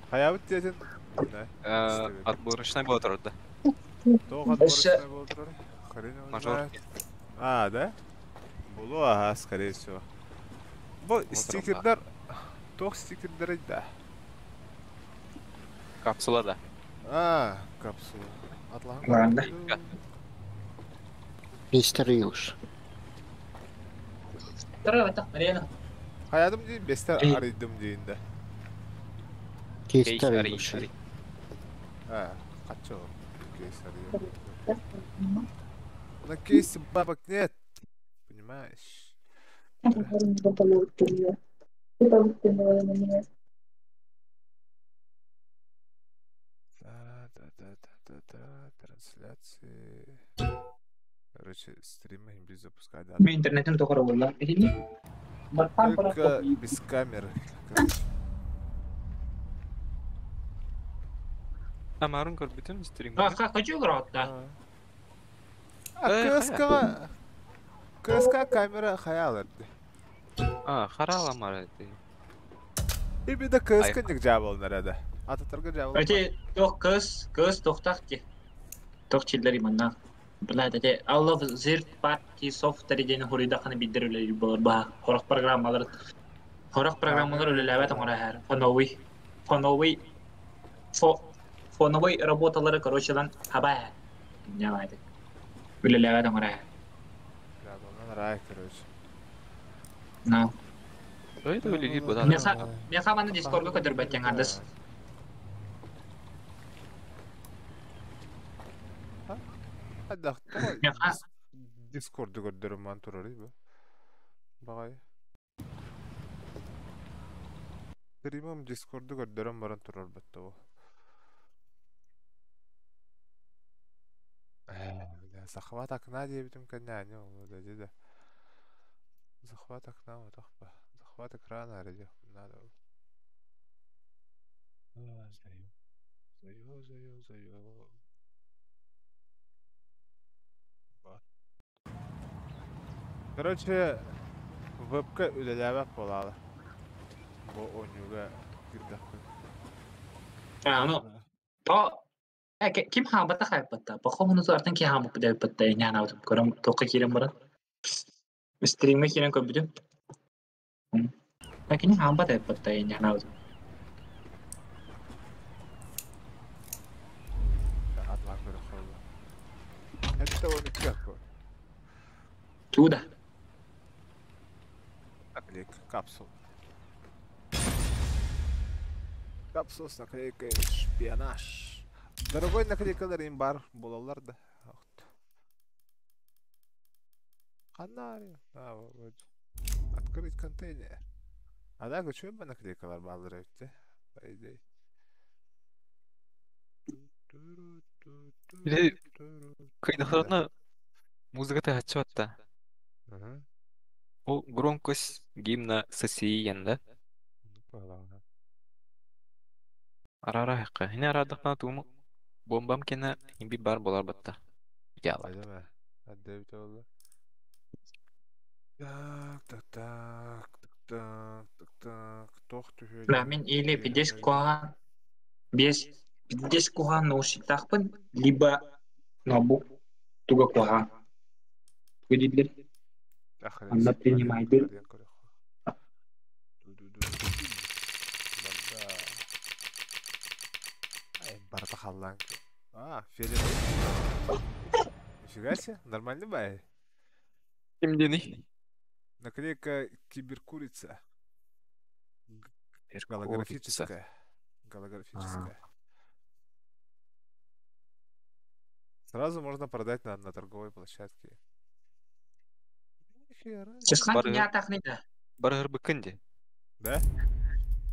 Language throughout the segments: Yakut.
Хайабыт диэтин? Да, истибит. Отборочный буола турда. Туох Өссө отборочный буола турар? Хрен его Мажор. знает. А, да? Булу, ага, скорее всего. Бу Буола турар. стикердер... Туох стикердерий да? Капсула да. А, капсула. Атлаһан Ладно. көрдüm. Мистер Илш. Марина. Хайадым диин, бестер Эй. арыйдым диин да. Кейс Кейстер арый Илш. арый. А, качо. Кейс арыйдым. На кейсе бабок нет. Понимаешь? Да-да-да-да-да, трансляции. Короче, стримы им без запускать, да. Мен интернетим тоқара болла. Только без камеры. Короче. Амарын көрбүтүм стрим. Хочу играть, да. А, Э, КСК... КСК камера хаяларды. А, харала мара ты. Именно КСК нигде был наряда. А то торга жабыл. Эти тох кыз, кыз тохтах ти. Тох чиллер иманна. Бла дете all of third party software ден хурида ханы биддер үле болар ба. Хорох программалар. Хорох программалар үлеләбә тоңра һәр. Фоновый. Фоновый. Фо фоновый работалары короче лан хаба. Не лайды. Үлеләбә тоңра. Жабыл рай, короче. На. Ой, это выглядит буда. Меха меха маны Дискордга көтөрбәт яңардыс. Меха Дискорду көрдөрүм ман турар бу. Багай. Стримым Дискорду көрдөрүм баран турар бетте бу. Бля, захват окна диэбитим кэннэ ани ол да да. Захват окна отохпа. Захват экрана эрэ надо. Заю. Заю, заю, заю. Короче, вебка үлэлээбэт буолаалы. Бу оонньууга киирдэхпин. А, ну, то ким хаабата хайппатта. Похоже, артан ки хаамып дебиппатта иняна көрөм тоққа киирен баран. Стримге киирен көрбүтүм. Кини хаамба дебиппатта иняна Атлаан көрө холла. Это он как Туда. Наклейка, капсул. Капсул с наклейкой шпионаж. Дорогой наклейкалар им бар булалар да. Ханари. А, вот. Открыть контейнер. А да, что бы наклейкалар баллар өтте, по идее. Или Кайдахарна музыка ты отчета. Ага. О, громкость гимна Сосиен, да? Ну, пожалуйста. Арара хакка. Хине арадыкна туму бомбам кена химби бар болар батта. Яла. Айдама. Аддебит oldu. Так, так, так, так, так, так, так. Тох Да, мен или пидес куахан без пидес куахан наушниктахпын, либо ноутбук туга куахан. Выделили. Она принимает. Барта халлан. А, фиолетовый. Нифига себе, нормальный бай. Кимдени? Наклейка киберкурица. Голографическая. Голографическая. Сразу можно продать на торговой площадке. Нихера. Чесхан Бар- киня тахны да. Бар быкынди. Да?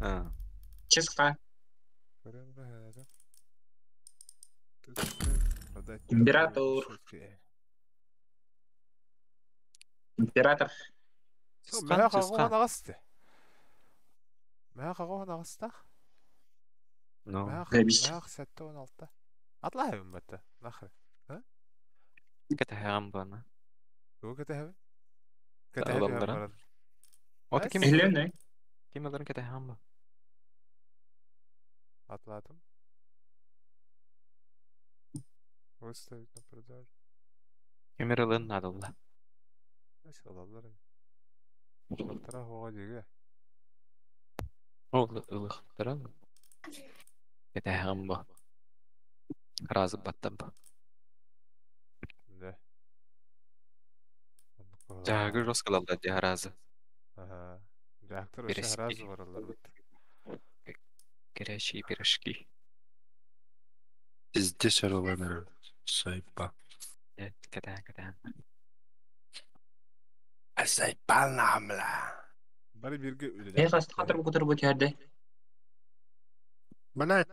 А. Чесхан. Продать на торговой Император. площадке. Император. Чесхан, Мэ чесхан. қағуған ағасты. Мэ қағуған ағастақ. Ну. Мэ Заебись. сәтті 16. Атлайбын бәтті. Нахрен. Кэтэ бана. Тугу кэтэһэбин? Адамдара. Кэтэһэбин баран. Ота ким Илен, ким аларын кэтэ ба? Атылаатым. Выставить на продажу. Ким эрэ ылыан наадалла. Ылаллар ини. Ылыахтара оһоҕо диэги. Ол ылыахтара. Кэтээһэҕим бу. Разы баттам бу. Да. Оннук Дьаагы быһыылаах. жестко ылаллар дии аразы. Аһаа. Дьаактар өссө Пирожки. араас бараллар бит. Горячие пирожки. Пиздец араланар. Сайба. Кэтээн кэтээн. Сайбал намла. Бары бииргэ Э үлэлээх хаста эбиттэр. хатыр букутур бу түһэрдэ. Бана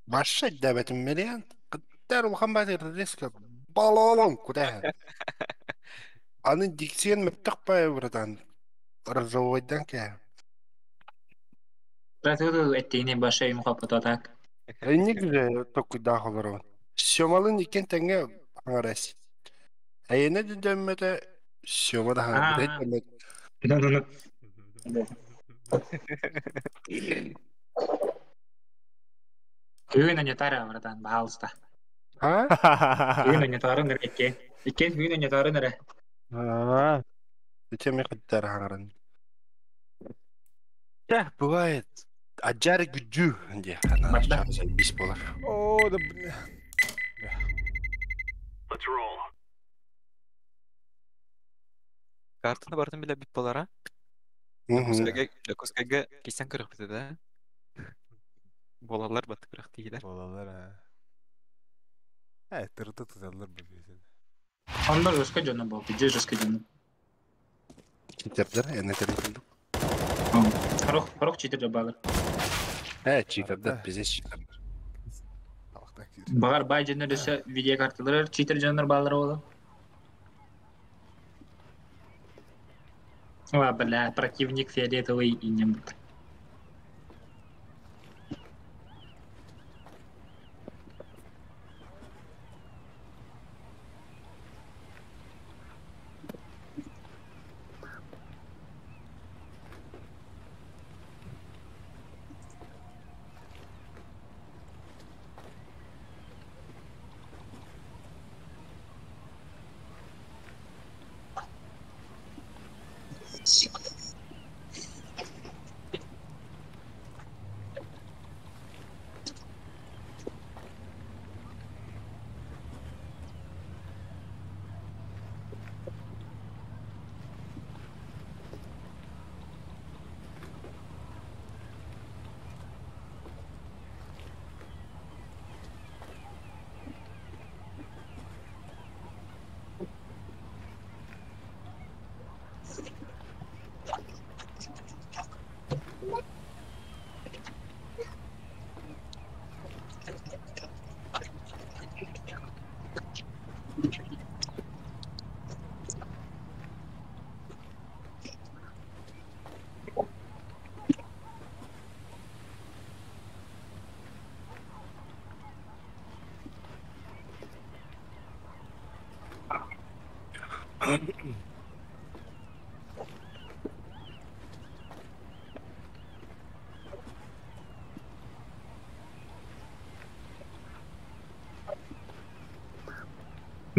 баша дәбәтим мериан. Кыттар улахан баатыр резко балалон куда. Аны диксиен мөттөх пай братан. Разовойдан ке. Братыгы эттиини баша юм хаппата так. Энник же токку дахолорон. Сёмалын икен теңге аңарас. Әйене дөммөтө Сёма да Аа. хаңар. Ну ну ну. Бүгүн анятара, братан, баалыста. А? Бүгүн анятарын эрэ икки. Икки бүгүн анятарын эрэ. А. Зачем я кыттар хаңаран? Да, бывает. Аджар гүджү де хана Барда. бис болар. О, да бля. Картаны бартын билэ бит болара. Мгм. Дьокуускайга Дьокуускайга кисен көрөхпүтэ да. Буолаллар бат күрэх тиилэр. Буолаллар аа. Э, тырыта туталлар бу биисин. Онно жестко дьоно был, где жестко дьоно. Читердер, эне тердер. Хорох, хорох читер балар. Э, читердер, Арда. пиздец читердер. Талахтан киир. Багар бай дьоннор өссө видеокарталар читер дьоннор баалар буолан. О, бля, противник фиолетовый и не будет.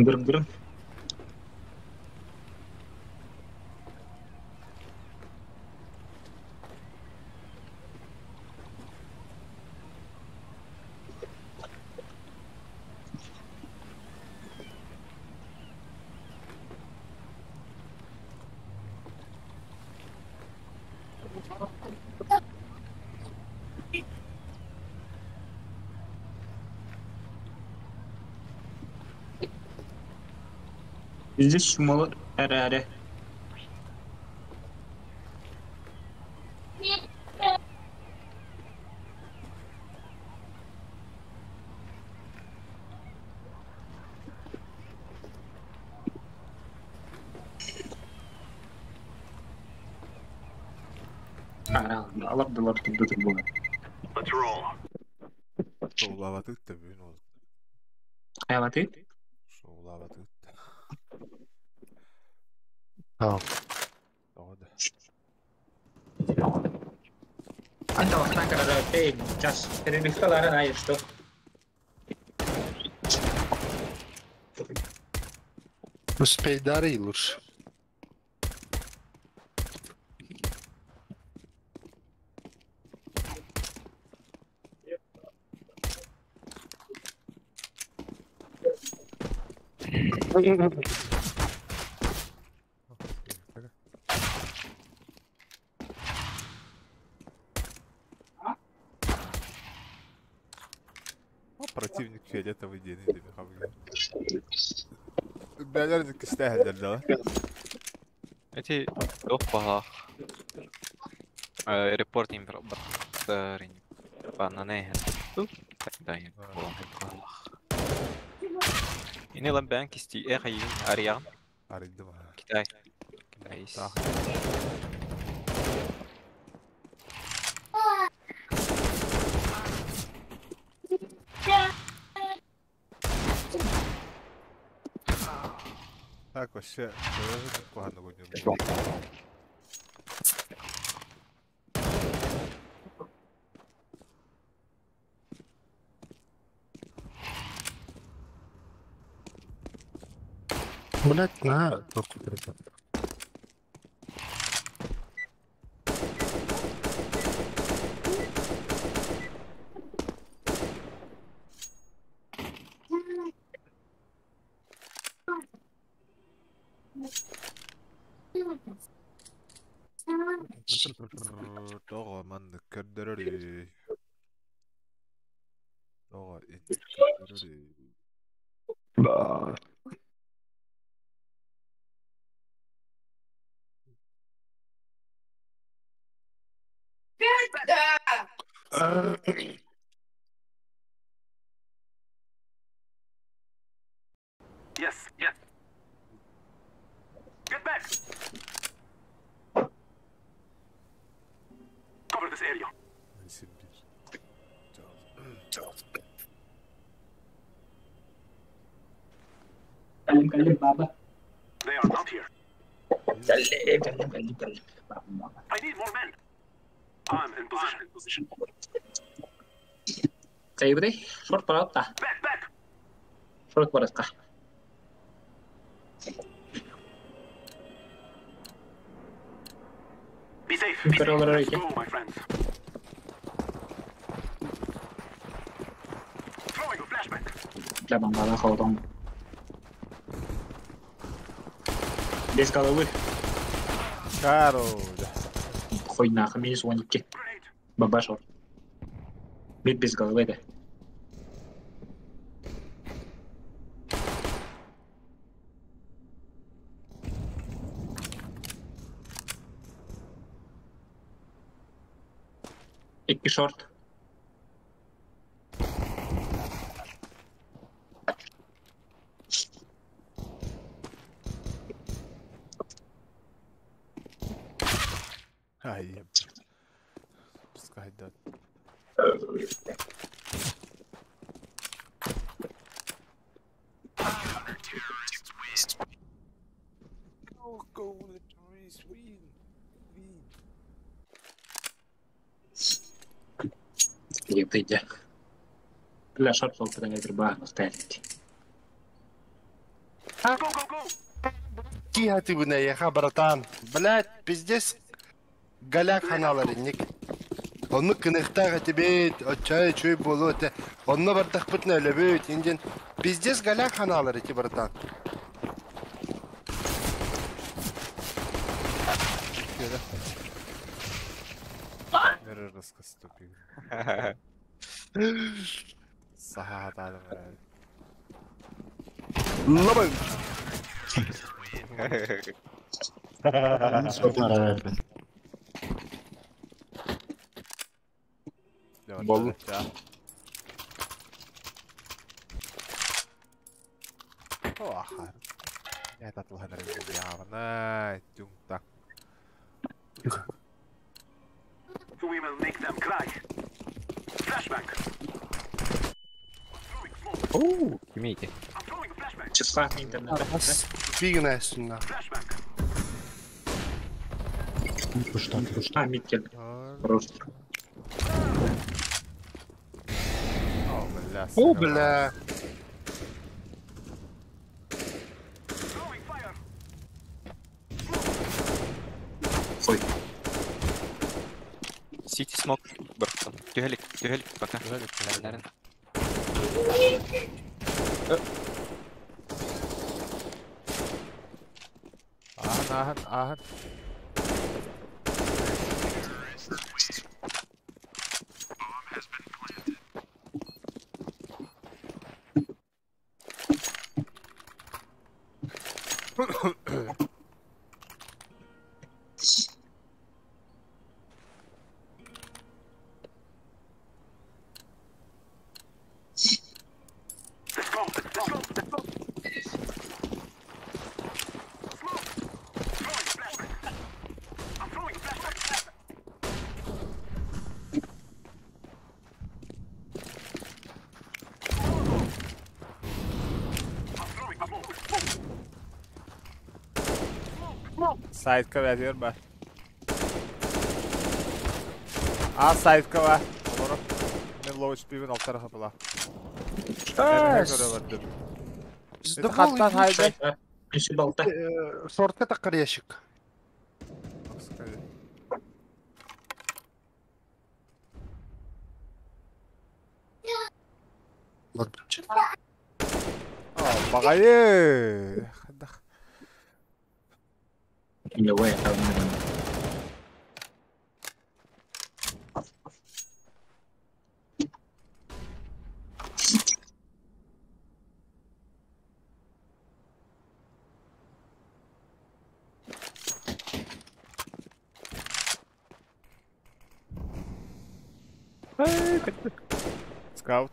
Дыр-дыр. Здесь шумолор әре-әре. Алар турду турбула. Шоулаабатыт да бүгүн ол. Аялаты? Шоулаабатыт. А. Тоҕо да. Эн талахтан көрөрөө час перебивкаларын ай что. Успей дары лучше. О, противник фиолетовый день или Бэлэр кистээһэллэр да. Эти опа. Репортинг баттарин. Банане. Дай. Ини лан бээн кисти эхайын арыйаҕын. Арыйдым. Китай. Найс. Так, вообще, куһаҕаны Блять, на. Тоҕо маннык көрдөрөрүй? Тоҕо инник көрдөрөрүй? Yes, yes. Get back! Cover this area. İsim bir. Кэлим кэлим баба. They are not here. Кэлим кэлим кэлим кэлим. Баба. I need more men. I'm in position. In position. Кайбыдай шорт баратта. Back, back! Шорт баратка. Be safe. Be safe. Көрөлөр Let's экен. go, my friends. Throwing a flashbang. Бля, бомбала холодом. Без головы. Каро. Хуй нахуй, минус 12. Grenade. Баба шорт. Мид без головы, да. Икки шорт. Ай, пускай да. Go, go, the terrorists win. Win. Ебать. Бля, шорт сол куда стоять. Go, go, go! Тихо ты бы наеха, братан. Блять, пиздец. Голяк ханалар инник. Онну кыныхтаға тебе отчай чуй болу те. Онну бардах бутна өлөбүт инден. Пиздец голяк ханалар эти, братан. Нөрөр раскаступик. Саха Лобы. Болу. О, Я татылхан явна тюнта. We will make them cry. Flashbang. Throwing smoke. Оо, кимейте. I'm throwing a flashbang. Числа интернета. Фигнесна. Flashbang. А, мид келді. Просто. Бля, О, бля. Ой. Сити смок бырахтым. Түһэлик, түһэлик, пока. Түһэлик. Аһын, аһын, аһын. Let's go. Let's go. Let's go. Smoke. Throwing a flashbang. I'm throwing a flashbang. I'm throwing a smoke. Smoke. Сайтка бәтер бар. А, сайтка бар. Олору. Мен лоуч пибин алтара хапыла. Хаттан хайда. Үсі балта. Сортка таққар ящик. Бағайы. In the way. Скаут.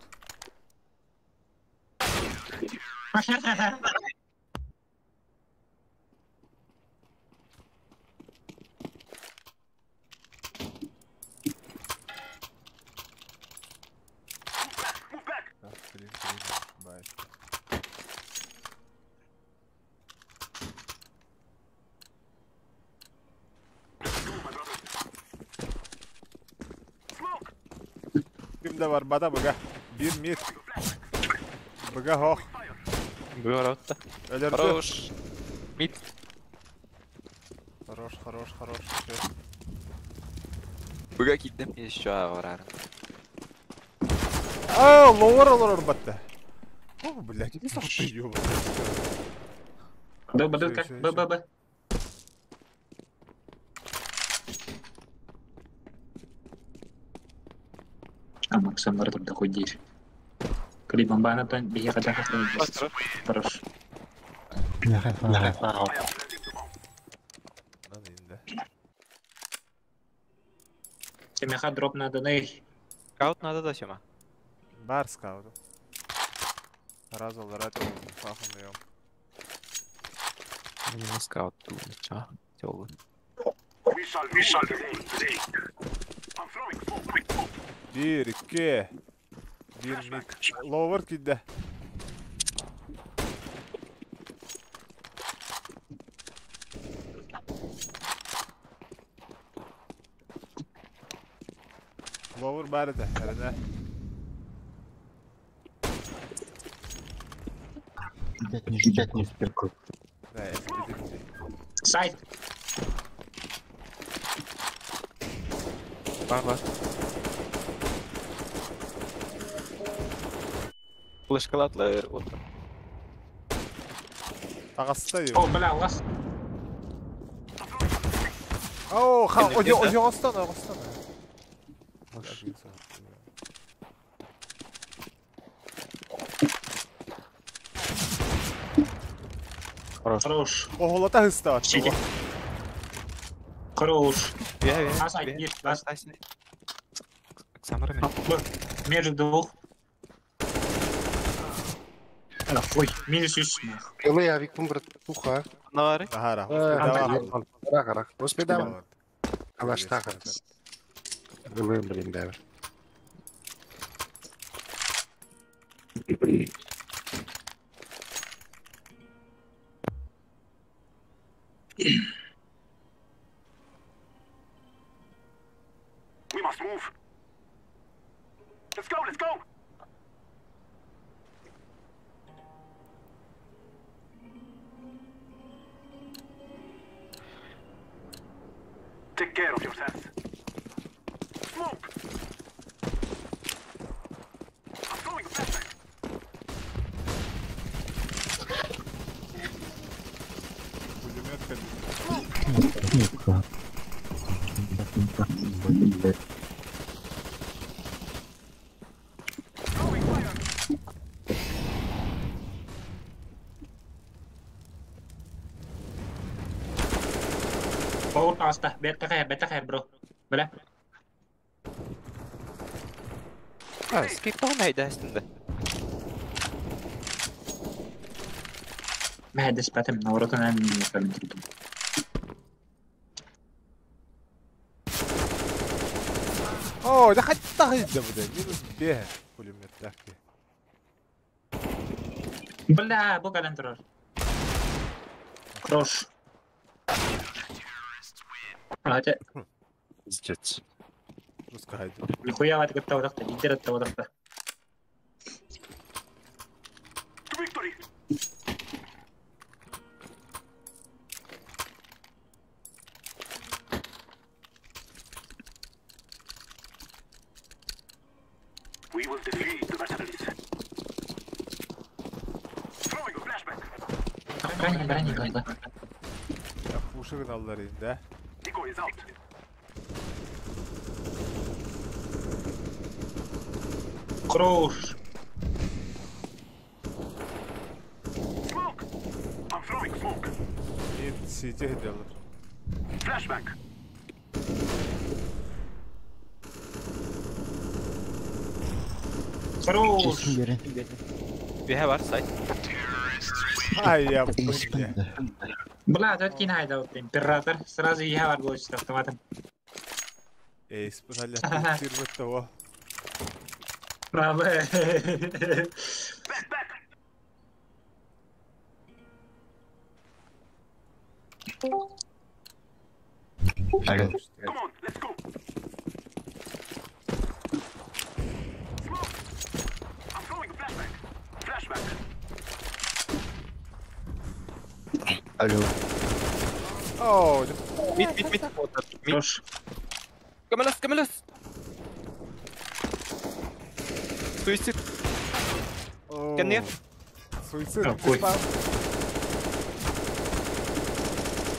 Три, три, бай. Kimde var bada bıga. Bir mir. Bıga hoh. Быга Ölürdü. Хорош. Мид. Хорош, хорош, хорош. Быга киттем. Еще аврар. А, ловар олор батта. О, блядь, не сохты, ёба. Б, Б, Б, Б, Б, Б. А Максим бар турда хуйдир. Кри бомбана тан бия када Хорош. Семеха дроп надо ней. Скаут надо да сема. Бар скаут. Раз олар фахым ем. Не скаут тут, а? Тёлы. Bir, iki. Bir mid. Lower kidde. Lower bari de. Herine. Ne, Сайт. Бар, бар. Флешкалатлар. Вот. Тағасты О, бля, лас. О, ха, оҗоғыстан, оғыстан. Хорош. Хорош. Оғылата хыста. Сити. Хорош. Я, я. А сайт есть, да. Самарами. Между двух. Ой, минус үс. Элы авик брат туха. Навары. Ахара. Ара, Успедам. Алаштаха. Элы, блин, да. We must move. Let's go, let's go. Take care of yourselves. Smoke. I'm throwing a flashbang. Пулемет кабина. Throwing fire. Оу таста, бетта хэ, бро. Бля. А, скип тоҕо мэйдэстин да. Мэхэдэс бэтим, наворотун эн кэлин. О, да хотя бы да, минус бега пулемет так. Бля, бу кэлэн турар. Крош. Ате, Пиздец. Пускай. нихуя ват кытта удахта, лидер атта удахта. To victory. We will defeat the mercenaries. Throwing a flashbang. Брани, брани, брани. Я пушек аллар да. Decoy is out. Крош. Smoke. I'm throwing smoke. Нет, сидеть делают. Flashbang. Крош. Биһэ бар сайт. Ай, я блин. Бля, тут кинайда вот император. Сразу я бар будет автоматом. Эй, спасали фирмы того. Браво. Back, back. Алло. Come on, let's go. Smoke. I'm throwing a flashbang. Flashbang. Алло. О, Мид, мид, мид. Мид. Крош. Көмөлөс, көмөлөс. Суицид. Кэнниэ. Суицид. Какой?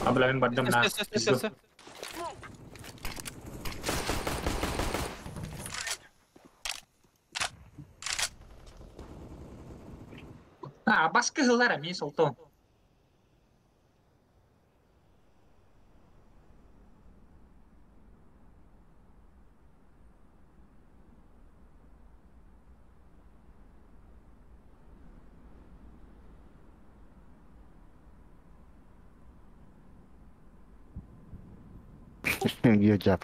А, бля, мен бардым на. Все, все, все, все. Smoke. А, баскы хыллар ми солтон. Видео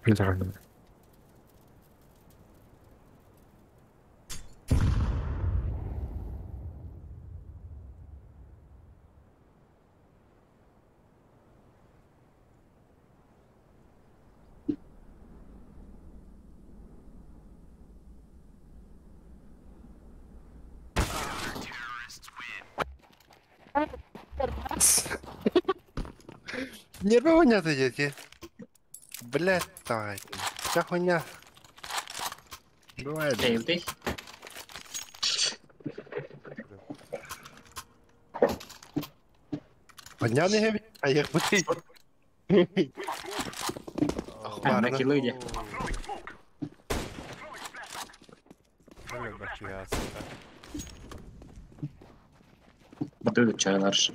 Призрак. Нервы вонят дети. Блять, давай. Вся хуйня. Бывает. Эй, ты. Подняли я, а я бутый. А, на килы где? I'm throwing smoke. Throwing flashbang. Блин, бакия, сука. Буду чайларш.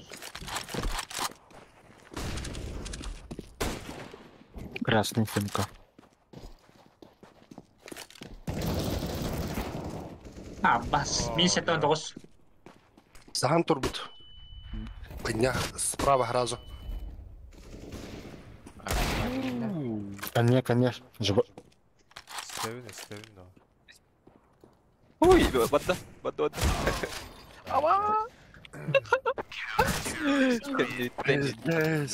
Красный симка. А, бас. Ми сетон тогос. Сахан турбут. Подня справа сразу. Конечно, конечно. Стевин, Стевин, да. Ой, батта, батта, батта. Ама. Пиздец.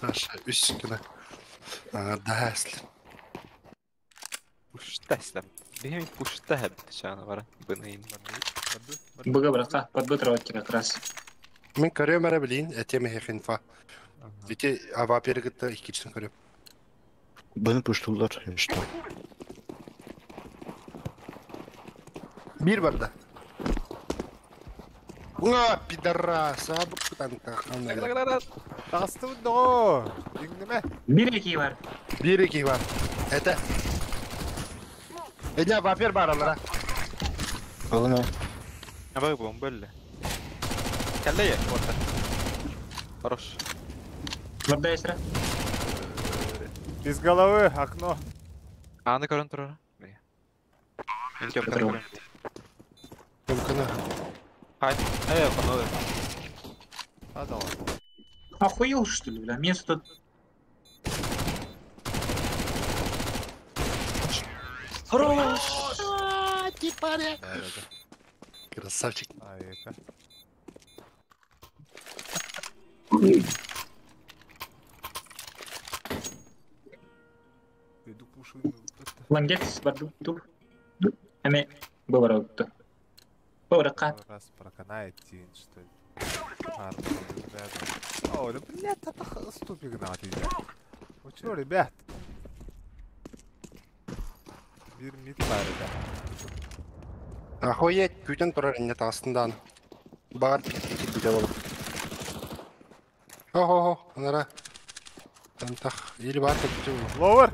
Саша, үскіні. Да, если. Уж тәсләм. Биһи пушта хэбит чаана бара. Быныйын. Барды, барды, Быга брака, подбытровать как раз. Мен көрөм эрэ билин, этем эхинфа. Ити ава перегытта иккичтен көрөм. Быны пуштулар, что? Бир барда. Уа, пидорас, а букутан. Тағыстыбын доҕо! Иҥнэмэ! Бир эки бар. Бир ики бар. Это. Эня вапер бар алара. Алына. Абай бомба өллө. Кэллэ я, орта. Хорош. Барда эсра. Без головы, окно. Ааны көрөн турар. Бля. Мен тёпканы Петров. көрөн. Көмкөнө. Хай. Э, коно. А, давай. Охуел, что ли, бля? Место тут. Хорош! Да, да, да. Красавчик. А, это. Иду пушину. Это. Лангет барду тур. Эме бываротто. Быварака. Раз проканает тин, что ли. Арма, О, да блядь, это ступик надо идти. Вы чё, ребят? Бир мид бар, ребят. Охуеть, күтен турар инне тастындан. Бар бите болуп. Хо-хо-хо, анара. Тантах, или бар бите болуп. Ловер!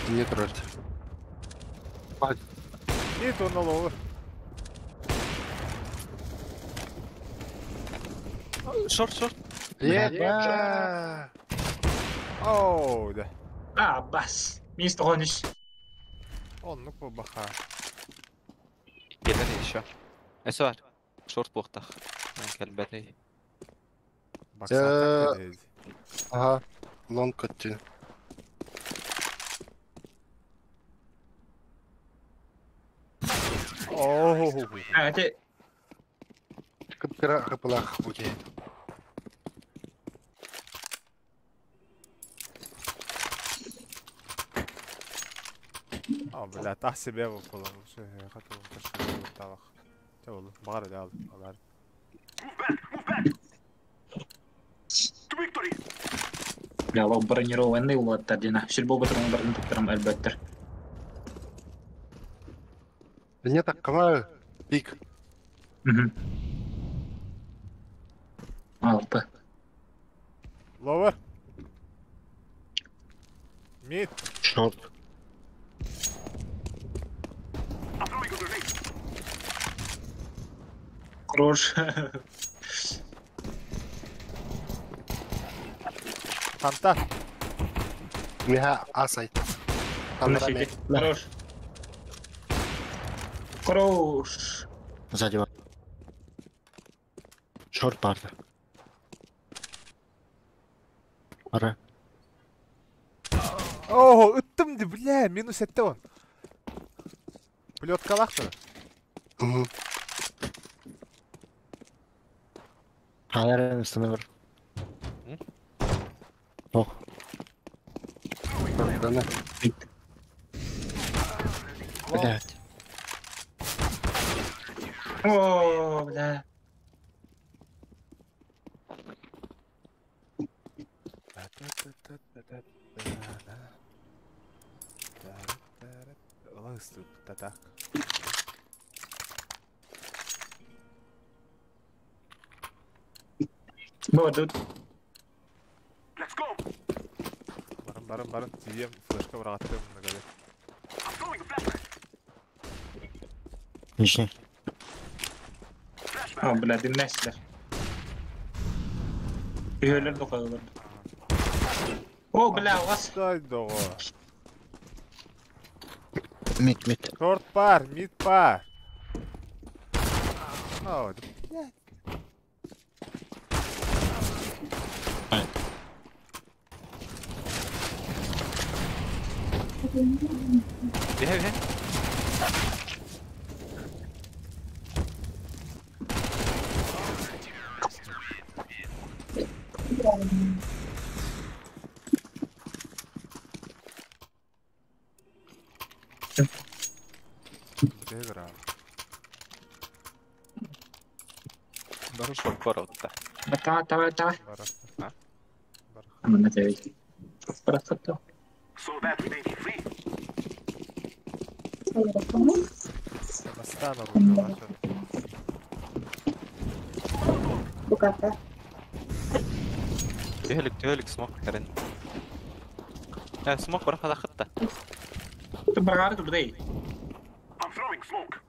Инне турар. Мид он ловер. Шорт, шорт. Еба. Оу, да. А, бас. Место гонишь. Он, ну баха. Келер еще. Эсвар. Шорт буохтах. Кэлбэтэй. Бакса Ага, лонг көттү. Оу. А, это Кыпкыра хыпылах буке. О, бля, тах себе выпало. Все, я хотел тавах. Бары дал, алар. Move back, move back. To victory. Бля, лог бронированный улаттар дина. Сүрбо батырын барын туттарам әлбәттер. Инне таккама пик. Мгм. Алпы. Ловер. Мид. Шорт. I'm throwing a grenade. Хорош. Фанта. Миха асайт. Тамара Хорош. Хорош. Сзади вас. Шорт барды. Ара. О, ыттым ди, бля, минус этте он. Плеткалах-то. Мгм. Халар үстіне бар. Ох, Дана. блядь. О, бля. Так. Бывает. Let's go. Барын, барын, барын. Тием, флешка бырағаттым. I'm throwing a flashbang. Нижний. Flashbang. О, бля, димнәсілер. Үйелер де қойылар. О, бля, вас. Дай доға. Мид, мид. Шорт пар, мид пар. О, да блядь. Бихэ, бихэ. Бары шорт бар отта. Давай, давай, давай. Барах. А? Барах. Амана тебе. Барахта. So that we may be free. Бастана бұл. Түһөлүк түһөлүк смок кәрен. Ә, смок бар хада хытта. Ты баргары турдай. I'm throwing smoke.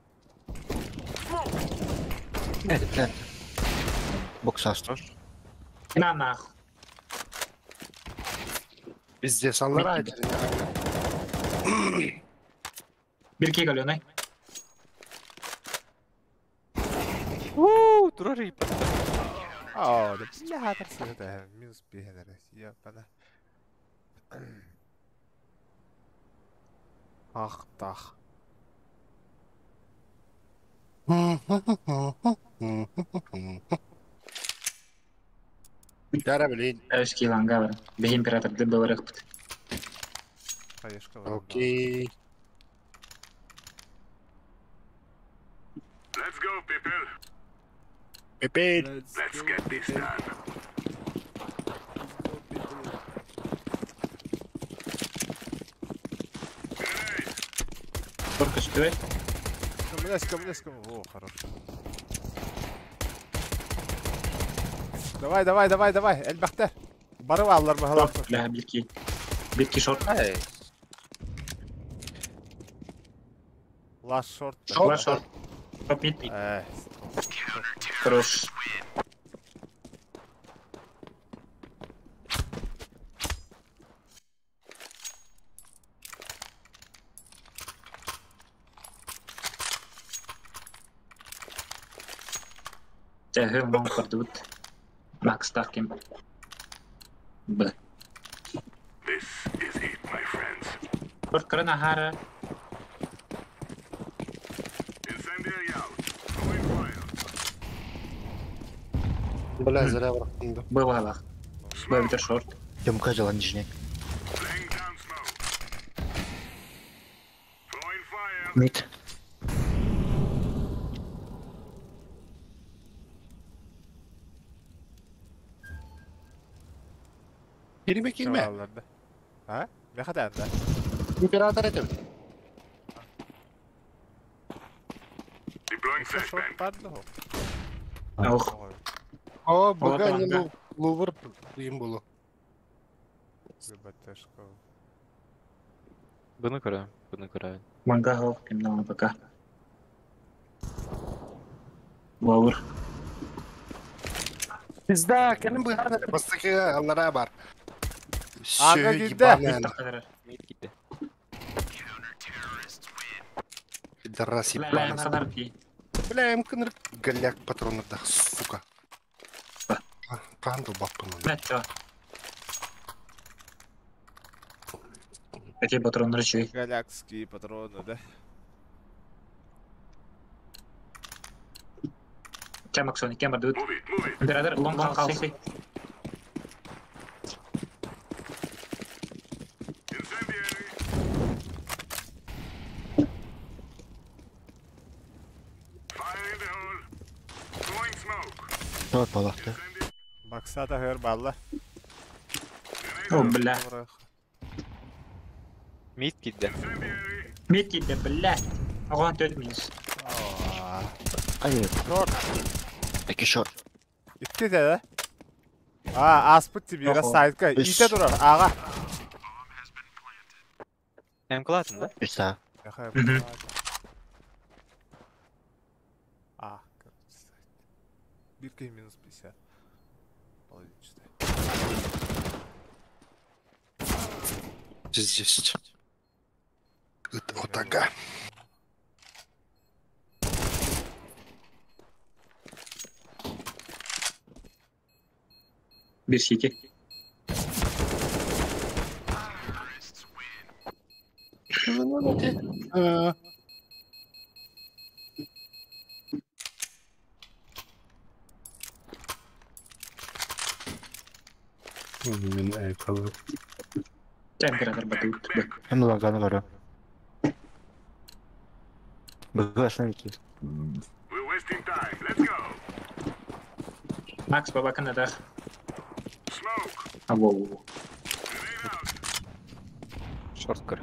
Smoke. Блядь. Бокс астı. На нах. Пиздец, аллара айтыр. Бир кей галёнай. Уу, турар ип. Аа, да бля, тарсы минус бихенер. Ебана. Ах, тах. Яра блин. Эшки ланга бар. Бе император ды был рыхпыт. Хаешка бар. Окей. Let's go, people. Пепе. Let's get this done. Только что Камлясь, камлясь, кам. О, хорош. Давай, давай, давай, давай. Элбәхтә. Барып аллар баһалар. Бля, бирки. Бирки шорт. Ай, Лаш шорт. Шорт. Шорт. Топ мид. Э, Хорош. Тәһе мон кардут. Макс Таркин. Б. This is it, my friends. Шорт крына хара. Incendiary out. Throwing fire. Бля, зря бырахтым. Б балах. Б битер шорт. Тёмка жала нижний. Laying down smoke. Throwing fire. Мид. Кирме кирме. алларда. А? Не хата анда. Император этим. Deploying Шорт flashbang. падлы. Ох. О, бага О, не да. лувр им было. БТшка. Бұны көрәм, бұны көрәм. Манга хох ким на пока. Лаур. Пизда, кеним быһар бастыкы аллара бар. Ага, Сөө кидде. ебаная. Мид китте. Пидорас Бля, ебаная. хадарки. Бля, им кыныр голяк патронов сука. Канду баппын. Бля, чё? Эти патроны рычи. Галякские патроны, да? Ча Максон, кем бардут? Move it, move it. Император лонг халсы. Incendiary. Fire in the hole. Throwing smoke. Шорт балахты. Incendiary. Баксата хөр балла. О, бля. Мид китте. Incendiary. Мид китте, бля. Огон төт минус. Ай, Шорт. эки шорт. Итте да? А, аспыт тебе Охо. сайтка. Үс. Ите турар. Ага. Эм кылатын да? Үс та. Мгм. А, короче, сайт. Бирка минус 50. Половинчатая. Пиздец. Вот ага. Бир сити. Мен айқалы. Ча император батут. Б. Hem ланганы көрө. Быгы ашна ики. We're wasting time. Let's go. Макс бабакын атах. А, во-во-во. Шорт көр.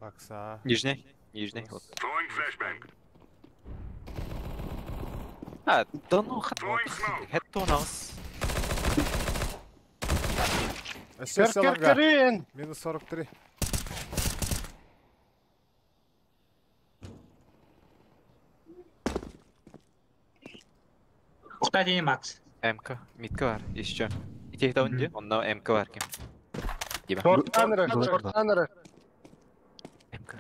Бакса. Нижний. Нижний. Вот. А, да ну хат. Это у нас. Өссө Көр көр лонга. көрүн. Минус 43. Ухта дии Макс. МК. Митка бар. Еще. И тех даун де, онно МК бар кем. Диба. Шорттан эрэ, шорттан эрэ. МК.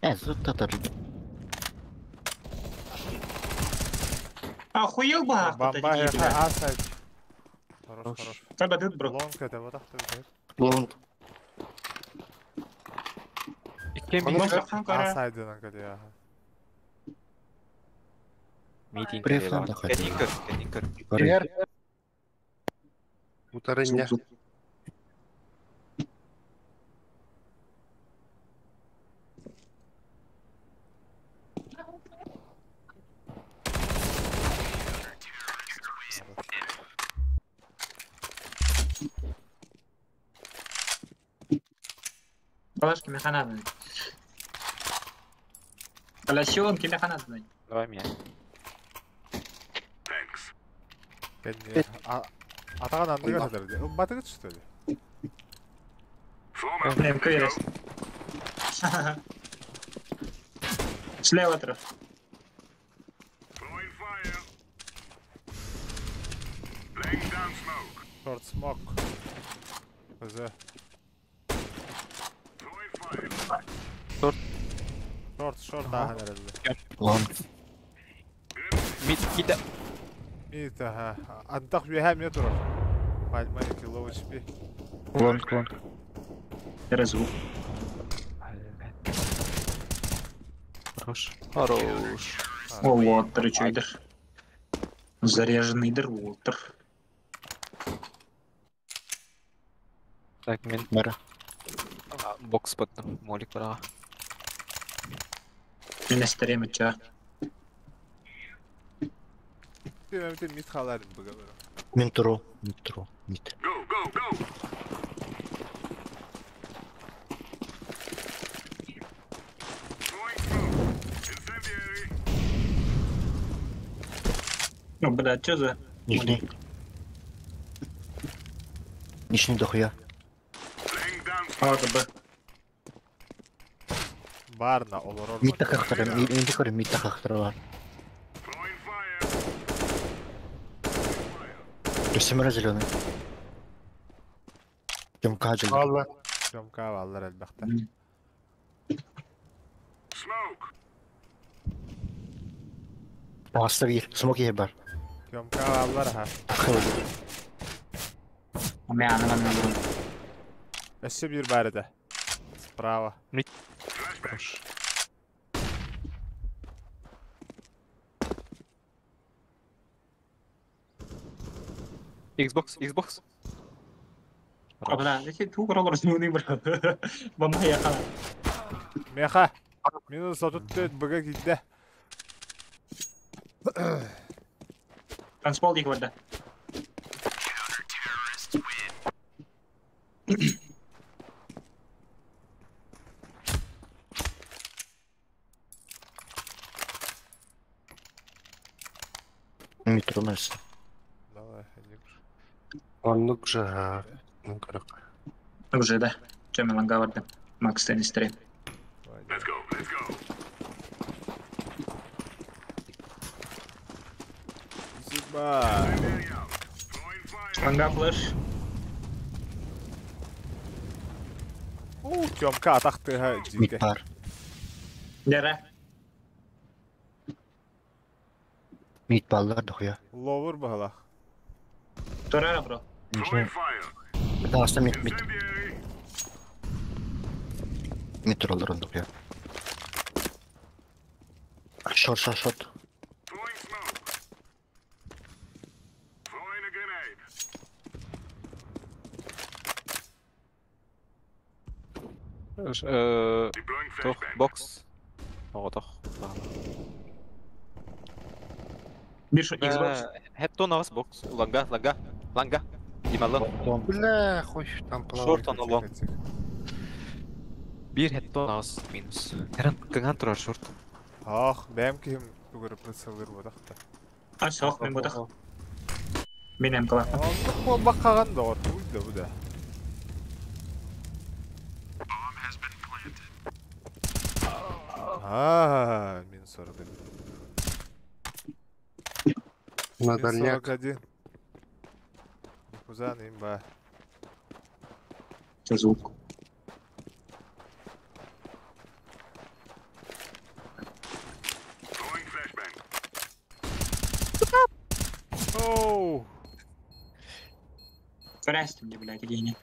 Э, татар. Охуел бы Бомба А сайт. Хорош, хорош. Табадыт, бро. Лонг это вот так ты. Лонг. Иккен Оны мит. көр. А сайдынан кэлиэ. Ага. Митинг. Префлан да хотел. Кэтин көр, кэтин көр. Иһэр. Утарынньа. Балаш кимеханадный. Балашон кимеханадный. Давай меня. Кэнни. Атаҕын анныгар сытар дии. Ылбатыгыт что ли? МК есть. Слева трав. Short smoke. ПЗ. Short. Short, short ааһан эрэллэр. Лонг. Мит кида. Мит, ага. Антах үөһээ эмиэ турар. Пальма кило HP. Лонг, лонг. Звук. Хорош. Хорош. О, вот, чуйдер. Заряженный дыр, Уолтер. Так, мен Бара. бокс баттым. Молик бара. Мен эстерем ча. Ты мит халарын быга бара. Мин туру. Мид туру. Мид. Ну, бля, чё за... Нижний. Нижний дохуя. А, да, б. Барна олорор. Мид тахахтар. Мид көрө, мид тахахтар бар. Өссө зеленый. Тёмка жыл. Алла. Тёмка баллар элбэхтэр. Аста бир. Смок ие бар. Тёмка баллар ха. У меня она на бро. Өссө биир баар этэ. Справа. Хорош. Xbox, Xbox. А, бля, эти ту роллер с бро. Бомба ехала. Меха. Минус 34 БГ киирдэ. Транспол дейік барда. Мид туру мэрс. Давай, Эдик. Оннук же. Ну көрөк. Уже, да. Чё, мен ланга бардым. Макс теннис Давай, давай. Зиба. Ланга флеш. У, Тёмка атахтыга Мид дьике. бар. Дера. Мид баллар дохуя. Ловыр баһалах. Турара, бро. Нижний. Аста мид, мид. Мид туралар дохуя. Шорт, шорт, шорт. Deploying Туох flashbang. бокс. Оҕотох. Bir şu Xbox. Хеттон аҕыс бокс. Ланга, ланга, ланга. Дималын. Бля, хуй там плавает. Шорт он long. Биир хеттон аҕыс минус. Эрэн кыҥаан турар шорт. Ах, бэм киһим тугары прицеллыр бодахта. А сох мен бодах. Мен эм кала. Оннук буолбаккаҕын доҕор, тугуй да бу да. А, минус 41. На Минус дальняк. 41. Кузан имба. Звук. Throwing flashbang. Оу! Көрәстім де, блядь, гений.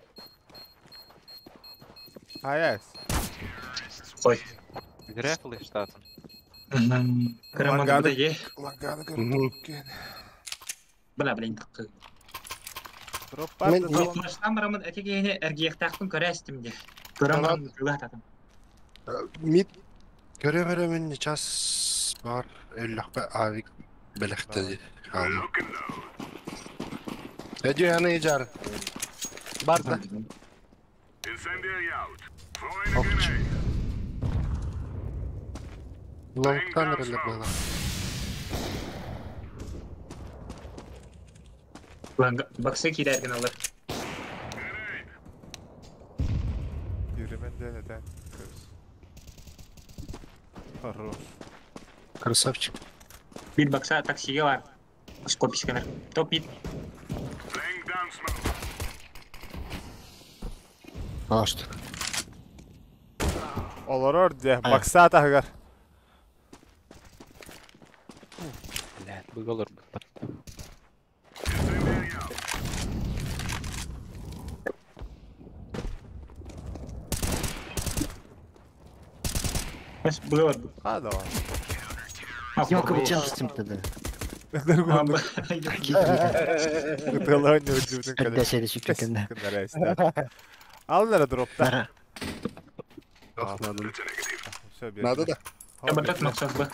Хаяс. Қой. Рефли штатын. Кырамады да е. Ланганы Мгм. көрдүк. Бля, блин, тыққы. Дроп бар Мен- да мен- талон. Флаштан барамын әте гейне әргияқтақпын көрәстім де. Көрамын кылататым. Мид көрө-көрө час бар өллөхпө авик белехте хаалма. Look and load. Эдю аны жар. Бар да. Incendiary out. Throwing a Ох. grenade. Лонгтан реле было. Ланга, баксы кирәрген алар. Grenade. Yürümen de neden? Көз. Хорош. Красавчик. Bir бакса таксиге бар. Скопискалар. Топ мид. Laying down smoke. Алашты. Олорор де, бакса тахыгар. Блядь, быгалар быттар. Incendiary out. Бас бұлар. А, давай. Ёлка бычалыстым тогда. Ытылан өдүбүтүн Когда сели сүткенде. Алынара дропта. Нара. Ох, надо. That's a negative. Все, Надо да. Батат максат ба.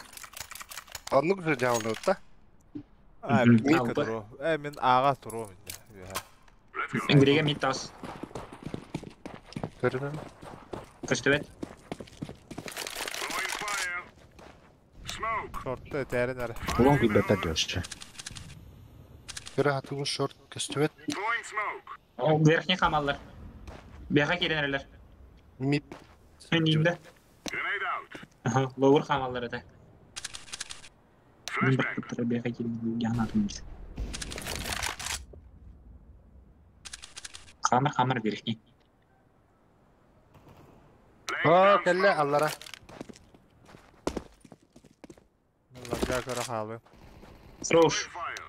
Оннук же жаалды да. А, Мгм. мен Алба. туро. Э, мен ага туро. Let's go. Ингриге мид тас. Көрө. Көстөбет. Throwing fire. Smoke. Шортты тәрен ара. Лонг бепе дөшчү. Көрө хатыгын шорт көстүбөт. Throwing smoke. Верхний хамаллар. Бяха киренерлер. Мид Мен инде. Grenade out. Аха, лоур хамаллар это. Мен Flashbang. бір бяха кирен янатым. Хамар хамар верхний. Laying А, down келле smoke. аллара. Мен ланга көрө хаалы. Хорош, Fire.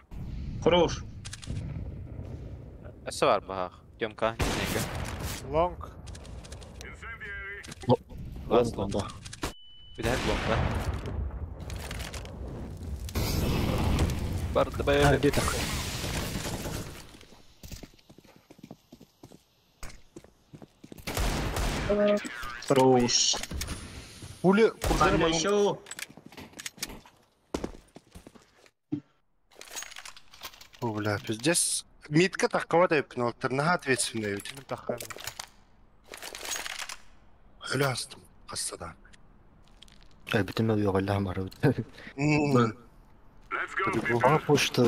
хорош. Өссө бар баһах. Тёмка, неге. Лонг. Incendiary. Лас лонг. Бидәк лонгда. Бар да Где так? Хорош. Пули курдары Там еще. О, бля, пиздец. Мидка таккава да өпүн олтор. Наха ответственный өт. Мен таххан. Өлө астым кассадан. Бүтүн йоголла мары. Let's go, По-любому. people. А пушту.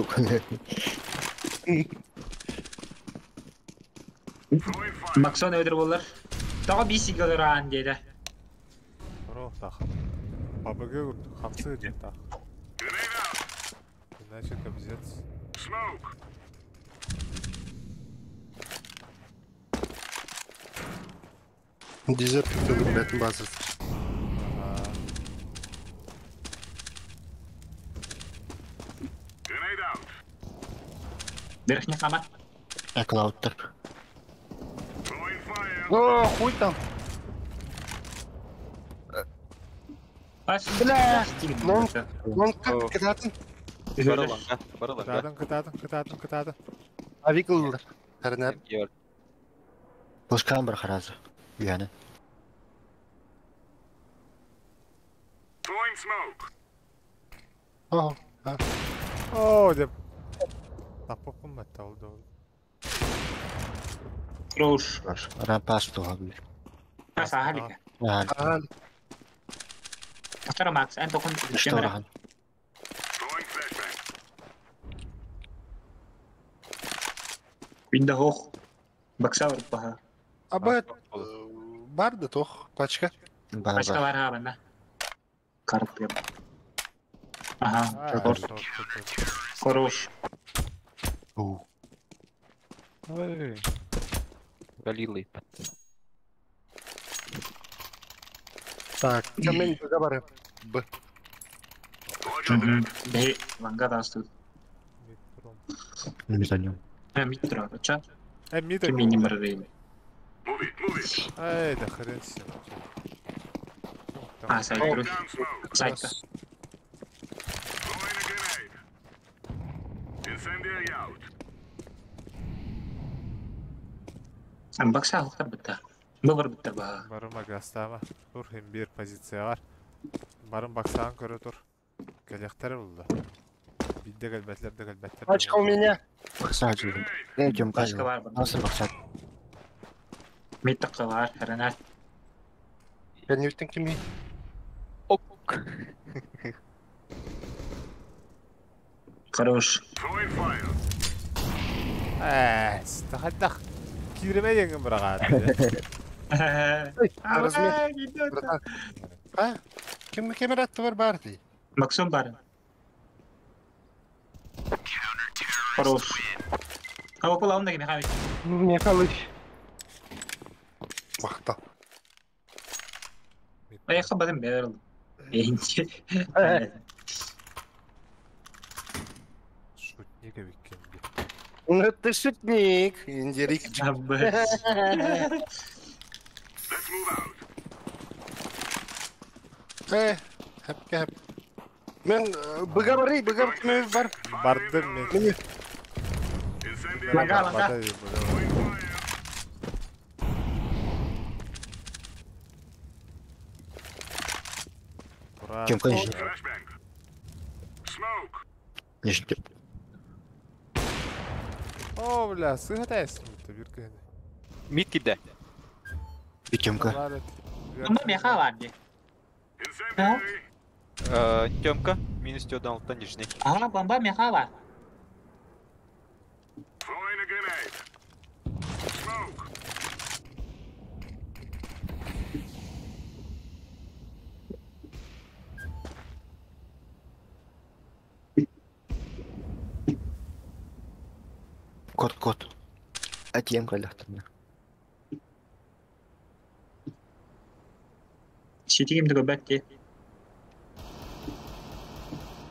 Throwing fire. Максон өдір болар. Тағы бисигалар ан деді. Туро тах. ПБГ күрдүк. Хамсы ден тах. Grenade out. Иначе кобзец. Smoke. Дизер күтүп бетин базасы. Grenade out. Верхний хамар. Эклауттер. Throwing fire. О, хуй там. Бас. Бля. Лонг. Лонг кытатын. Бары лонга, бары лонга. Кытатын, кытатын, кытатын, кытатын. Авик ылдыр. Тарнар. Йор. Пускан бар харазы. Яны. О, О, деп. Таппаппын батта oldu oldu. Хорош. Рампас туха бир. Тас ахалика. Аа, Тахтара Макс, эн токун что рахан. Бинда хох. Баксавр баха. Аба бар да тох, пачка. Бар Башка бар. бар ха банда. Карп я. Ага, А, шорт. шорт был. Хорош. У. Ой. Галилый. Так, мен быга бар. Б. Бе, ланга дасту. Мид-пром. Не знаю. Митра, ча? Мид. Ким не бар рейм. Эй, да хрен с ним. Там А, сайт друг. Сайтка. Бакса хохтар битта. Быбар битта ба. Барым агастама. Тур hem bir позиция бар. Барым баксаан көрө тур. Келехтер булду. Бидде келбетлер де келбеттер. Пачка у меня. Бакса жу. Э, жом Башка кайы. бар банда. Nasıl бакса? Миттакка бар, хрена. Я не үттен кими. Ок. Хорош. Э, тахаддах. Киреме еңгин бирага. Размер. Братан. А? Ким камера бар бар ди. Максим бар. Хорош. А около он Михайлович. Михалыч. Махта. Поехал бадым берл. Энти. Шутник эбиккен. Ну ты шутник, индирик. Э, хеп хеп. Мен быга бар, быга кими бар. Бардым мен. Мени Лага, лага. Кем конечно. Не ждет. О, бля, сыгатайсың бит бир кени. Мид киде. Битемка. Ну, Миха бар ди. Тёмка, минус тёдан алтан нижний. Ага, бомба Миха бар. Кот кот. Атем калахтан. Ситигим дего бәтти.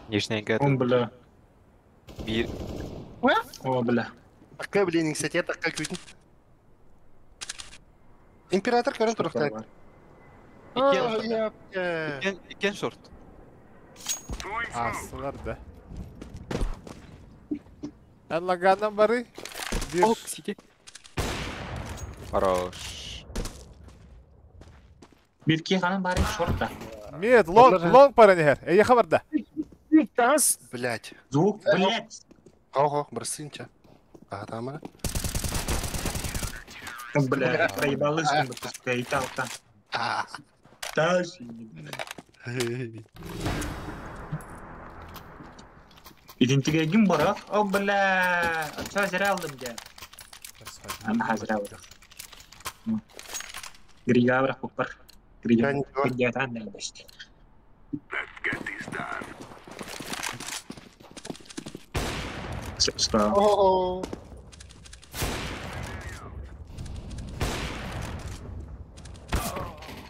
Нижний гад. Он бля. Бир. О, бля. Такка блин, кстати, такка күтін. Император көрін тұрықты. Икен, икен шорт. Астылар да. Эн лагандан бары. Бир. Ок, сити. Хорош. Бир ки ханым бары шортта. Мид, лонг, лонг пара нехер. Эй, хабарда. Блять. Звук, блять. Ого, бросинча. Ага, там. Бля, проебалась, он и там, там. Таш. Идентигегим барак. О, бля. Что зря алдым дя. Ама зря алдым. Грига брак попар. Грига. Грига там да башты. Что? О.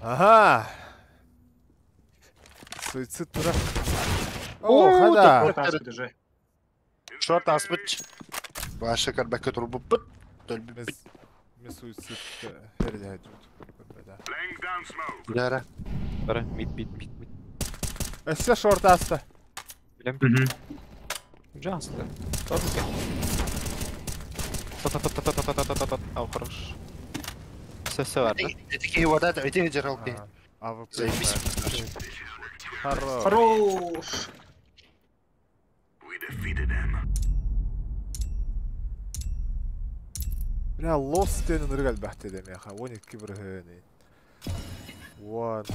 Ага. Суицид тура. О, хада. Шорт аспыч. Башы карбакка турбу пыт. Мес суицид херде Яра. Бара, мид, мид, мид, мид. Өссө шорт аста. Билем. Жаслы. Та та та та та та та та та. Ау, хорош. Все, все, бар, да? Эти вода, эти жералки. АВП. Заебись. Хорош. Хорош! We defeated them. Бля, лос диэн ынырык элбэхтэ дэ миэхэ. 12 бырыһыан. 10,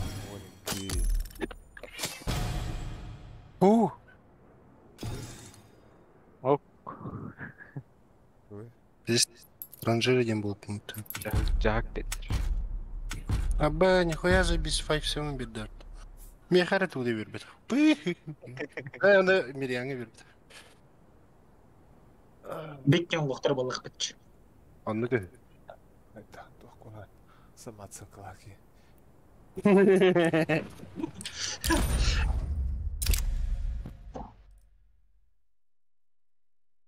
12. Уу. Ок. Ой. Здесь ранжиры дем был пункт. Жак дедер. Аба, нихуя же без 5-7 бедер. Мехара туда вербет. Пых. Э, анда Мирианга вербет. Биккен лохтар балых битч. Онны кө. Это, туох Самооценка лаки.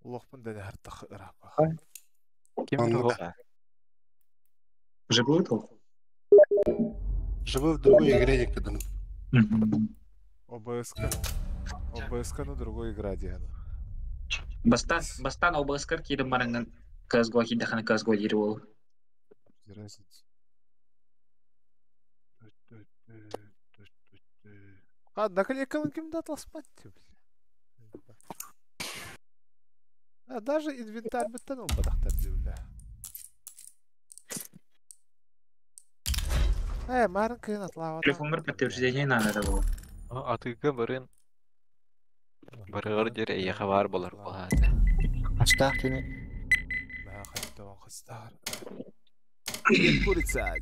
Лохпун дәне хартах ырапах. Ким Онны ол? Уже будет лох? Живу в другой игре никогда. ОБСК. ОБСК на другой игра диэн. Бастан, бастан ОБСК кирим баранган CSGO кидахана CSGO дири ол. Без разницы. А, наклейкалын ким датал спать, бля. А, даже инвентарь быттан ол бадахтар бля. Э, марын кыйын атлава. Телефоннар подтверждение надо было. Атыга барын. Барыгар дер эйэхэ бар болар буолаата. Астаах тини. Мә хаттаван хастар. Курица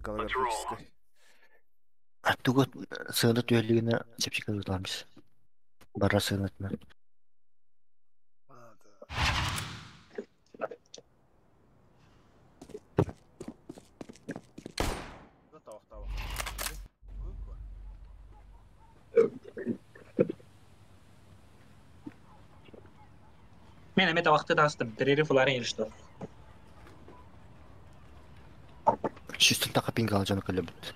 голографической. Аттуга сыына түһэллигинэ чэпчэки ылламмыс. Бара сыынатына. Мен эме табакты да астым. Перерыв уларын еришти. Шүстін тақа пинг алжаны көлі бүт.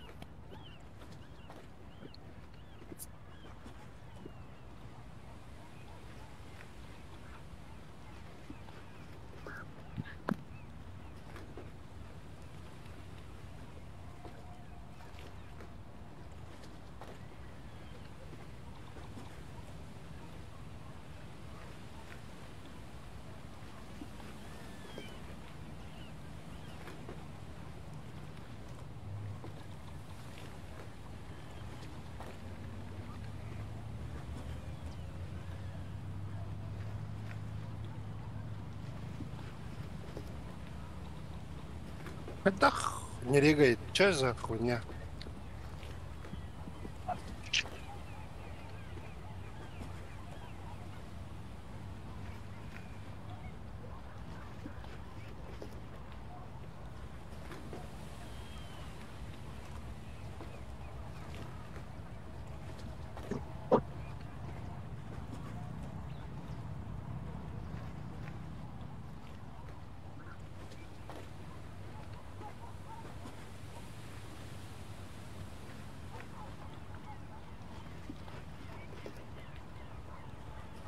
Это не регает. Че за хуйня?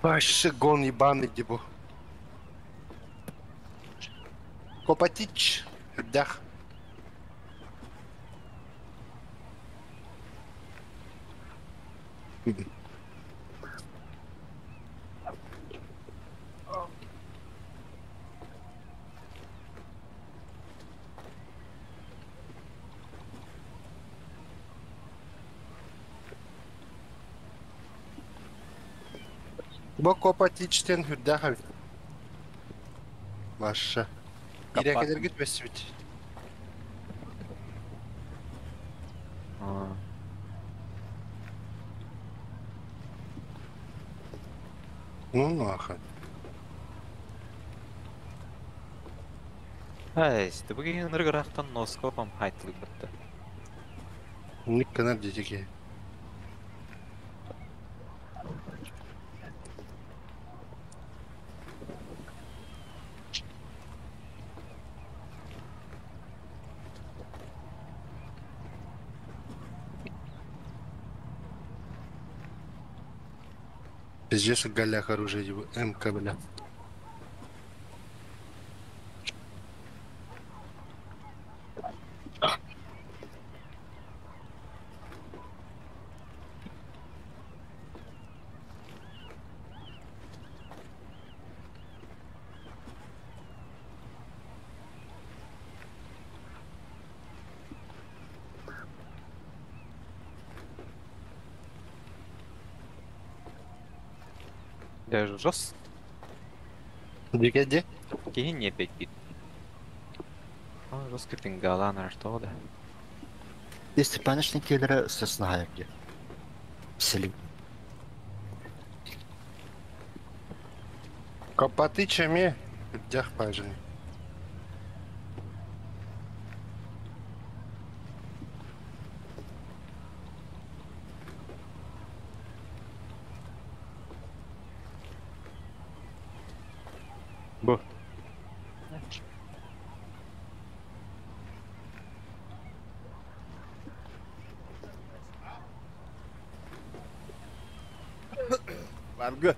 Вообще гон ебаный дебо. Копатич. Дях. Бо Копатичтен хүрдэх эбит. Маша. Ирекелергит бэсибит. Ну нахуй. Ай, бүгін ыныргырақтан носкопом хайтылык бітті. Ник канар дедеке. Пиздец, голях оружие, МК, бля. Даже жест. Дике де. Киһи не бекит. Жестко пингалан, что да. Если паничный киллера сосна где. Селим. Копаты чеме. Дях пажын. Бу. Баргы.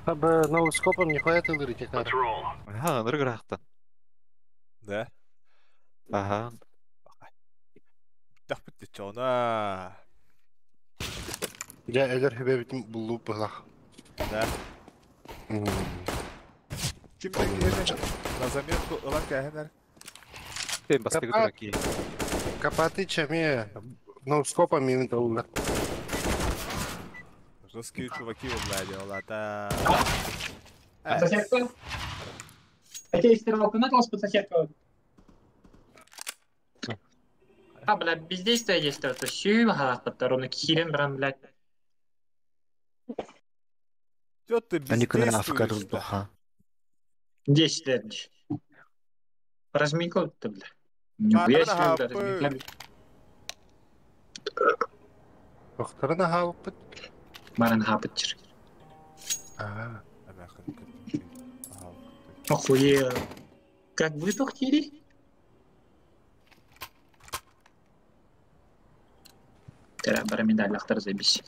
Абы ноускопом нихуя ты лырите кар. Ага, ныргырахтан. Да. Ага. Тахпыт чона. Я элер хебебитим буллуп былах. Да. Ким киһини на заметку ылан кээһинэр. Ты бастыгы тураки. Копаты чеме. Ноускопом им толлар. Жесткие чуваки блядь, олата. Соседка? Хотя если ралканат под соседку. А, бля, бездействие действует, то сю, ровно кирен, бран, блядь. Чё ты Они кына афка бездействуешь-то? духа. 10 лет. Разминка ты, бля. Нихуя себе, бля, разминка. Тохтарына хаалыппыт. Баран хапытчыр. Аа. Охуел. Как вы тохтели? Тера, бара медаль ахтар забись.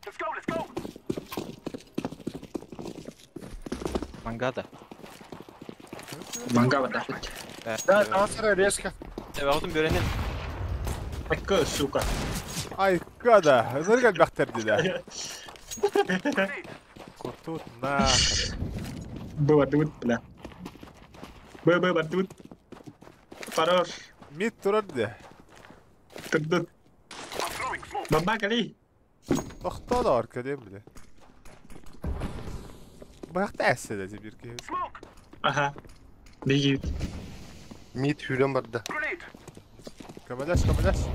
Let's go, let's go. Мангада. Манга вода хоть. Да, асыра резко. Эбе, бөренен. Такая, сука. Ай, када, ныргал бахтер диле. Кутут на. Было тут, бля. Было тут. Хорош. Мид турар де. Тут. Бомба, кали. Тохтоо арка дем биле. Бахта әссе де бир ки. Ага. Беги. Мид хүрен барды. Көмөлөс, көмөлөс.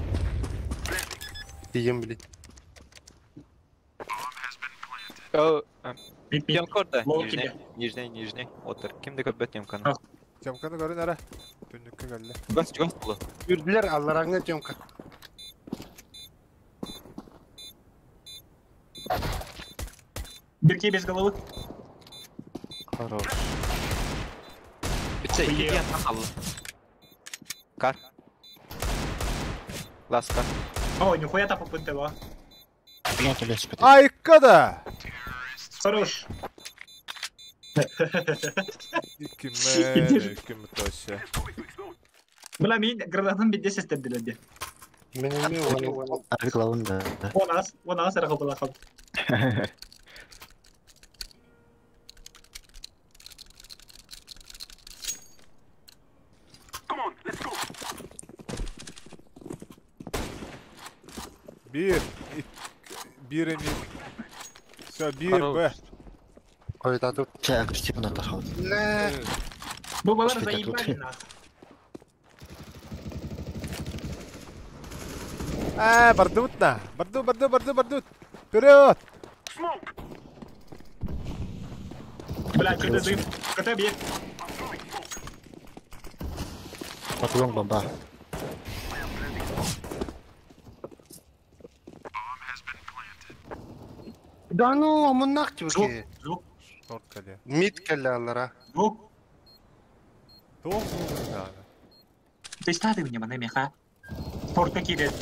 Тием блин. Ямкор да. Лоу Нижний, тебе. нижний, нижний. Отыр. Кимде көпбөт ямканы? А. Тёмканы көрүн ара. Түннүккө келди. Газ, газ булу. Үрдүлер аллараңа Тёмка. Бирки без головы. Хорош. Битсе, iki yandan alın. Kar. Ласка. О, нихуя там попытала. Ай, када. Хорош. Икки ким тоше. Бля, мин гранатам бидде сестердилер. Мен эми оны. Арбик лавын да. Он аз арага була кал. Come on, let's go. Bir, bir emir. Все, bir Б. Койда тут. Чай агрессивно отошел. Ле. Бу балар Что это тут? заебали нах. А, бардут на. Барду, барду, барду, бардут. Вперед! Smoke. Бля, что ты дым? КТ бьет. Патрон бомба. Да ну, амуннах Звук, тибки. звук, Шорт кале. Мид келле аллара. звук. Тоқ да. Ты статы мне, мана меха. Порта кирет.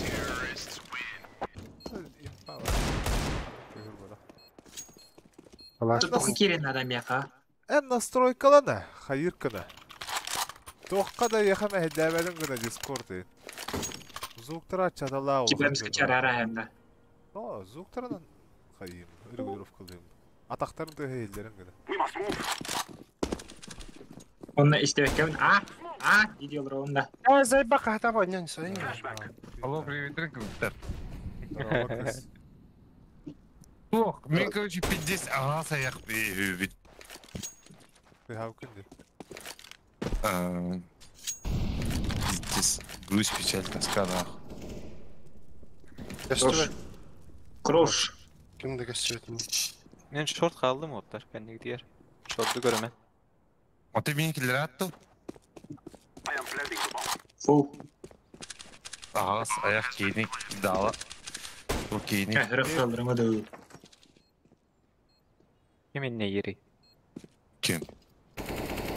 Тоқ кирет надо меха. Эн настройкалана, хайыркана. Тоққа да яхама хедәбәдін гына Дискорд. Звуктара чатала Кибемски чарара хэмда. О, звуктаранан хайым, регулировкалыйм. Атақтарын да хейлерин гына. We must move. Онна истебеккебин. А, а, идиолар онда. А, зайба кахта банян сайын. Flashback. Алло, привет, Рыгвтер. Ох, мен, короче, пиздец, ага, саяқ бит. Ты хавкин Пиздец, грусть, печаль, тоска, нахуй. Көстүбэт. Крош. Ким да көстүбэт. Мен шорт қалдым оттар, кәндегі дияр. Шортты көремен. А ты меня киллер атту? I am planting the bomb. Фу. Ага, аяқ кейник дала. Бу кейник. Хөрөх салдырма да. Ким не ери? Ким?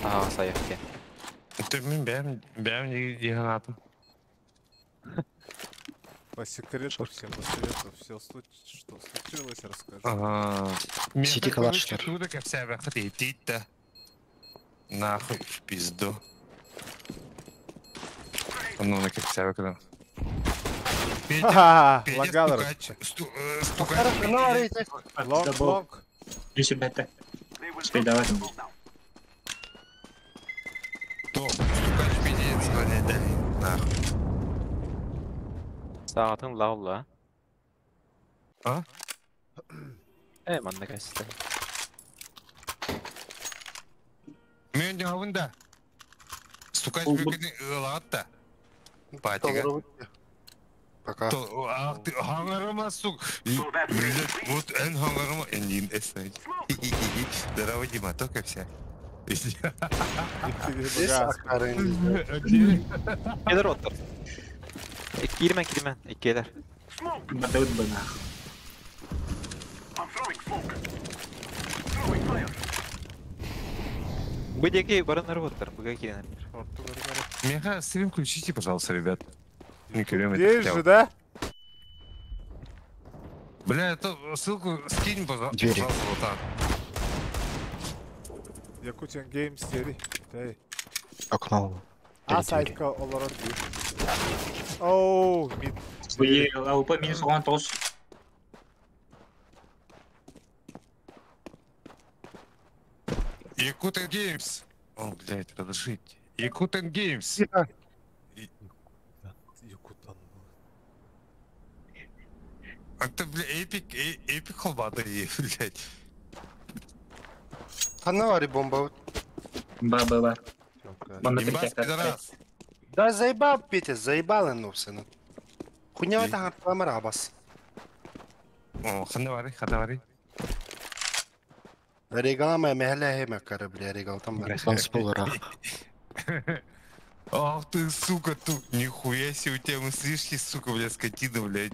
Ага, саяқ кен. Ты мен бәм деген атым. По секрету всем, по совету, все, что случилось, расскажу. Ага. Сити калаштар. Туда как вся хотите да. Нахуй в пизду. Ну, на как вся когда. Петя, Ха-ха, Петя, лагалар. стукач, стукач. Ну, арейте. Лонг, лонг. Ребята. They will Успей not давай. get the bomb now. То, стукач пиздец, звонит, да? Нахуй. Сағатын лаула. А? Э, манна кәсті. Мен жауында. Стукач Ол бұл- бүкіні ылат Патига. Пока. То, ах ты, хаңарыма, сук. Блядь, вот эн хаңарыма, эн эс. Здорово, Дима, только вся. Здесь акарын. Келер оттар. Кирмен, кирмен, келер. Smoke. Батабыт бына. I'm throwing smoke. Throwing fire. Бу деки баранар оттар, буга кирен. Шорту көргөрө. Меха, стрим включите, пожалуйста, ребят. Не көрем это Здесь хотя же, бы. да? Бля, это ссылку скинь, Двери. пожалуйста, вот так. Якутиан Games дери. Тэй. Окно. А Двери, двери. сайтка олорон дии. Оу, мид. Уе, АУП минус 19. Якутен Геймс. О, блядь, разрешите. Якутен Геймс. Якутан. А ты, бля, эпик, эпик холбата, блядь. Ханна вари бомба. Ба, ба, ба. Манна Имба, притяг. пидорас. Да заебал, Петя, заебал, ну все. ну. Хуйня это хантламара абас. О, ханавари, ханавари. Регалама мехле хеме кара, бля, регал там. бар. Ланс полура. Ах ты, сука, тут нихуя себе у тебя мыслишки, сука, блядь, скотина, блядь.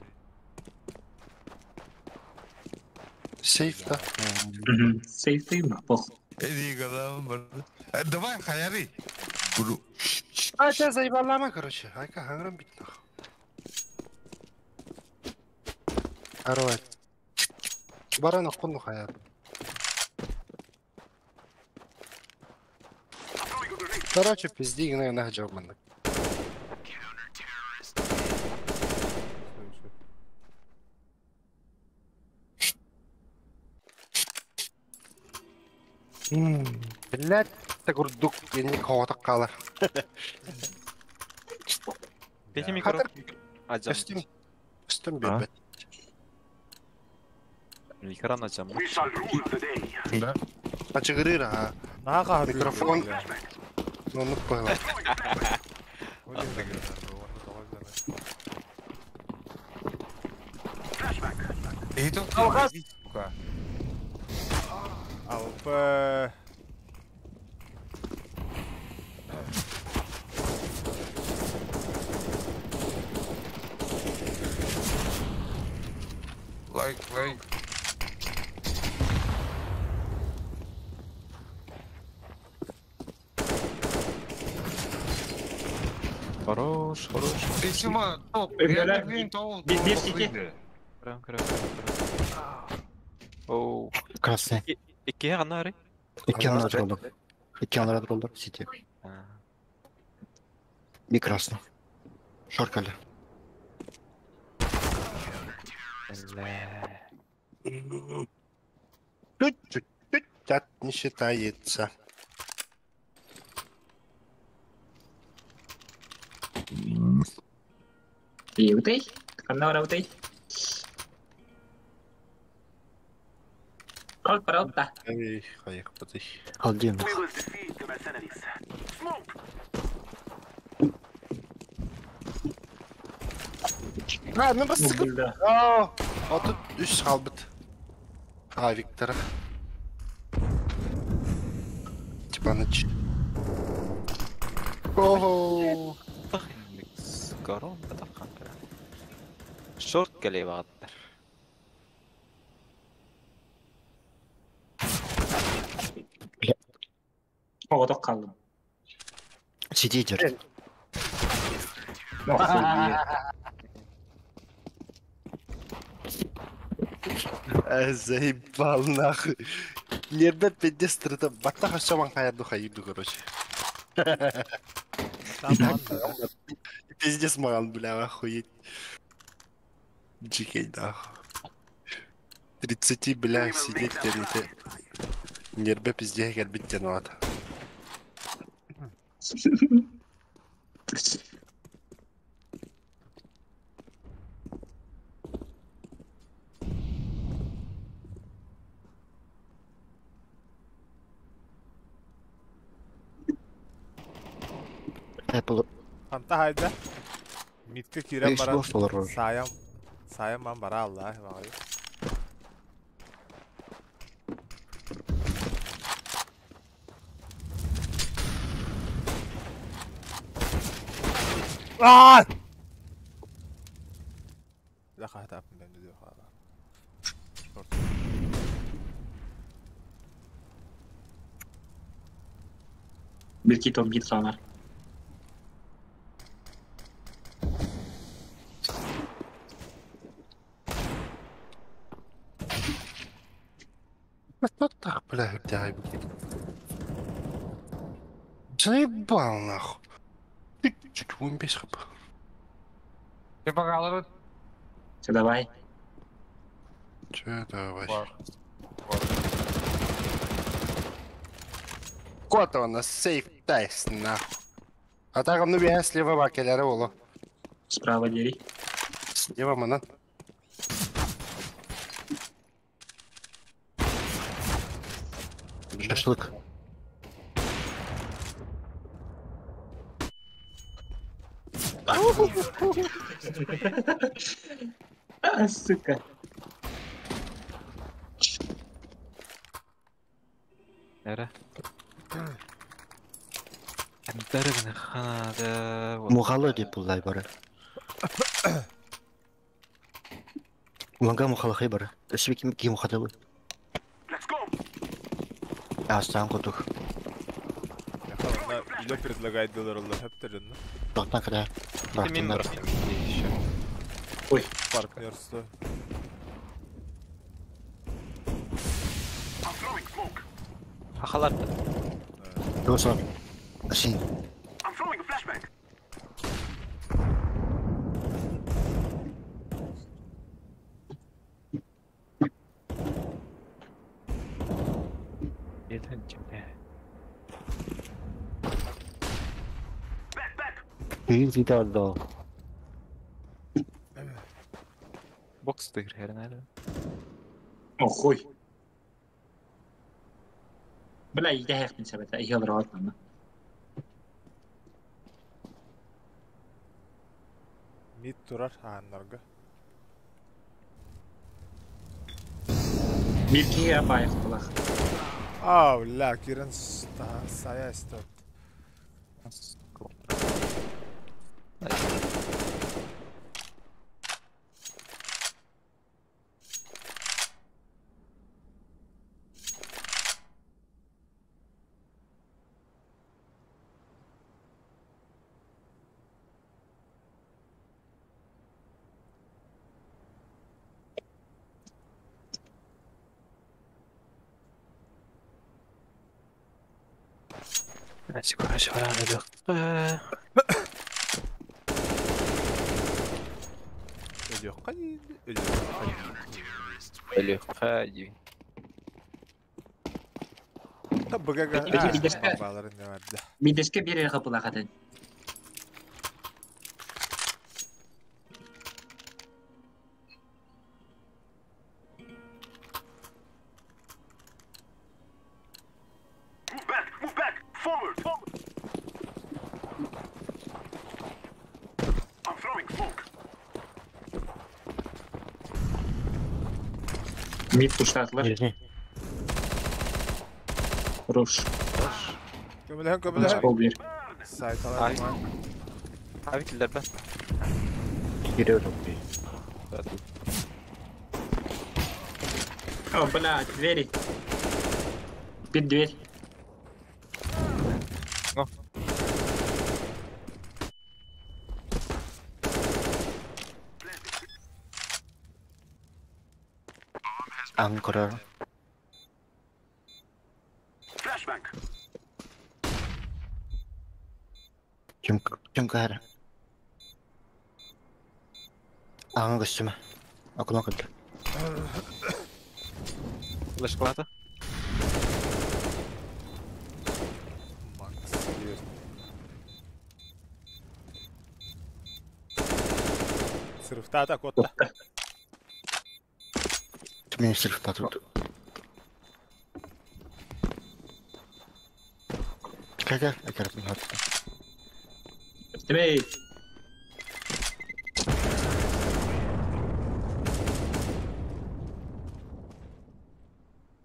Сейф, да? Сейф ты, пох. Регалама, брат. Давай, хаяри. Бру. А, сейчас заебалама, короче. Айка ханграм бит нахуй. Хорош. Барана кунну хаят. Throwing a grenade. Короче, пизди, гна на жауап мандак. Блядь, так урдук не кого-то калар. Петя микро. Хатыр. Аджам. Костюм. Костюм А? бебет. Экран аджам. We shall rule the day. Да. Ачыгырыр, а. Нага Микрофон. Ну, ну, было. И тут, сука. АВП. Лайк, лайк. Хорош, хорош. Ты сюма, топ. Э, Я бля, не то, без сети. Крам, крам, крам. Оу. Красный. Икки анары. Икки анара тураллар. Икки анара тураллар. Сити. Би красный. Шоркали. Бля. Чуть-чуть, чуть не считается. Иутей? Ханна утей? Кол паралта. Эй, хайыхпытый. Алдин. We will defeat the mercenaries. Smoke. А, ну бас Бля. Аа, 33 қалбыт. А, Виктора. Типаныч. Ого. Скорон батахан. Шорт кэлиэ баҕаттар. Оҕотох хааллым. Сиди дер. Заебал нахуй. Нербет пиздец трыта. Баттах ашаман хаярду хайырду, короче. Там Пиздец маған, бля, охуеть. Дикий, нахуй. 30, бля, сидеть тянете. Нербе пиздец кэлбит тянуат. Apple. Ханта хайда. Митке кирен Үш баран. бос олорор. Саям. Саям ман бара Аллах бағай. Аа! Лаха тапын мен диyor hala. Шорт. Билки том бит хамар. Вот так, бля, бля, Заебал нахуй. Ты чуть вон без хп. Ты погалырыт. Все, давай. Че давай. Бар. Кот он на сейф тест нахуй. А так он ну слева бакелері олы. Справа дери. Слева манан. Шашлык. А, сука. Нere? Бәрігіне ханады. Мухалы деп бұлай бары. Уланга мухалы хай бары. Өсібе ким ким мухалы. Let's go. Астан кутух. Яха, үле предлагает доллар олар хөптөр жынны. Тоқтан када. Мен Бартыннар. еще. Партнерство. I'm throwing smoke. Хахалар. Досон. Син. I'm throwing a flashbang. Етін чемпе. Back, back. Күйін видео. Бокс тыгыр әлі. Охуй. Бля, иде хәхтин сәбәтә, иһә алыр Мид турар ааннарга. Бир киһи апайыктылах. Аа, бля, кирен сая стоп. Ölüyor қайын, ölüyor қайын. Ölüyor қайын. Та бгг. Били- Баларын не бар да. Бидеске бир эр капылах атын. Мид пуштатлар. Нижний. Руш. Көмөлөһөн көмөлөһөн. Пол бир. Сайт алар. Abi killer ben. Giriyorum. О, блядь, двери. Бир дверь. О. Анкора. Flashbang. Ким ким кара? Аңа көстүмө. Окно кылды. Flash клата. Макс. Сырыфтата котта. Мен сырыфтаты. Кага, акаратын хатты. Тимей.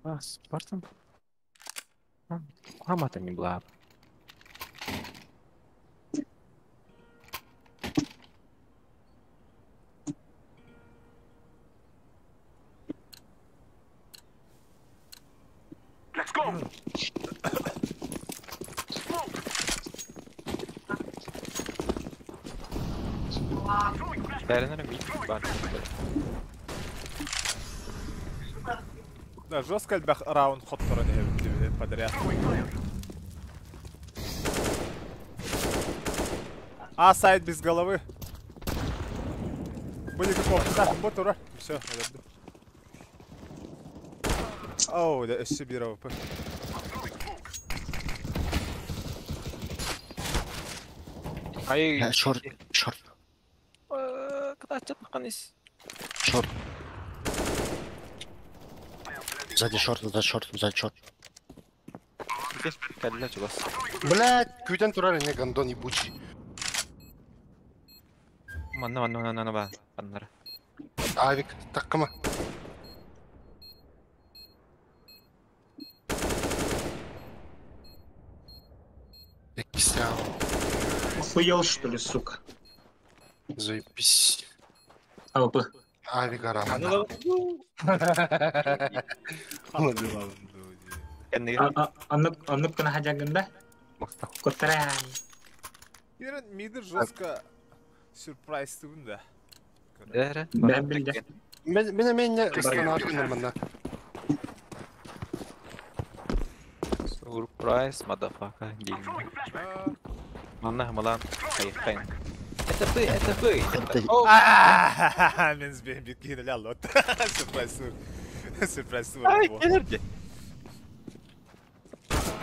А, Спартан. Хамата не была. Let's go. Smoke. Throwing flashbang. Бәрінер мид бар. Да, жестко элбэх раунд хотторон эбит подряд. А, сайт без головы. Были какого-то. Да, вот ура. Все, наверное. Оу, да, еще бир АВП. Ай, Шорт, шорт, Кытачат канис. шорт. Сзади шорт, сзади шорт, сзади шорт. Кәллә чугас. Блядь, күтен турар не гандон ебучий. Манна манна манна ба. Аннар. Авик, таккыма. Эккисяу. Охуел, что ли, сука? Заебись. АВП. Авик арам. Оннук кына хажагында. Котаран. Ирен миды жестко сюрприз түгін да. Дәрі. Бәм билде. Мен мен не останавливаю нормально. Surprise, motherfucker. Манна малан. Хай, хай. Это вы, это вы. Это- А, Мен сбен биткин лялот. Сюрприз тур. Сюрприз тур. Ай, келерди.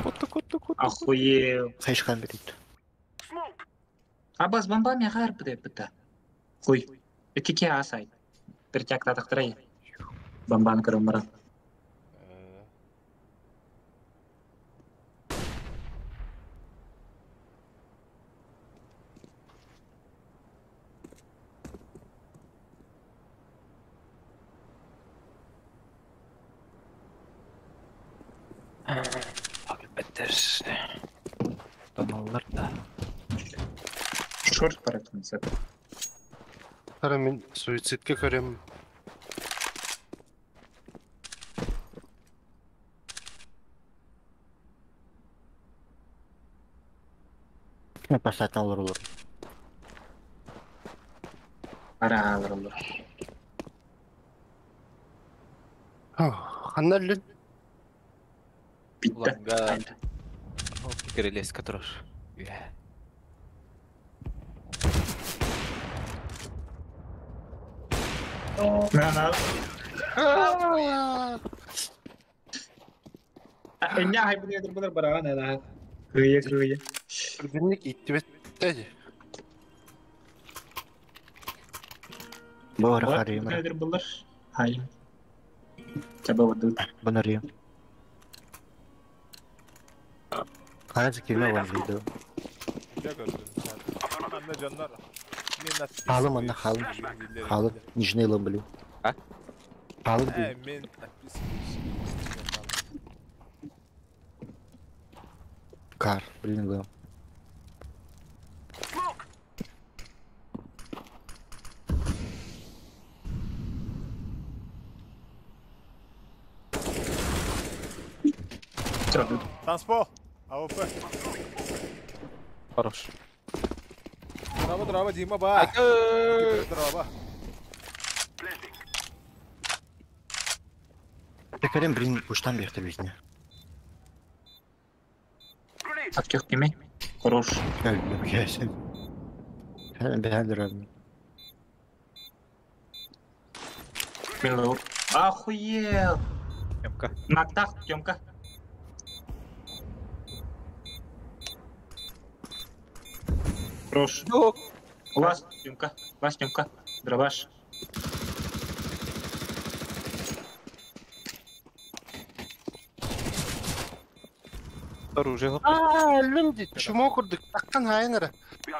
Куту, куту, куту. Охуел. Хайшкан берет. Smoke. Абас бомбами гарп деп Хуй. Кике асай. Перчак татактырай. Бомбан көрөм Беттер. Тоналлар да. Шорт паратынса. Тара мен суицидке көрем. Кime pasattan olur olur. Ара алыр olur. Ханна лүн. Битте. Уланга. Кирелеска турар. На на. Эння хайбын булар бараган ана. Кыйы кыйы. Күннүк иттибет. Бу ара харыйым. Nedir булар? Хай. Чаба барды. Банарыйым. Хара кирме бар видео. Анна жаннар. Халым, анна халым. Халым. Нижний ломблю. А? Алып Мен отписываюсь. Кар, блин, был. Танцпол! АВП. Хорош. Драба, драба, Дима, ба! Драба. Текерем, блин, пуштан бехте бизне. Актер кеме? Хорош. Охуел! Тёмка. Нактах, Тёмка. Хорош. У вас, Тёмка. Вас, Тёмка. Дробаш. Оружие. Аа, лүм ди. Чумо курдук. Таккан хайнара.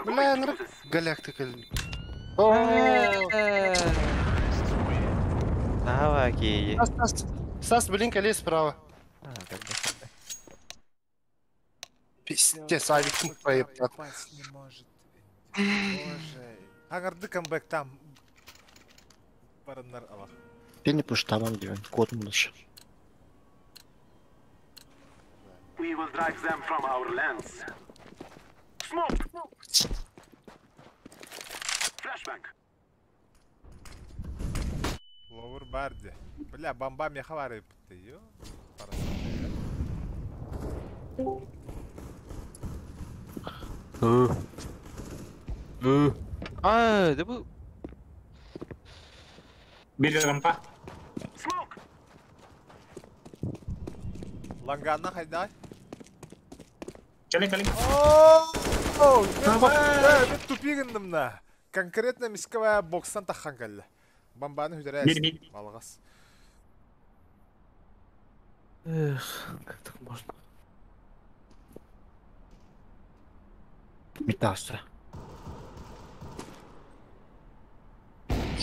Бля, нара галякты кэл. Давай, окей. Стас, Стас, блин, колес справа. Пиздец, авик проеб. Попасть не может. Боже. Аңырды камбэк там. Барыннар алах. Пени пуштамам диэн, кот мулыш. We will drive them from our lands. Smoke! Flashbang. Ловыр барди. Бля, бомба меха бар епті. Ё. А, да bu... Bir rampa. Smoke! Ланганна хайдай. Кэлин, кэлин. Ооо! Мен тупигіндім на. Конкретно мисковая бокстан таххан кэллэ. Бомбаны хүдәрәс. Бир, бир. Балғас. Эх, как так можно? Митаса.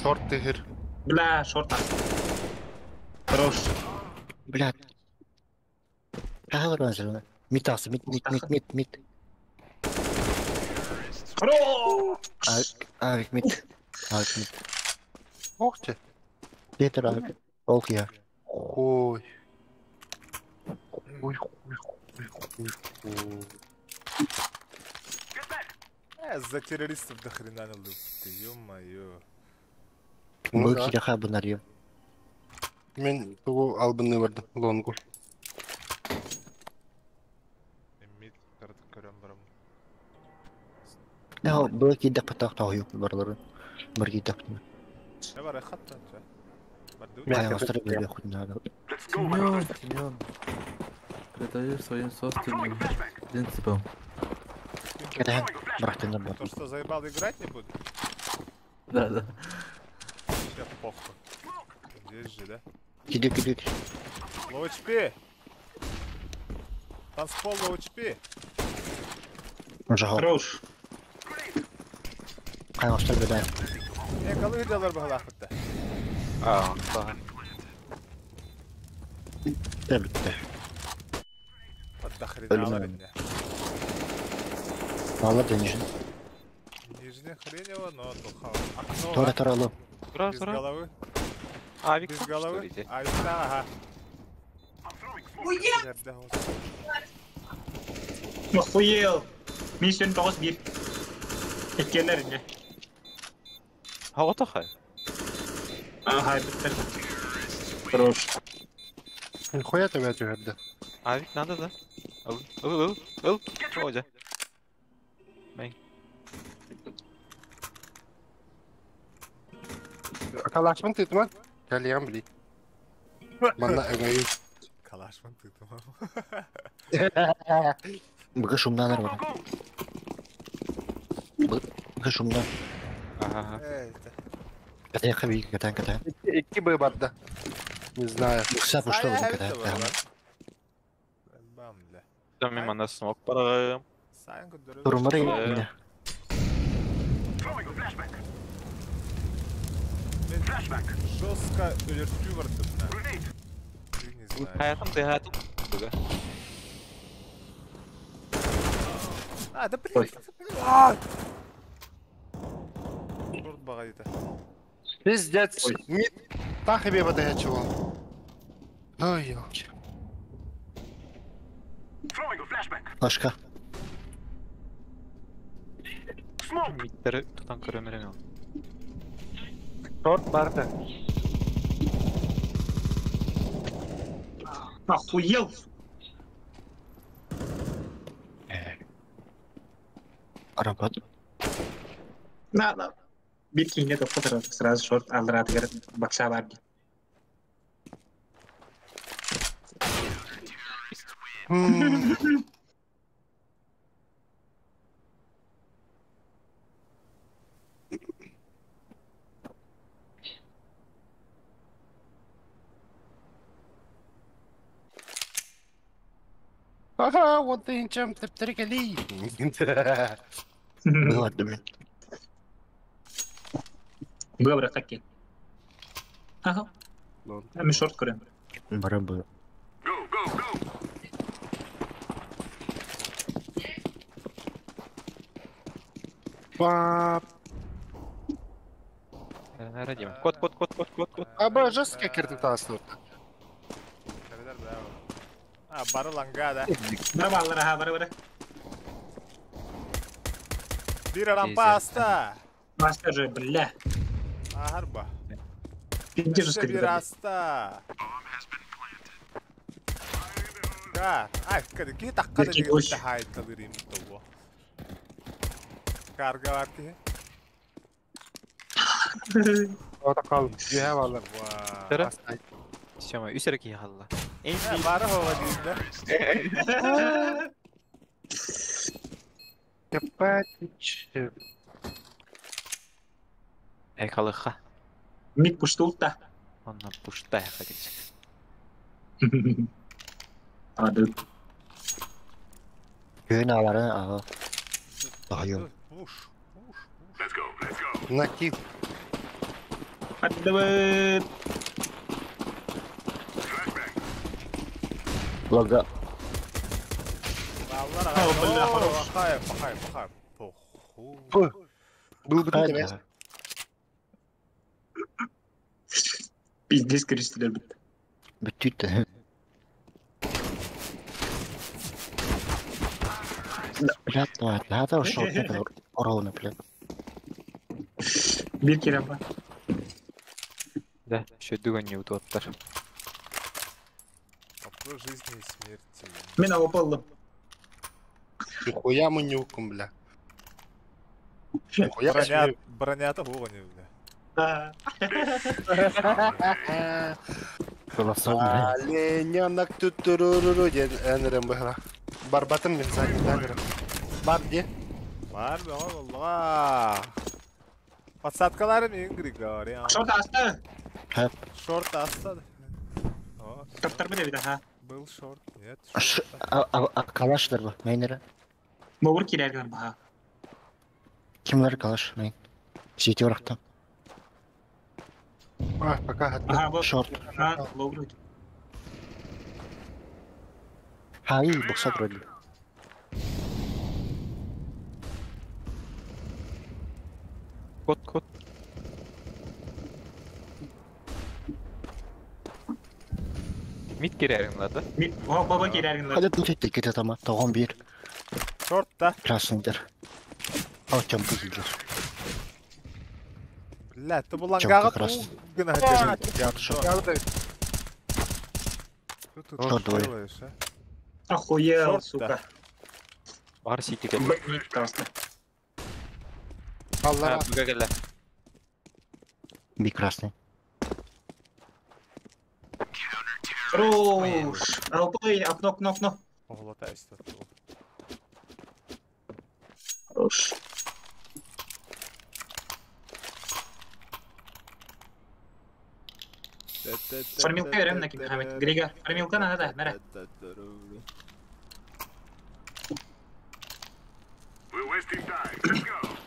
Шорт тыгыр. Бля, шорта. Хорош. Бля. Кахалар Митаса, мит, мит, мит, мит, мит. Хорош! Авик, мит. Авик, мит. Ох ты. Петр, авик. Олк я. Ой. Ой, хуй, хуй, хуй, хуй. За террористов до хрена на ты, ё-моё. Ну Был да. кираха бунарьё. Мен тугу албыны бардым, лонгу. Мид картı көрөм барам. Да, был кидак патах тахуюк барлары. Бар кидак. Не бар, хатта. Барды. Мягко Кая остро бля хуй надо. Let's go, my Семен, Семен. Предаешь своим собственным принципам. Кидахан, брахтын бар. То, что заебал играть не буду? Да, да. Вообще похуй. Здесь же, да? Кидик, кидик. Low HP! Танцпол low HP! Жахал. Хорош. Кая остро бля. Не, калы делар баглах бітті. А, да. Да, бітті. Вот до хрена Блин. алар Мало денежный. Нижний хрень его, но тухал. Окно, Тора, тора, лоп. Ура, без ура. головы. Авик, Без что головы. ли, А, да, ага. Охуел! Миссион 9-1. Эккелер не. А вот ахай. Ага, бітті. Хорош. Хуя тебя түһәрді. Авик надо, да? Ыл, ыл, ыл, ыл. Оля. Мен. Калашмын тытма. Кальян, блин. Манна эгои. Калашман ты там. Быгы шумнанар бар. Быгы шумнан. Ага. Эй, это. Катая хаби, катая, катая. Икки бы барда. Не знаю. Букса пушта Сая катая. это бар. Бам, бля. Там мимо нас смог параем. Сайн көдөрө. Турмары Э. не. Throwing a flashbang. Мен Жестко өлөртүү бардым да. Ты не знаешь. Hayatım hayatım. Буга. А, да блин. А! Шорт багайда. Пиздец. Мид. Тахи бе чего. Ой, ёлки. Башка. Мидтери тутан көрөмөрөн. Шорт барды. Охуел! Арабат. На, на. Bir kine topu сразу шорт алдыратыгар бакса бар. Ага, вот и чем тептерикали. Было мен. Было таки. Ага. Мен шорт көрөм. Бара бу. Пап. Радим. Кот, кот, кот, кот, кот, кот. Аба жестко кирди таслар. А, бары ланга да. Бара баллар, ага, бара бара. Бир рампа аста. Мастер же, бля. Ахарба. Пизде жестко Бир аста. Да, ай, кади ки такка да деген хайт талырым того. Карга бар ки. Ота кал. Жеһе баллар. Тара. Сема, үсер ки халла. Бары хова дейді. Кепатич. Эй, халыха. Мид пуштулта. Онна пушта хадичек. Ады. Көн алары ага. Дайым. Пуш, пуш, пуш. Накид. Ады. Лага. Бахай, бахай, бахай. Поху. Был бы ты Пиздец крестилер бит. Бүттүт. Блядь, ну это ушел ровно, блядь. Бир керамба. Да, еще дуга не утуаттар. Вопрос жизни и смерти. Мен алып алдым. Нихуя мы не укум, бля. Нихуя Броня, броня-то не, бля. Олененок тутуруруру ден энерем быхра. Барбатым мен сагы Бар де. Бар бе, Алла. Подсадкалары мен Григорий. Шорт асты. Шорт асты. Таптар бile bir ha. Был шорт, нет. А калашлар ба, мейнere. Мобур кирерген баха. Кимлер калаш, мейн. Сети орақта. А, пока. Ага, Шорт. Ага, лоугру. Хай, бокса вроде. Кот, кот. Мид кирерин да? Мид, о, баба кирерин Hadi bu tek tek ama tamam bir. Шорт да. Красныйдыр. Ал чампы килер. Бля, ты был лангага гына Шорт. Что ты делаешь, а? Охуел, сука. Бар сити кел. Мид красный. Алла. Буга келе. Би красный. Хорош. Алпай, окно, окно, окно. Поглотайся тут. Хорош. Фармилка берем на ким Грига. Фармилка надо, мера. We're wasting time. Let's go.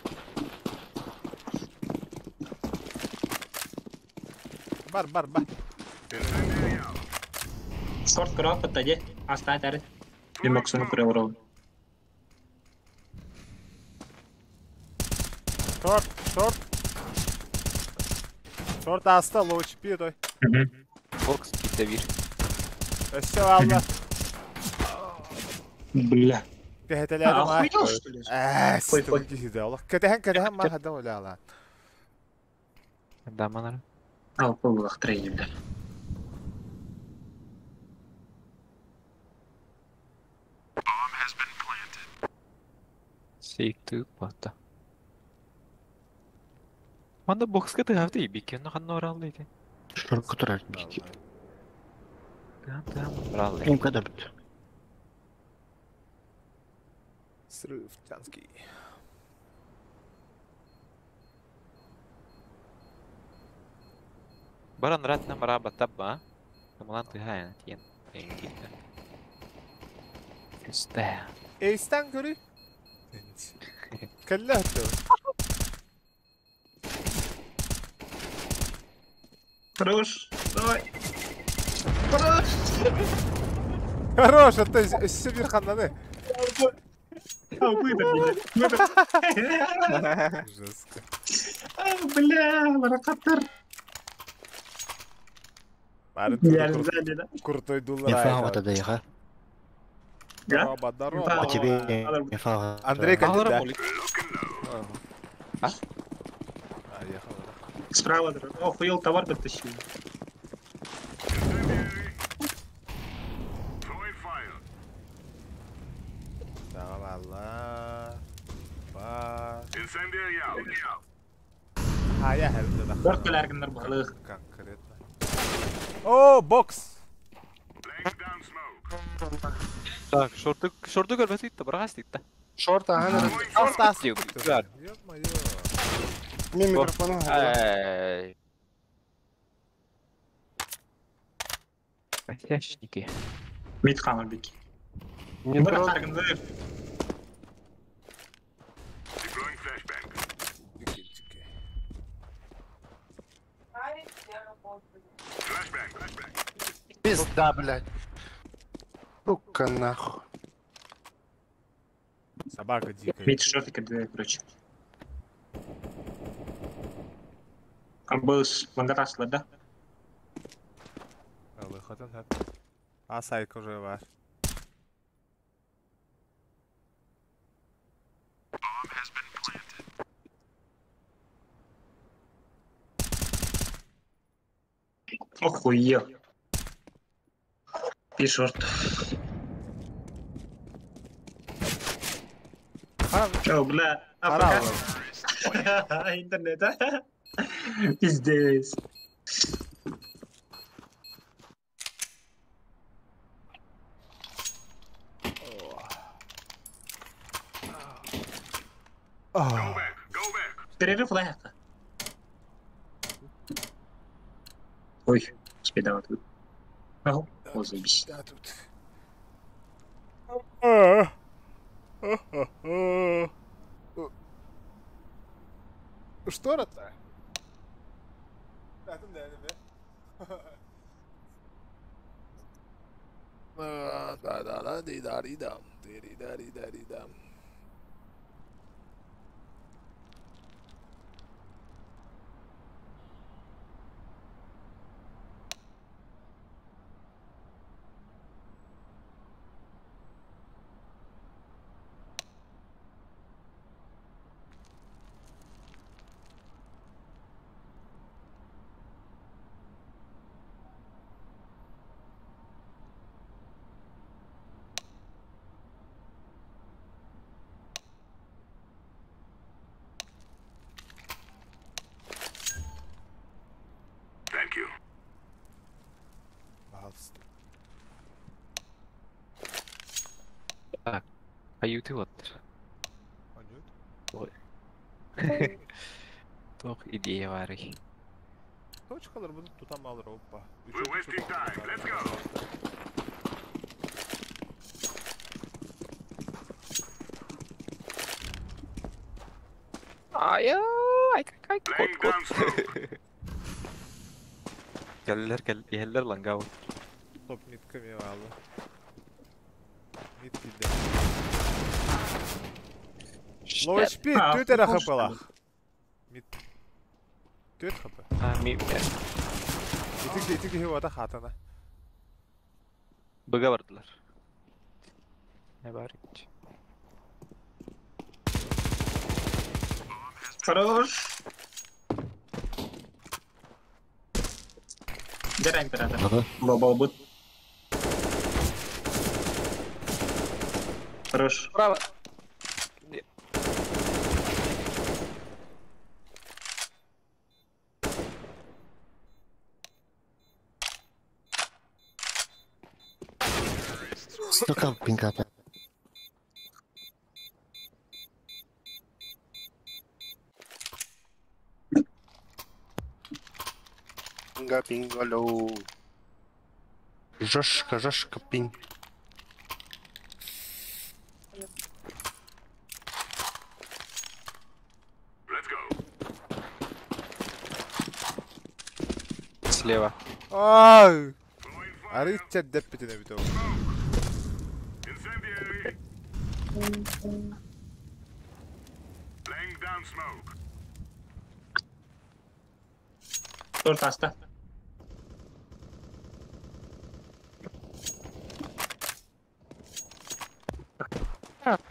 Бар, бар, бар. Шорт көрө аппытта де. Астаа тәрі. Мен боксыны көрө оралым. Шорт, шорт. Шорт аста, лоу HP той. Бокс китте бир. Өссө алла. Бля. Кэһэтэлээдим аа. Охуел, что ли? Ээ, Ой, ой. киһи олох. Кэтэһэн кэтэһэн маа хадда оля алаан. Даманар. Ал полулах трейдер. Сейктүү бата. Манда бокска тыгавты ибикен ханна оралды ити. Шорка турар бики. Тыгам тыгам оралды. Им когда бит. Срыв тянский. Баран ратна мараба табба. Камалан тыгаян тиен. Эңгитте. Күстә. Эйстен көрүй. Кэллэ өттө. Хорош. Давай. Хорош. Хорош, это өссө бир ханнаны. А, выдор меня. Выдор. Жестко. А, бля, баракаттар. Бары Я сзади, да? крутой Не дуллар. фага тогда я. Да? Здорово, здорово. А тебе не фага. Андрей Алара кандидат. молик. А, ехал. Справа. да. О, хуел товар подтащил. Tamam Allah. Ba. Ha ya herhalde da. Dört кэлэргиннэр баһылык. Конкретно. О, бокс. Так, шорты шорты көрбөт итте, барагас итте. Шорт, ага. Шорт ас. Ё-моё. Мен микрофону. Эй. Косячники. Мид хамар бики. Не Бара трогай. харгыннар. Чики, чики. Пизда, блядь. Сука, нахуй. Собака дикая. Мид шортика две, короче. Арбыз мандатаслар, да? Выходом так. А сайка уже var. Охуел. И шорт. О, бля. Пора. Интернет, а? Пиздец. Перерыв лайка. Ой, спидала тут. Ага, о, заебись. Да, тут. Что это? Да, да, да, ди да ди дам, ди да ди да ди дам. Пожалуйста. Так, а YouTube вот. Анют. Тох идея вары. Точкалар будут тутам алыр, опа. Ай, ай, ай, кот, кот. Кэллэр кэл иһэллэр лангау. Топ мидка мен алла. Мид килде. Low HP, А, 4 эрэ похож, хплах. Мид. 4 хп. А, ми Ити ити киһи уота хатана. Быга бардылар. Не бар ич. Хорош. Дерань оператор. Ага. Лобал бут. Хорош. Право. Сука, пингата. Пинга, пинга, лоу. Жошка, жошка, пинг. Let's go. Слева. Ай! Арыт деппитине бит ол. Incendiary. Laying down smoke. Торт аста.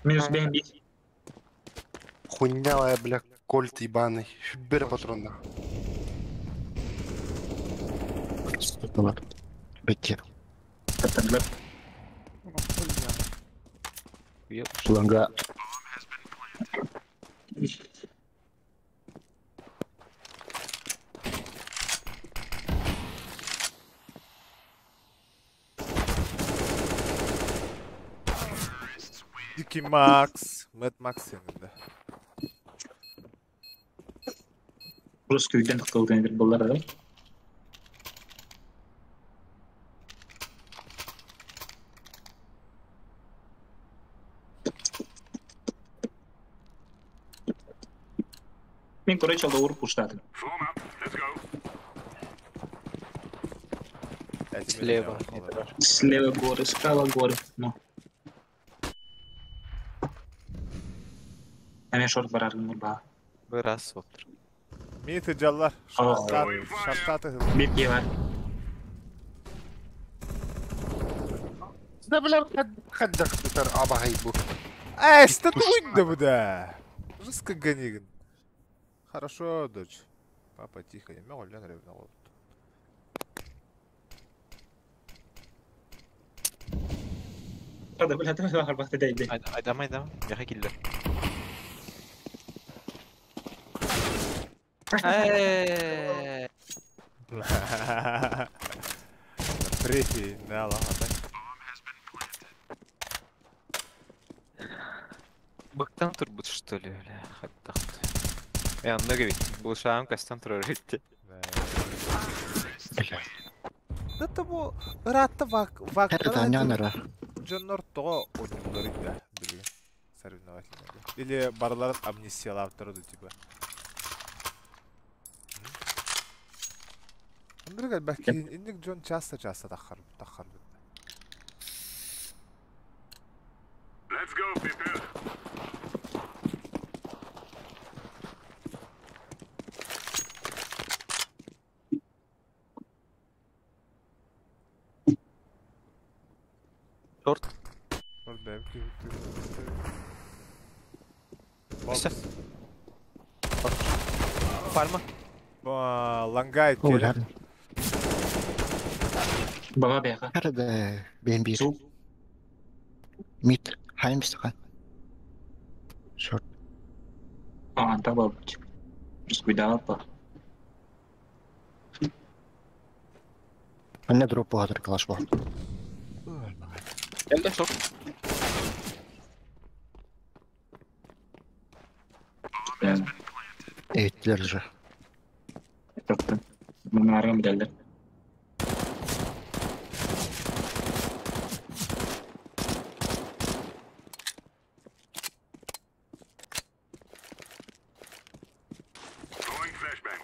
Минус БМБ. Хуйня, бля, кольт ебаный. Бер патронах. Сука, Бетти. Каттарлар. Ланга. Дикий Макс. Мэд Макс сенінде. Русский үйден тықтылған едір бұлар да. Мен, короче, лаур пуштадым. Form up. Let's go. Слева. Слева горы, справа горы. Ну. А мен шорт барарым ба. Бір раз отыр. Мид жаллар. Ах. Шартаты. Бир бар. Да, бля, хаддах тутар абахайбу. Эй, что ты да буда? Жестко гонигин. Хорошо, дочь. Папа, тихо, я могу лен ревновал. Да, бля, давай барбакты дейди. Айдама, айдама. Яха килдер. Эээ. Третий, да, ладно, так. Быктан турбут, что ли, бля? Хаттахт. Я много ведь. Булшаам кастан турар итти. Бля. Да того ратта вак вак. Это нянера. Дьоннор того ойнулар да, билген. Соревновательный. Или барларын амнистиялап турду типа. Андрей бәки инник Джон часто-часто тахар тахар. Let's go, people. Шорт. Шорт бәки. Всё. Пальма. Лангайт. О, бля. Баба бяха. Харда БМБ. Суп. Мид. Хаймстака. Шорт. А, анта бабыч. Русский па. Анна дроп бағадыр калаш бар. Келді шорт. Эттилер же. Топтым. Мунарым билдер. Throwing flashbang.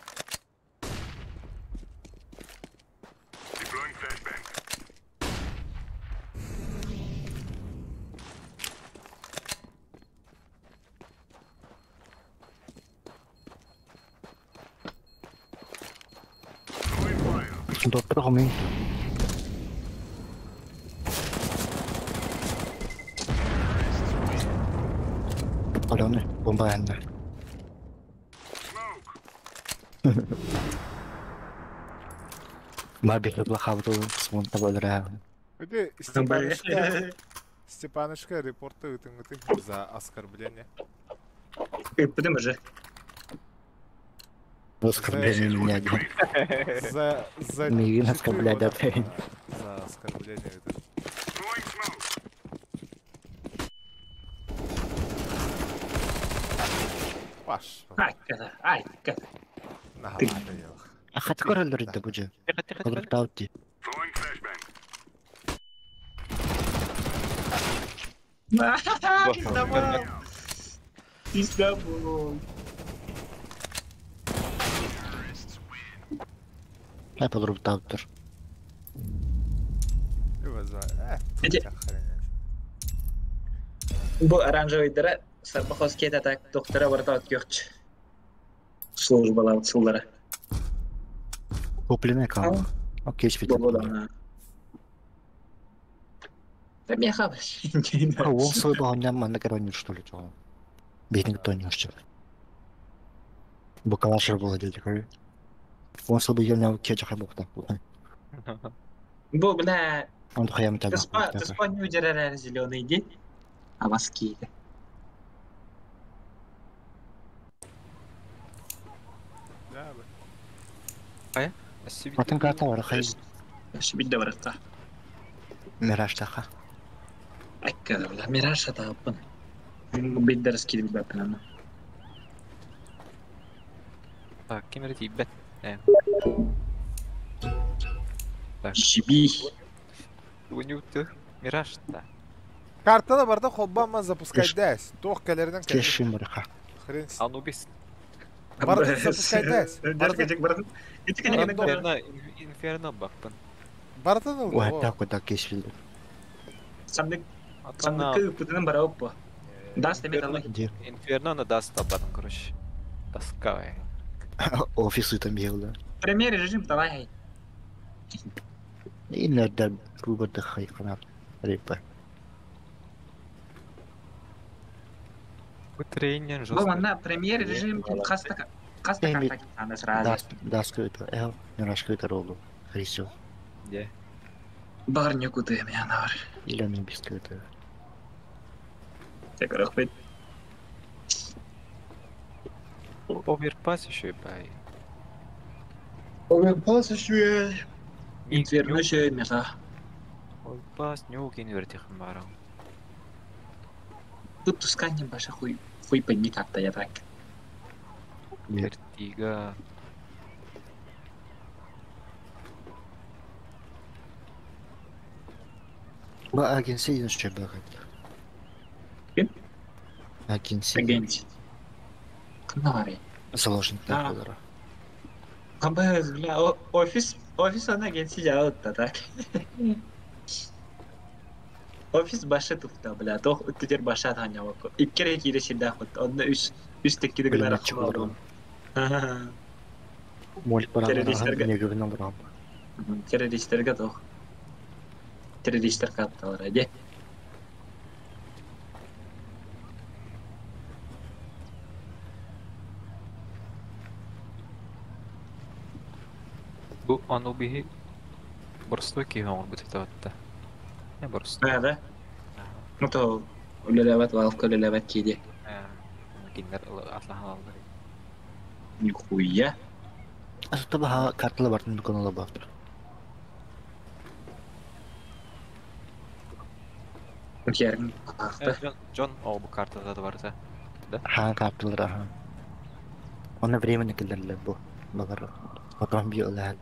Доктор хомин. Паленый, бомба энде. Ма бихлыбла хабыту смонта болра. Иди, Степанушка, Степанушка, репорты ытыҥыты за оскорбление. Ыппытым уже. Оскорбление меня. За Мигин оскорблять вот, да. За оскорбление это. Паш. Ай, ката, ай, ката. На, Ты. А хатыкор өлөрдө бу же. Олуртаут ди. Пиздобол! Пиздобол! Хай полуртауттар. Эти- Бу оранжевый дыра сарбахос кет атак доктора барта өткөкч. Службалар сыллара. Купленный кам. Окей, швид. Бободан. Да меха. Ол свой бағаннан манна каронер что ли чого. Бейтинг тонер что. Бу калашер было деди көр. Он свой елнә кече хай бухта. Бу бля, Он хаям та. Туспа, туспа не удирарар зеленый день. А маски. Да, Атын карта бар хай. Шибит да баратта. Мираж таха. Акка, бля, мираж атаппын. Биддер скидip баппын. Так, кем это бет? Так. Шиби. Унюты. Мираж да. Картада барда холбама запускать дәс. Тох кәлердән Кешим барха. Хрен. Анубис. Барда запускать дәс. Инферно, инферно баппын. Бардан ул. Ой, так вот так кешилди. Самдык самдык путының бара оппа. Даст тебе талай. Инферно на даст табатын, короче. Тоска. Офисы там бегал. Премьер режим талай. Иннердер руберды хайканат. Рипа. Бу тренер жестко. Бу манна премьер режим хаста хаста карта ана сразу. Даст көтө, эл, мираж көтө ролу. Хрисю. Где? Бар не куды меня навар. Или мен без көтө. Так рахмет. Оверпас еще и бай. Оверпас еще. Инферно еще меха. Оверпас нюк инвертихм барам. Тут тусканем баша хуй хуй пойми как-то я так. Вертига. Ба агенция еще багат. Ким? Агенция. Агенция. Кнары. Заложник да. Абыз, бля, офис, офис он агенция делает так. Офис башы тухта, бля, тох үттүдер баша таня вако. Иккере кире ширда хот, онда үс үс теккиде гынара хмалдым. Молик барам, негүбүн барам. Террористтерге тох. Террористтер капталар, эде. Бу Анубиһи борстой киһи оҥорбут этэ Не борстой. Да, да. Ну то үлэлэбэт валка үлэлэбэт киди. Кинилэр атлаһан аллар. Нихуя. Асыта баха картала бартын дүкөн баптыр. Ярым. Джон, о бу картада да бар да? Ха, карталар, аха. Оны временно килдерлер бу. Балар. Потом би олар.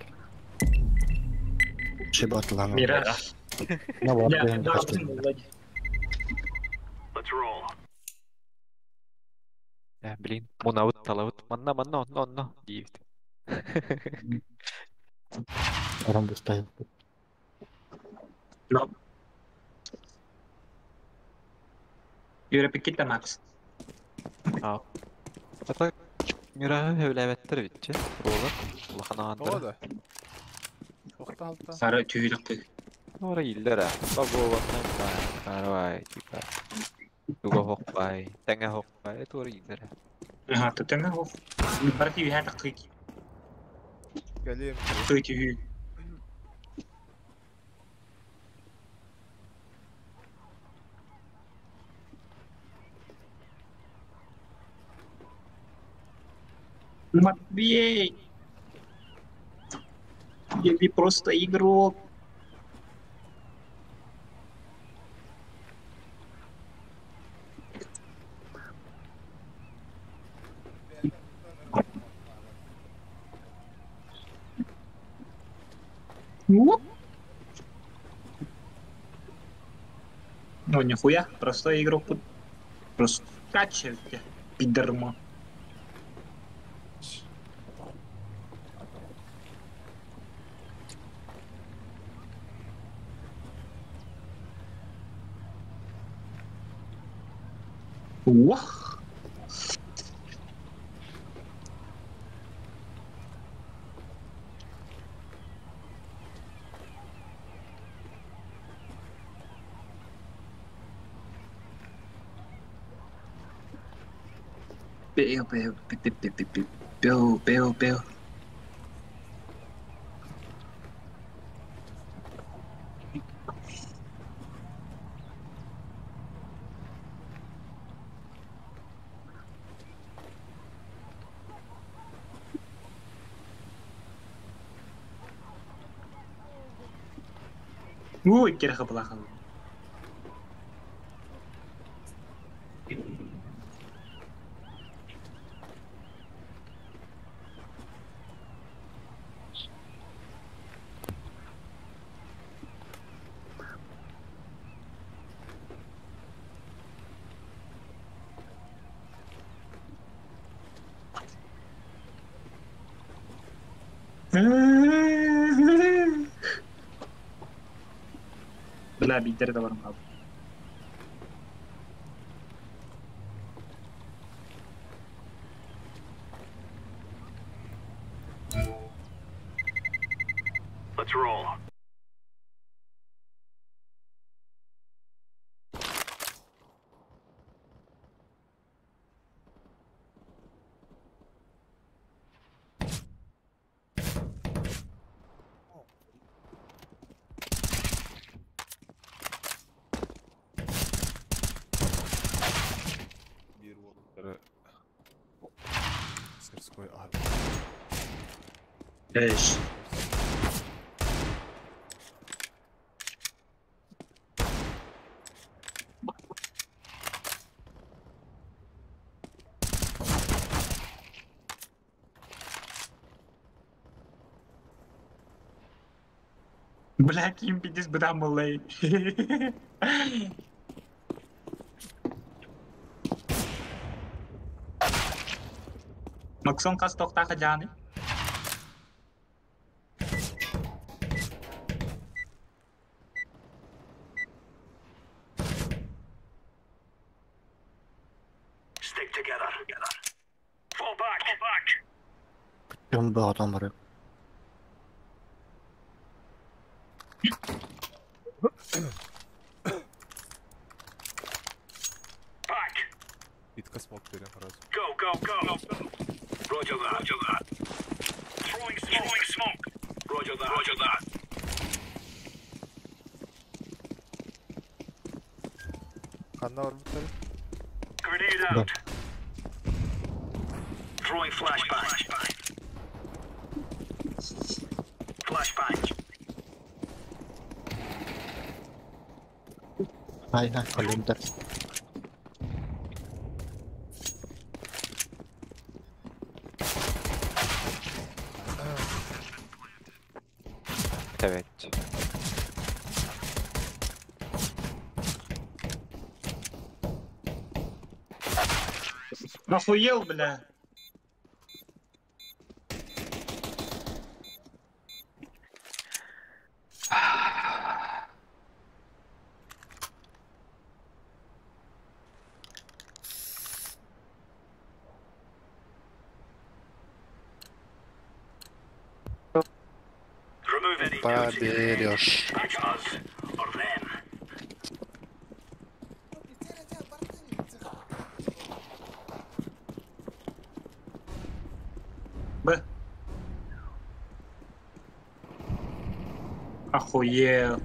Шибатлан. Мираж. Ну вот, Let's roll. Блин, мунабыт талабыт. Манна, манна, онно, онно. Диибит. Орон бустай. Но. Юрепикита Макс. А. Ата Мирага хөүләбәттер битче. Ролар. Улахан О, да. Алта. Сары түһүлүк. Ora иллера. Бабо Карвай, типа. Туга хокпай, таңа хокпай, это ора иллера. Ага, тотема хох. Барти үһә такый. Кэлиэм. Кый түһү. Матвей! Я не просто игрок. Ну нихуя, простой игрок тут. Просто качает пидорма. Ух! Беу, беу, бе, бе, бе, бе, бе, беу, беу, беу. Ой, кирха плаха. Бля, бидер да барым қалды. Let's roll. Bir уолаттары Сырской армия. Эш. Бля, ким пиздец быдан болай. Максон қас тоқтақы жаны. Stick together. Fall back. Fall back. Дьон бөҕөтөн барып. Back. Итка смог берем сразу. Go, go, go. Roger that. Roger that. Throwing smoke. Throwing smoke. Roger that. Roger that. Ханна бар буттары. Grenade out. Throwing flashbang. Flashbang. Ай, ай, календер. Evet. Охуел, бля. Remove any Поберешь. Б. Охуел.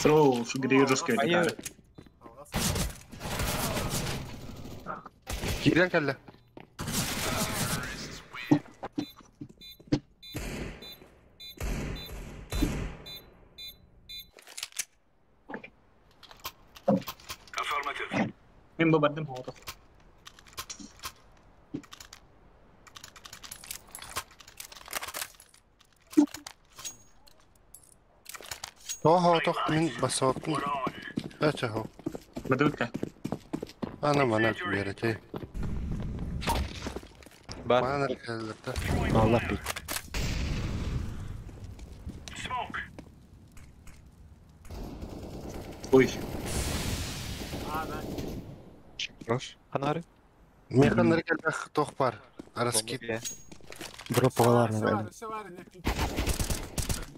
Throw, жесткий Айы. Кирен кэллэ. Мен бардым хоото. Тоҕо тох мин бассааппын. Эчэ хо. Бадыбытка. Ана мана берете. Бар. Мана кэллэртэ. Allah бит. Ой. Рош. Ханары. Механнар кэллэх тох бар. Араскит. Дроп оҕалар.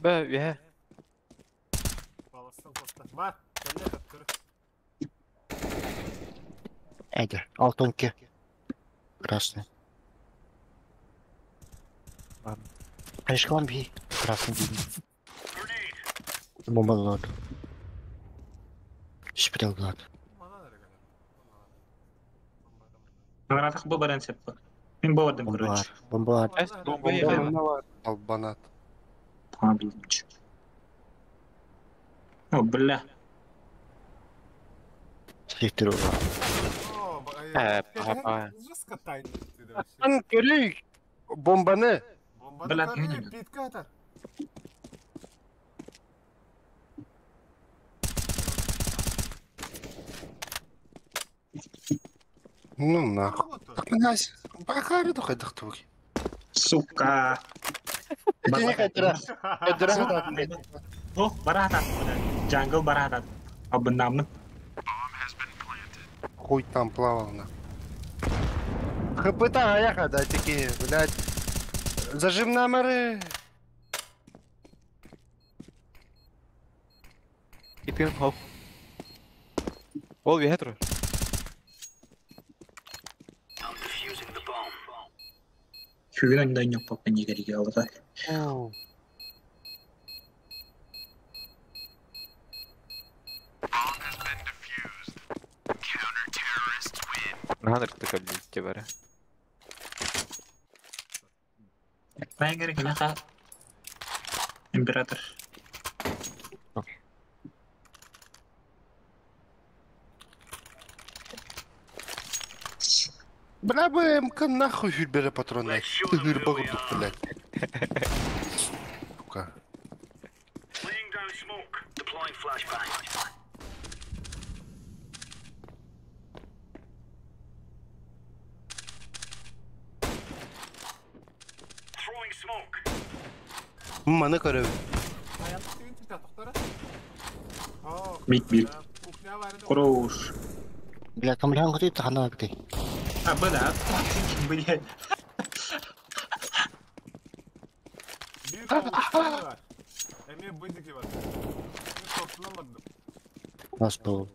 Б, үһэ. Эдер. Алтонки. Красный. Ладно. Конечно, би. Красный би. Бомбалар. Шпрел блад. Наратах бу баран сеппа. Мен бардым короче. Бомбалар. Бомбалар. Эс, бомба еhe. Албанат. А, блин. О, бля. Сектор. Папа. Ан көрүй бомбаны. Бля, не Ну нахуй. Так нас бахары дохайдахтуги. Сука. Итини кайтара. Кайтара. О, барахатат. Джангл барахатат. Абыннамны. Хуй там плавал на. ХП-та аяха, да, такие, блядь. Зажим номеры. Ипин хоп. Ол үһэ турар. Күгін анда ньоппа нигерге алды. Наһан ырытты кэллиитте бара. Байгер кенаха. Император. Бля, БМК нахуй хүлбере патронай. Тыгыр багырдык, блядь. Сука. Маны көрөбүн. Мид бир. Хорош. Бля, камлян говорит, хана бит. А, бля, блядь. Нас был.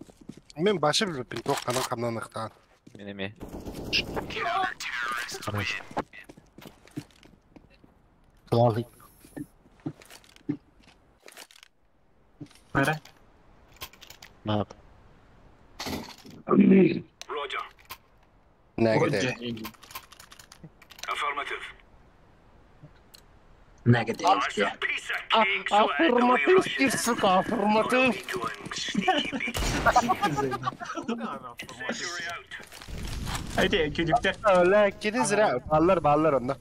Мен башы билбеппин туох ханан хамнаныхтаан. Мен эме. Хорош. Клалый. Бара. Мап. Нәгеде. Негде. Аффирматив, сука, аффирматив. Айде, күдүктер. Ола, кини зря. Баллар, баллар онно.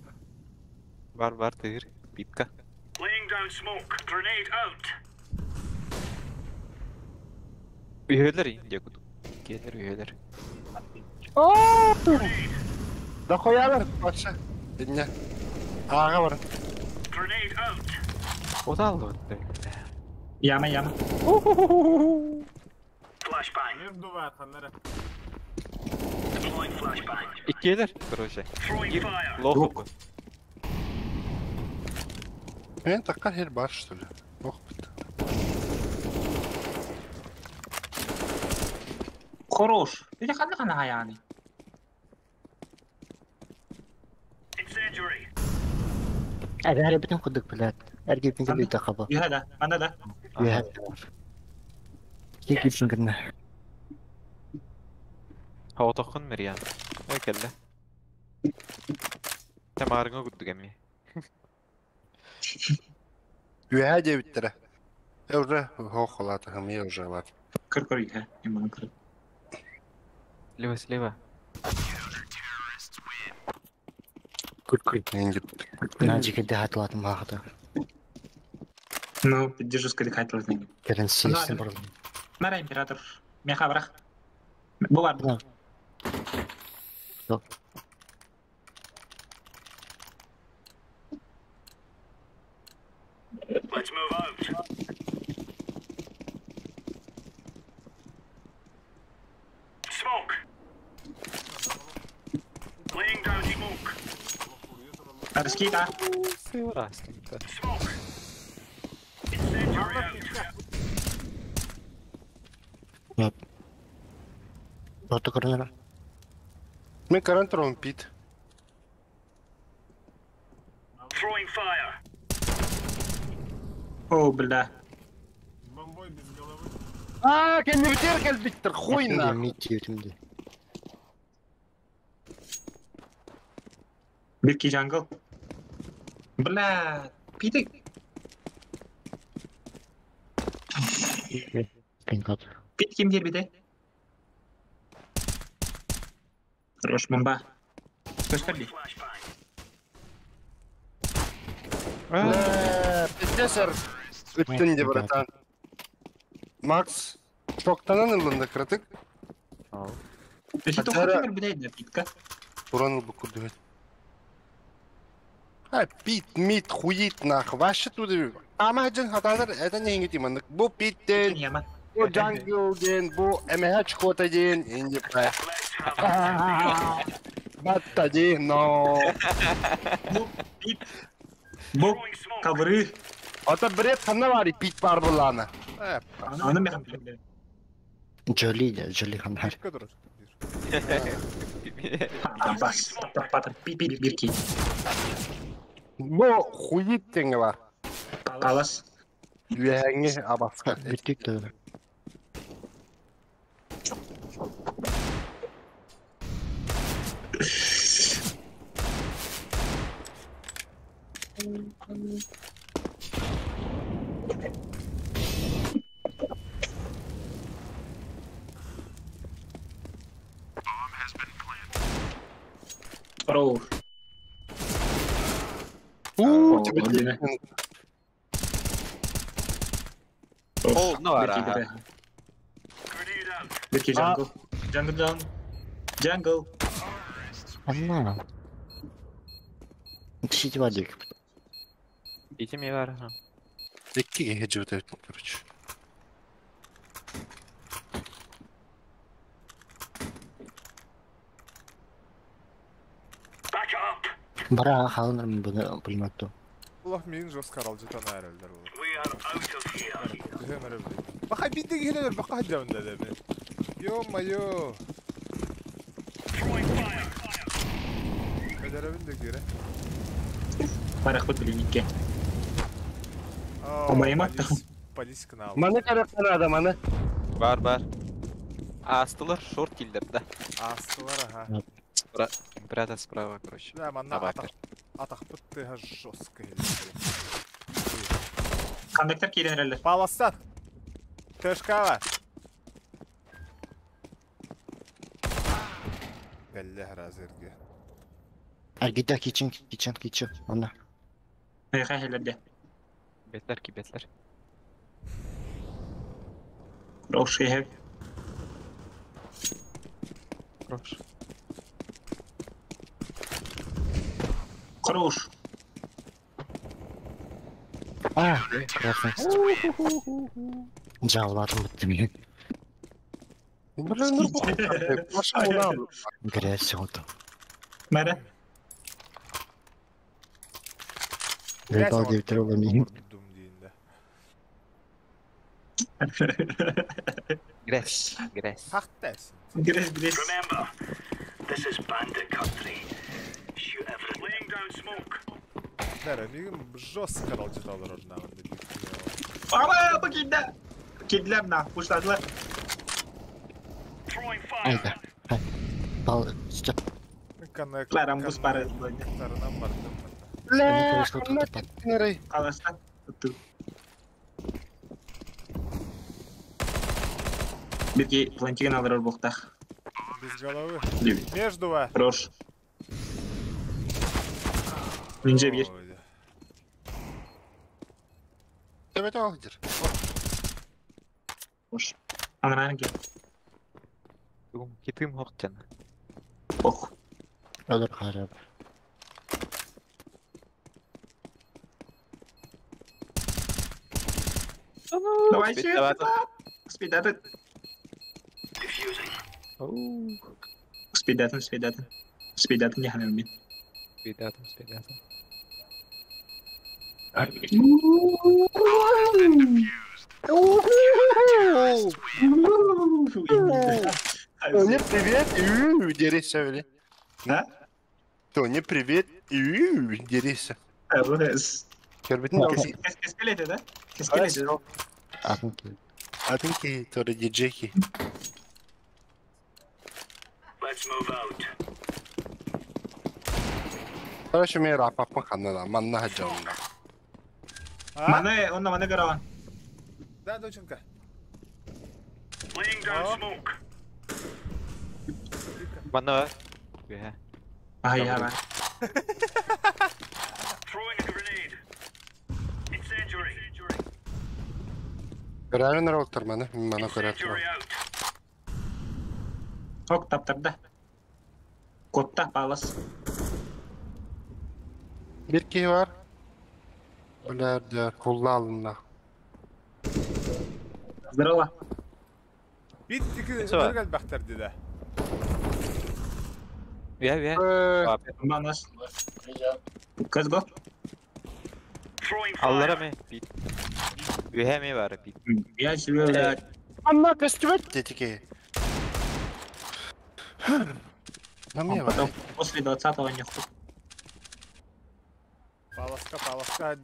Бар бар тыгыр. Пипка. Үһөлөр инде куту. Келер үһөлөр. Да хуялар, патша. Дня. Ага бар. Куда алды? Яма, яма. Иккиэлэр, короче. Кир, лох. Мен такка хер бар, что ли? Ох, Хорош. Или ханна ханна yani. Әгәр битен кудык блядь. Әргә битен бит каба. Юһа да, анда да. Я. Кик генә. Хаотохун Мирьян. Ой, кэллэ. Тамарыңа курдук эми. Үһә дебиттер. Я уже хохолатым, я уже лат. Кыр кыр юһа. Иман кыр. Слева, слева. Кыр кыр. Инде Наҗи кедә хатлатым вакыты. Ну, поддержу скорее хатлатым. Керен сесен бар. Мара император. Меха брах. Булар. Да. Let's move out. Smoke. Laying down smoke. Арскита. Smoke. Incendiary out. Баты кырнара. Мен карантырым пит. Throwing fire. О, бля. Бомбой без головы. А, кенне битер кел биттер, хуй на. Мит ютимде. Бирки джангл. Бля. Питик. Пингат. Пит ким дер бите? Хорош, бомба. Көстер Бля, пиздец, Үттүн де, братан. Макс, шоктанан ылында кырытык. Если Хотя- то бите питка. Туран ылбы курдует. А, пит, мит, хуит, нах, ваше туда. Ама жын хаталар, это не ингит имандык. Бу питтен, Яма. бу джанглден, бу МХ кота ден, инди па. Батта ден, но. Бу пит. Бу ковры. Ата бред ханна бар, пит бар буланы. Аны меха билем. Джоли, Джоли ханнар. Бас. Патыр пит пит бирки. Бу хуит теңге бар. Палас. Үйәңе абаска. Битик тә. Хорош. Ууу, О, тебе блин. О, ну ара. Бирки джангл. Джангл даун. Джангл. Анна. Сити вадик. Итими бар. Икки хеджи өтөт, короче. Back up. Бара халыныр буны пулеметту. Аллах мин жестко арал жетан айрылдар ол. We are out of here. Түһәм әрі Баха бидде келер, баха жамда деме. Ё-моё. Throwing fire. Бедеребин де кере. Барахпыт билиникке. О, Моема? Полис канал. Маны карап надо, маны. Бар, бар. Астылар шорт килдер, да. Астылар, ага. Император справа, короче. Да, манна Табак. атах пытты жестко. Кондуктор кирен Паластан. Тэшкава. Галле разерге. Аргида кичен кичен кичен. Анна. Меха хелерде. Бетлер ки бетлер. Хорош, я Хорош. Хорош. А, красный. Жаулатым бітті мен. Блин, ну пошел нам. Грязь вот. Мэра. Заебал девятерого мин. Грязь, грязь. Хахтес. Грязь, грязь. Remember, this is bandit country. Shoot everything. Laying down smoke. Дара, мигим жестко ралчыталар орнагын деп. Ама, покида. Кидлер на, пуштадылар. Throwing fire. Айда. Пал, стоп. Коннект. Кларам бус бары. Тарынан бардым. Бля, Қаластан. Бирки плантиген алырар боқтақ. Без головы. Между. Хорош. Инже бир. Тебе алдыр. Хош. Анран кел. Китим хоқтен. Ох. Алыр харап. Давай Спидатын. Спидатын, спидатын. Спидатын не ханыр мен. Спидатын, спидатын. Тони, привет, дерися, бля. Да? Тони, привет, дерися. Кескелете, да? Кескелете. Атынки. Атынки, тоже диджейки. Let's move out. Короче, мне рапа пахана, манна хаджонна. Мане, он на мане гараван. Да, доченька. Laying down smoke. Манна. Ай, я. Throwing a grenade. Incendiary. Көрәрін роктор маны, мана көрәр. Incendiary out. Ок, таптарда. Котта палас. Bir ki var. Bilerde kullanma. Здорово. Бит iki gel бахтар dedi. Я, я. Манас. Let's go. Аллара ме бит. Үһә бар бит. Я себе Анна костюмет детики. На потом после 20-го не хуй. Паласка, паласка,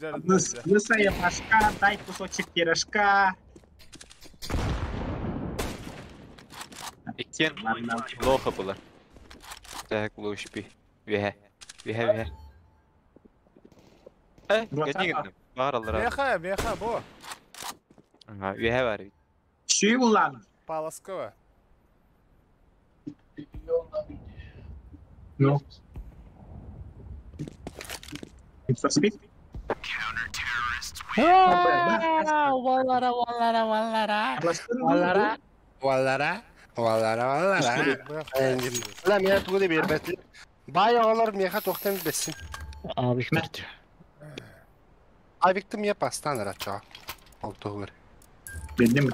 Лысая башка, дай кусочек пирожка. Иккен плохо было. Так, лучше. Үһә. Үһә, үһә. Э, гәнигин. Бар аллара. Меха, меха, бу. Ага, үһә бар. Шүй булан. Паласкова. Ну. Speed? Валара, валара, валара. Валара. Валара, валара, валара. Ла мия тугы бербет. Бай оғалар меха тоқтан бесин. А, Виктор. А Виктор мия пастан рача. Олтугыр. Билдим.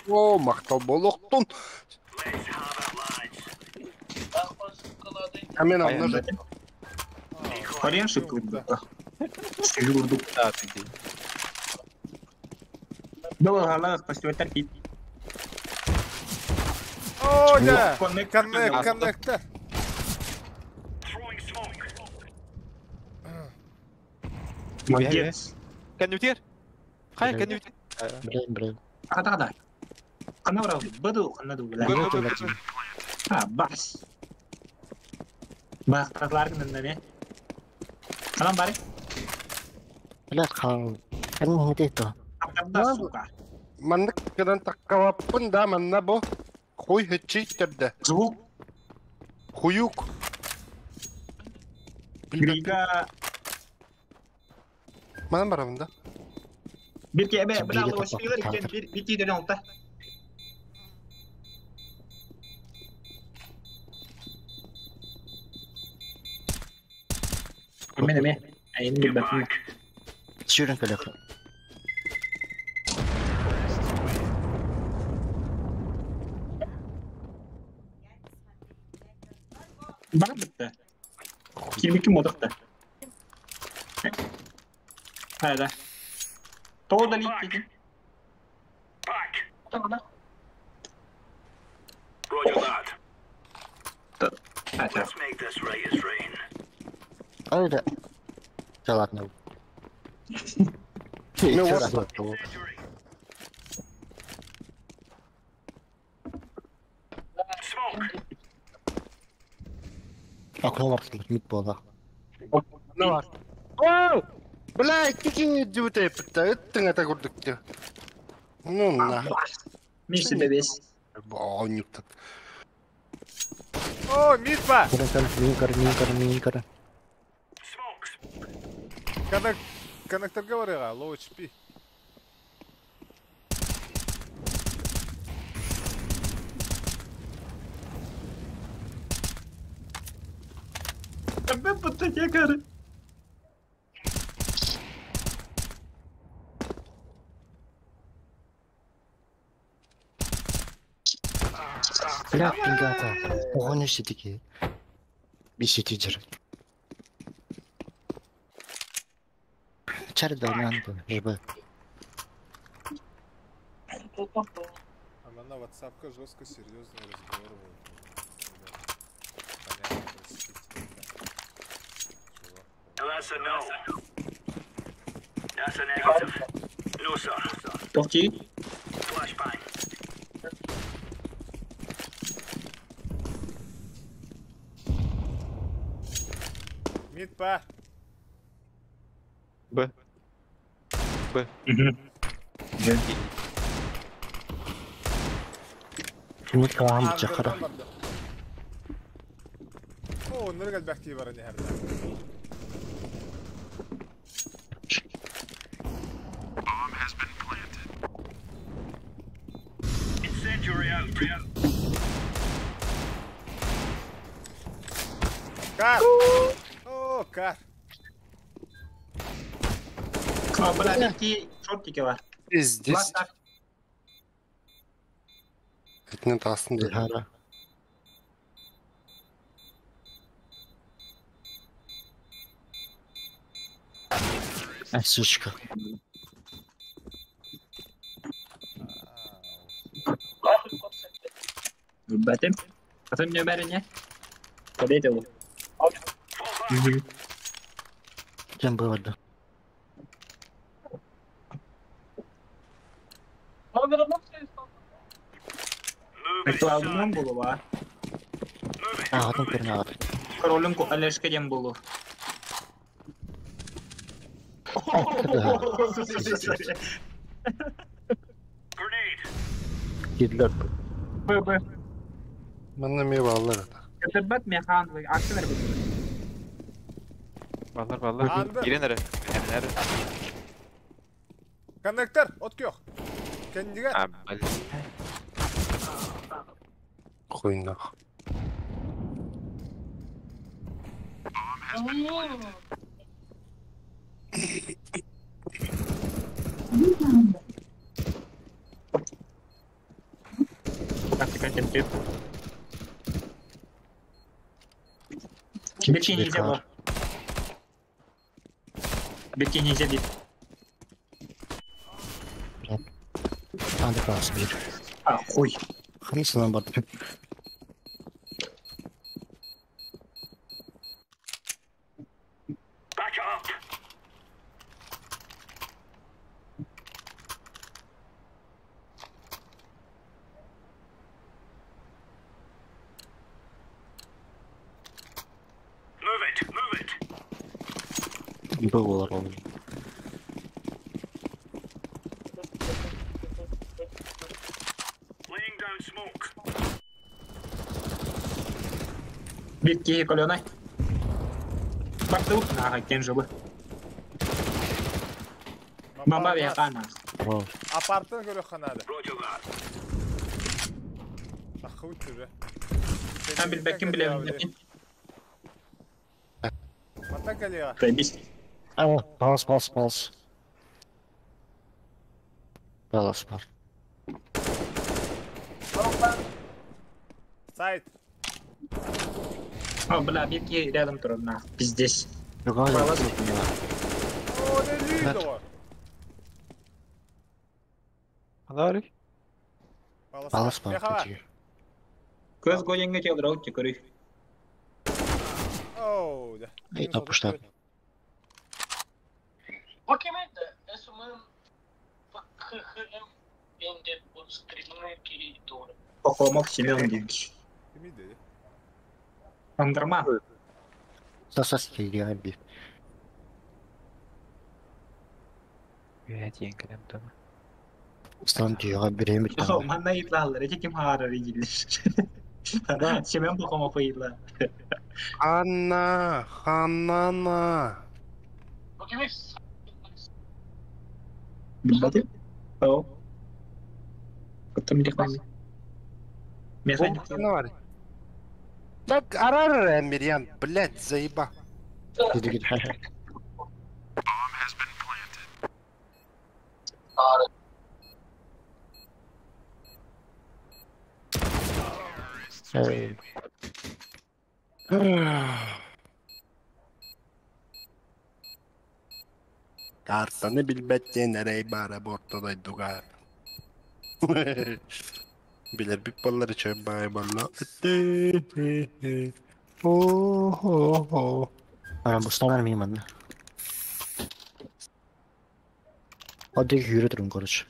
О, мактал болоқтун. Амен алны. Кореян шипкы Сигурдук. Да, ты. Долго костюмер пит. О, да. Коннект, коннект. Молодец. Коннектер. Хай, коннектер. Блин, блин. Ада, да. Кана брал, баду, кана ду. А, бас. Бахтарлар гыннан Салам бари. Блядь, хан. Кан хитето. Сука. Маннык кыдан таккалаппын да манна бу. Хуй хытчийттерде. Звук. Хуюк. Бига. Манан барабын да. Бирке эбе, бля, лошпилер кен бир бити ден олта. Мен эме. Айын бир батын. Шүрін көлөк. Бар битте. Кирбики модахта. Хайда. Тоҕо да лииттин. Roger that. Ата. Let's make this right as rain. А это... Да ладно. Ну Еще вот. раз вот. Smoke. Окно варсылык мид буола. Ну бар. Оу! Бля, кики дьүтэ питта ыттың ата курдук. Ну на. Мин себе весь. Оонньуктат. О, мид ба! Кара кара мин кара мин кара мин кара. Smokes. Коннек... Коннектор говорила, low HP. Эбэ бутта кары. Бля, пингата. Оҕону ситики. Бисити жыр. Чар да бу. Жбы. А на WhatsApp жестко серьезный разговор был. Ребят, Понятно, простите. Чего? That's a no. That's a negative. No, sir. Тохти. Flashbang. Мид ба! Б. Б. Мид калам жакара. О, ныргал бәхти бар не хәрдә. Incendiary out. Кар! О, кар! Бля, бики шортики бар. Пиздец. Этнен тастын да. Хара. А, сучка. Бэтим. Атын нөмәріне. Кадете ол. Чем было да? Move it, son. Ритуалынан болу ба. Move it. А, атын көрүнө агат. Королым алешке дем болу. Grenade. Кидлер. Б, Б. Манна ме баллар ата. Көтөрбөт механ акселер бит. Баллар баллар. Анды. Кирен эрэ. Эмнер. Коннектор, от көх. Кендиге. А, бл. Хуйнах. Тактика темпе. Бирки нельзя было. Бирки нельзя бить. Анда класс бир. А, хуй. Ханысынан барды. Back up. Move it. Move it. Б болар ол. Laying down smoke. Бирки коленой. Барды ага, кен жобы. Мама векана. Вау. Апартын көрө ханады. Roger that. Ахы үтүрө. Там билбеккин билем. Мата калега. Заебись. А, палас, палас, палас. Палас бар. Сайт. О, бля, биир киһи рядом турар, нах, пиздец. Другая Балас. О, не лидо! Анары? Балас бар кечи. Көз гойенге телдер аут көрүй. Оу, да. Эй, тапыштар. Похомов Семен дейм. Кими деди? Андырма. Сасас келген bir. Үһэ тиэн кэлэн тума. Стан түйөҕө бирэм О, манна ыйытлааллар, эти ким хаарар идиллер. Семен Похомов ыйытла. Анна, ханана. Билбатым? О. Потом механик. Механик. Ну, бар. Так, арар Эмирьян, блядь, заеба. Картаны билбэттен эрэй баара бортодай дуга. Билер бит баллары чөй бай балла. О-хо-хо. Ана бустанар мин манна. Одыг хүрэ турун короче.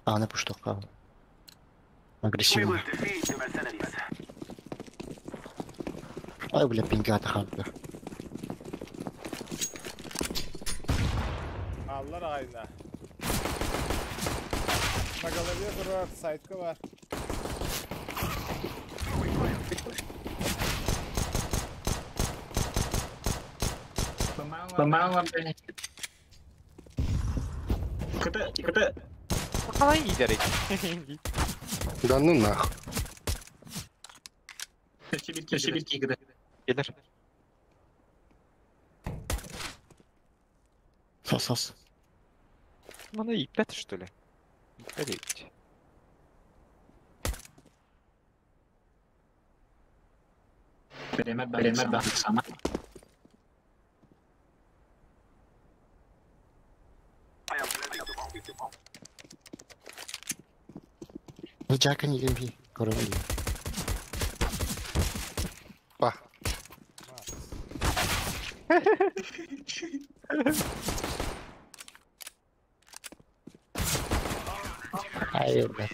Аны пуштокка. Агрессивно. Ай, бля, пингата хатта. Аллар айна. На голове дурак, сайтка бар. Помало, блядь. КТ, КТ. Қалай итерек? Да ну нах. Шибирки КТ. Келер. Сас-сас. Маны иппет, что ли? Иппет эбит. Беремер, беремер, бах, сама. Жакын деген би. Көрөм. Ба. Ай, бля.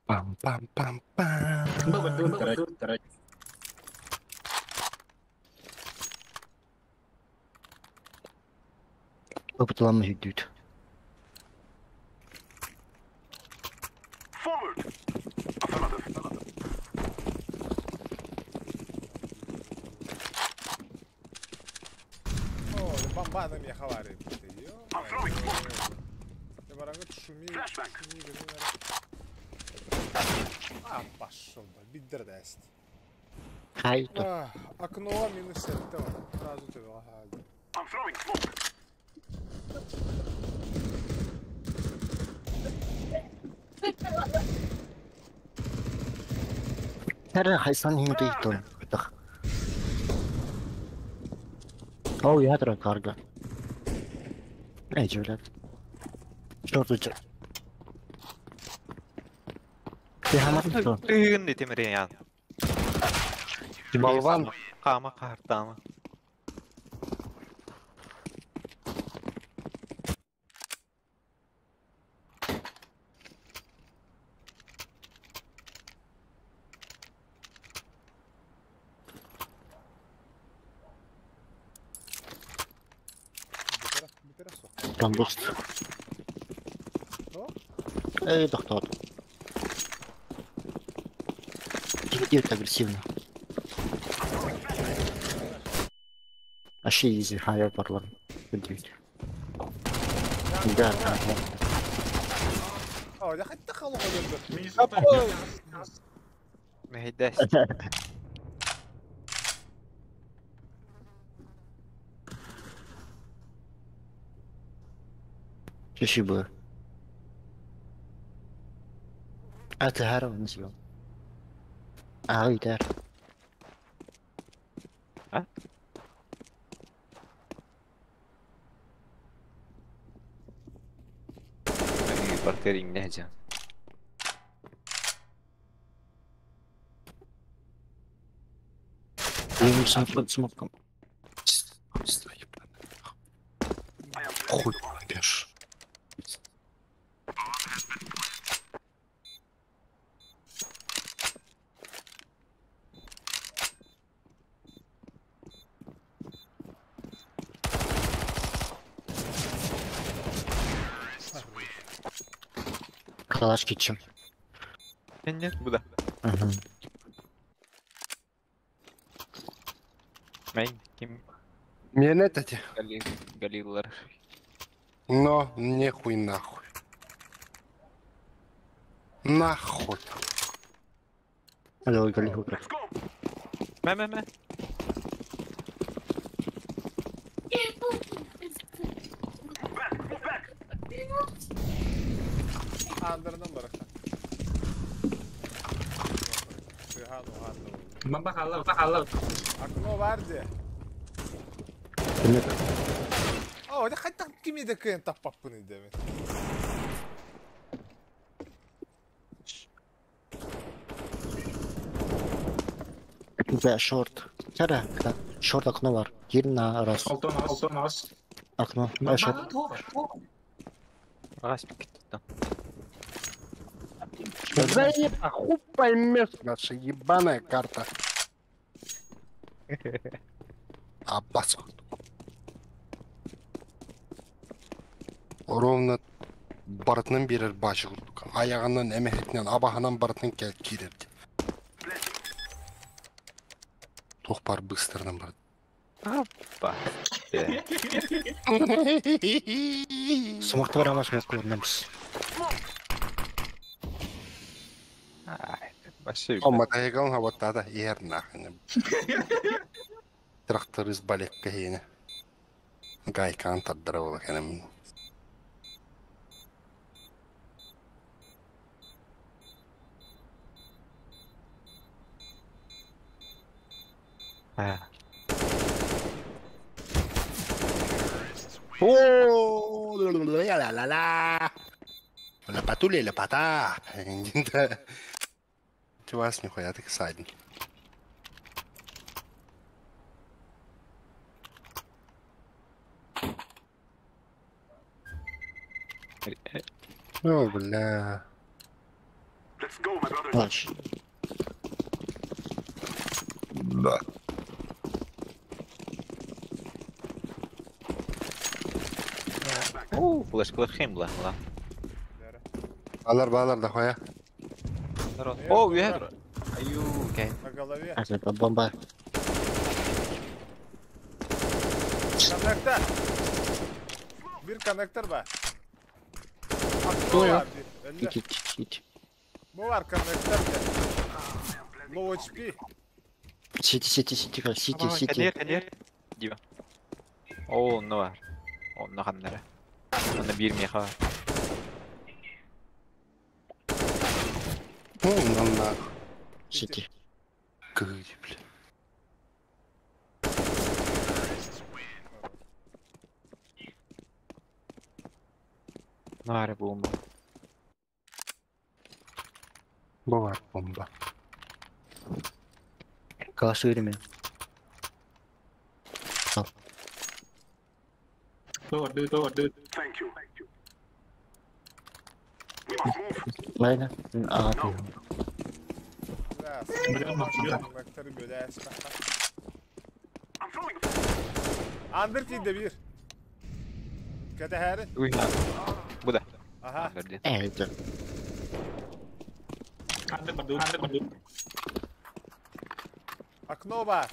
Пам-пам-пам-пам. Короче. Опытламы хүдүүт. О, бомба на меня хавари. Я барангот шуми. Шуми, А, пошел, биддер даст. Хайто. Окно минус 7, сразу ты, ага. Тэрэ хайсан хинтэй тон. Гэтэх. Оо ядра карга. Эй, жуулаад. Шортож. Тэ хамаат. Тыгын Темирян. Болван. Кама картама. Камбуст. Эй, доктор. Идет агрессивно. Вообще изи, хай барлар. Да, да, да. О, я хотел халу Мehdes. Спасибо. Атыһар оны сион. Ағыйтар. А? Квартира иҥнэ сылдьан. Смоком. Хуй поймешь. Калаш кичим. Нет, бу да. Угу. Мен ким Мен это Галилар. Но нехуй нахуй. Нахуй. Алло, Галил. Мэ мэ мэ. Андырынан бараха. Бахалар, бахалар. Окно бар де. О, это хотя кими да кем таппаппыны деме. Да, шорт. Кара, шорт окно бар. Ерна раз. Алтон ас, алтон ас. Окно. А, шорт. Раз пикет. Заеба, хуй поймешь, наша ебаная карта. Аббас. Ровно барытынан берер башы курдук. Аяғынан, әмәхетінен, абахынан барытынан келіп кирерді. Тоқ бар быстрынан бар. Апа. Смокты бар амаш мен көрінеміз. Вообще. Оматайган хаватада ер нахын. Тракторист балекке хейне. Гайкан таддара бола кенем. О, ла ла ла. La patule, la pata. Du weißt nicht, я так сайден. О, бля. Плач. Да. О, флешка хемла, ла. Алар, балар, да хуя. О, уехал. Аю, окей. На голове. Это бомба. Коннектор. Бир коннектор ба. Кто я? Ить, ить. Бувар коннектор. Low HP. Сити, сити, сити, сити, сити. Кадер, кадер. Дима. О, ну бар. О, ну ханнара. Аны бир меха. Ну, нахуй. Сити. Кыгы, бля. Наре бомба. Бывает бомба. Калаш время. Торды, торды. Ладно. А, ты. Андыр тиде бир. Кәтәһәре. Уй. Бу да. Аха. Это. Андыр барду, андыр барду. Окно бар.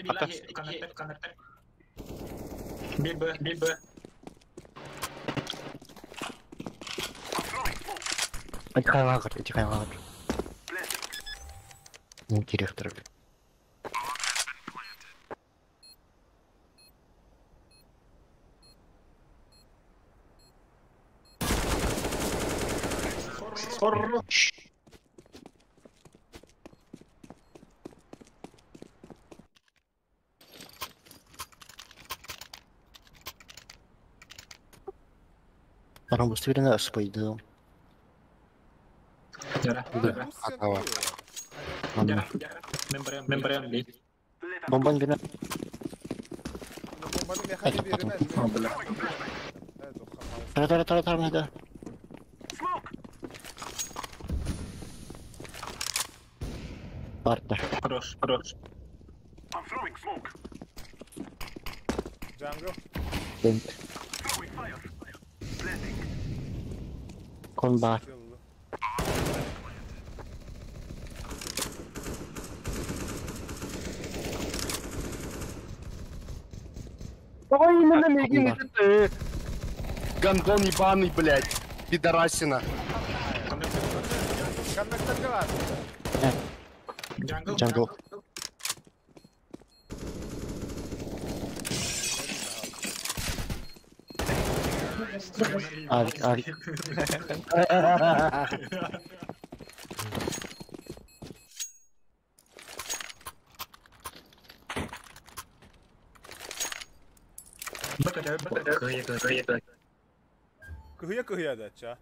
Бля, коннектор, коннектор. Бир Б, бир Б. Эти хайвагр, эти хайвагр. Не директор, блядь. Хорош. Баран бустуурина спойдым. Да. Хатава. Манна. Мен барыам дии. Бомбан бина. Бомбаны меха Это беремez. Бля. Тара тара тара тара меда. Барда. Хорош, хорош. Jungle. Бент. Кон бар. Давай именно Кон мегин бар. это Гондон ебаный, блядь. Пидорасина. Коннектор газ. Jungle. Jungle. Авик, авик. Кыйы, кыйы, кыйы. Кыһыйа кыһыйа да ча.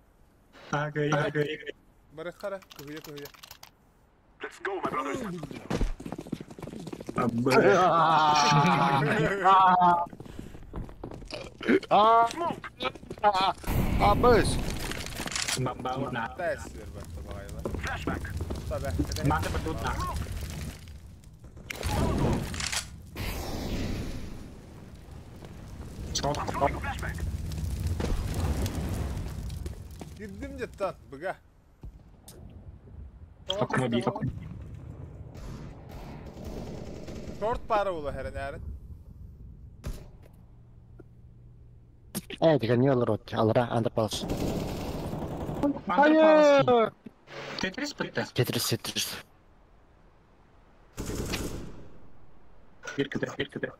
А, кыйы, кыйы. Бары хара, кыһыйа кыһыйа. А, быс. Бамбауна. Тәссер бәтті бағайла. Tabi. Манда бардутна. Girdim cidden bıga. Окно би, окно. Short para ula her närin. Э, деген не олар от. Алара андер палас. Hayır. Тетрис бітті. Тетрис, тетрис. Bir кіді, bir кіді.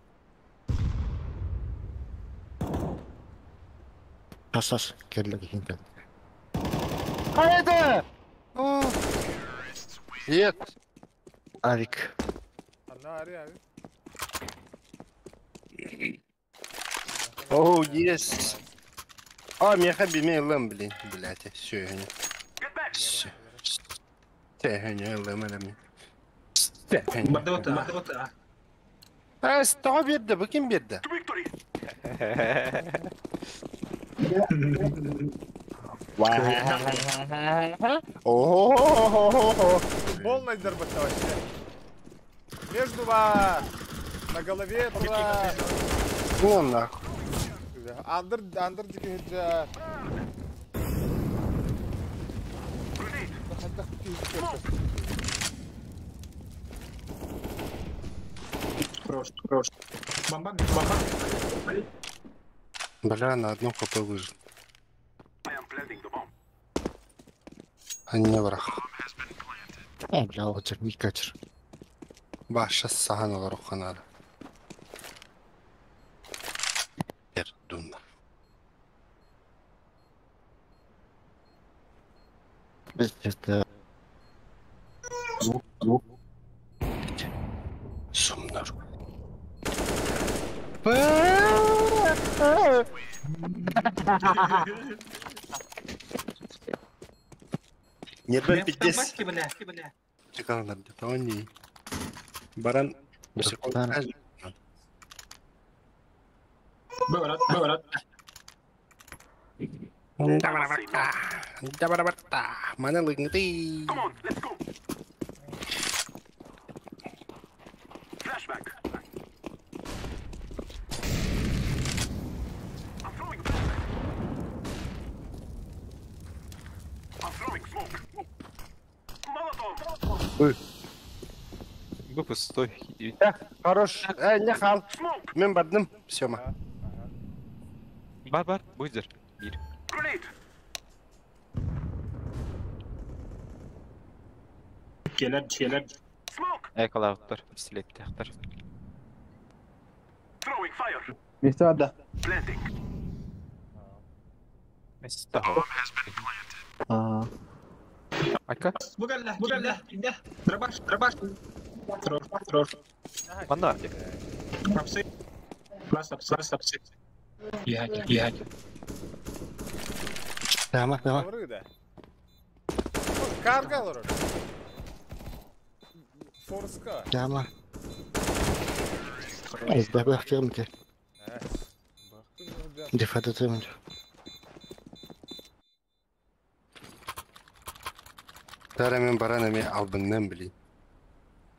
Тас келді кейін кел. Haydi. Нет. Авик. Anna ari abi. Оу, yes. А, меха биме лэм, блин, блядь, все, я не. Все. Тэ, не лэм, лэм. Бардута, бардута. А, сто берді, bu kim берді? О-о-о-о-о. Футбол найдербатта вообще. Между вас. На голове туда. Вон нахуй. Андер, андер дикий хеджа. Хорош, хорош. Бамба, бамба. Бля, на одну хп выжил. А не враг. Э, бля, очер, микачер. Баша сахан олар надо. Пердун. Біз это Сумнар. Нервен пиздец. Бля, бля. Чекалар, они. Баран. Баран. Быврат, быврат. Мана лыгнты. Бу пустой. Хорош. Э, не хал. Мен бардым. Все, ма. Бар бар, буйдер. Bir. Келер, келер. Эколауттар, пистолеттээхтэр. Место да. Место хоп. Аа. Айка. Бугалла, бугалла. Дробаш, дробаш. Трор, трор. Манна арди. Апсы. Класс, апсы, класс, апсы. Яхать, яхать. Tamam tamam. Doğru da. Karga olur. Forska. Tamam. Бах бах кемте. Дефата темде. Тара мен баран эми албыннан билейин.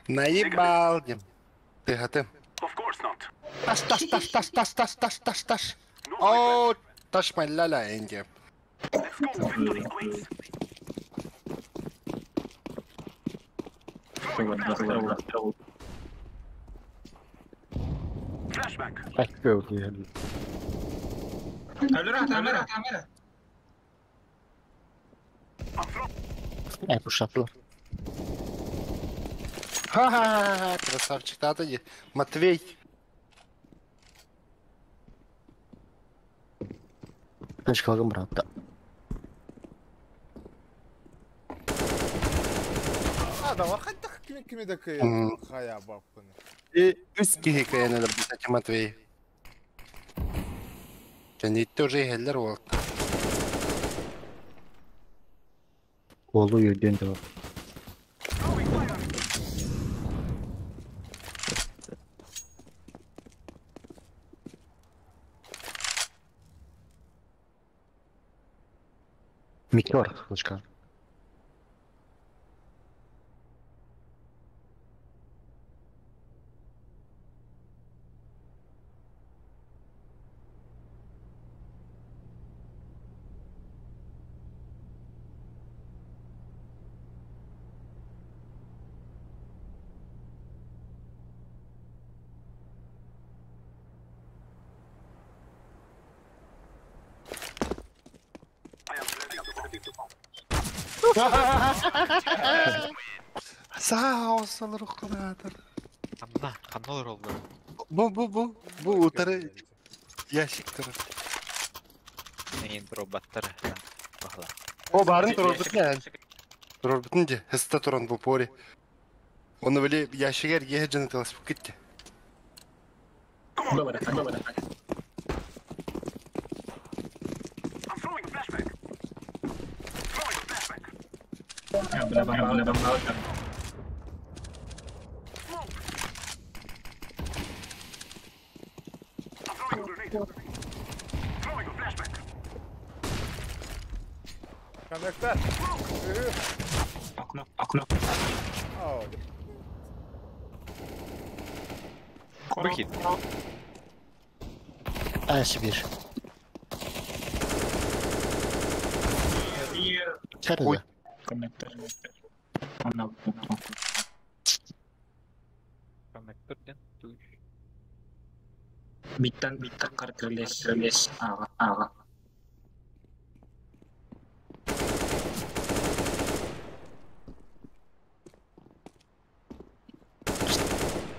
Наебал дем. Ты хатым. Таш таш таш таш таш таш таш таш таш. О, таш ляля энди. Алюра, алюра, алюра. Ай, пушапло. Ха-ха-ха, красавчик, тата Матвей. Точка брата. А, да, хайдах кими кими да кый хая баппын. И үс киһи кыйанылар битати Матвей. Кэнниттэ уже иһэллэр уолта. Олу юден да. Микер, точка. Саа осалар уккалаатар. Ханна, ханна олор олдор. Бу бу бу бу утары ящик турар. Эйин дробаттар. Бахла. О барын турорбутун Турорбутун же хыста туран бу пори. Оны били ящигер еhe жана таласпыт кетти. Добре, добре. Бля, бля, бля, бля. Коннектор. Окно, окно. О, Выход. А, Сибирь. Ой. Карда. Коннектор. Она. Коннектор ден. Туй. Биттан, биттан картерлес, лес, ага, ага.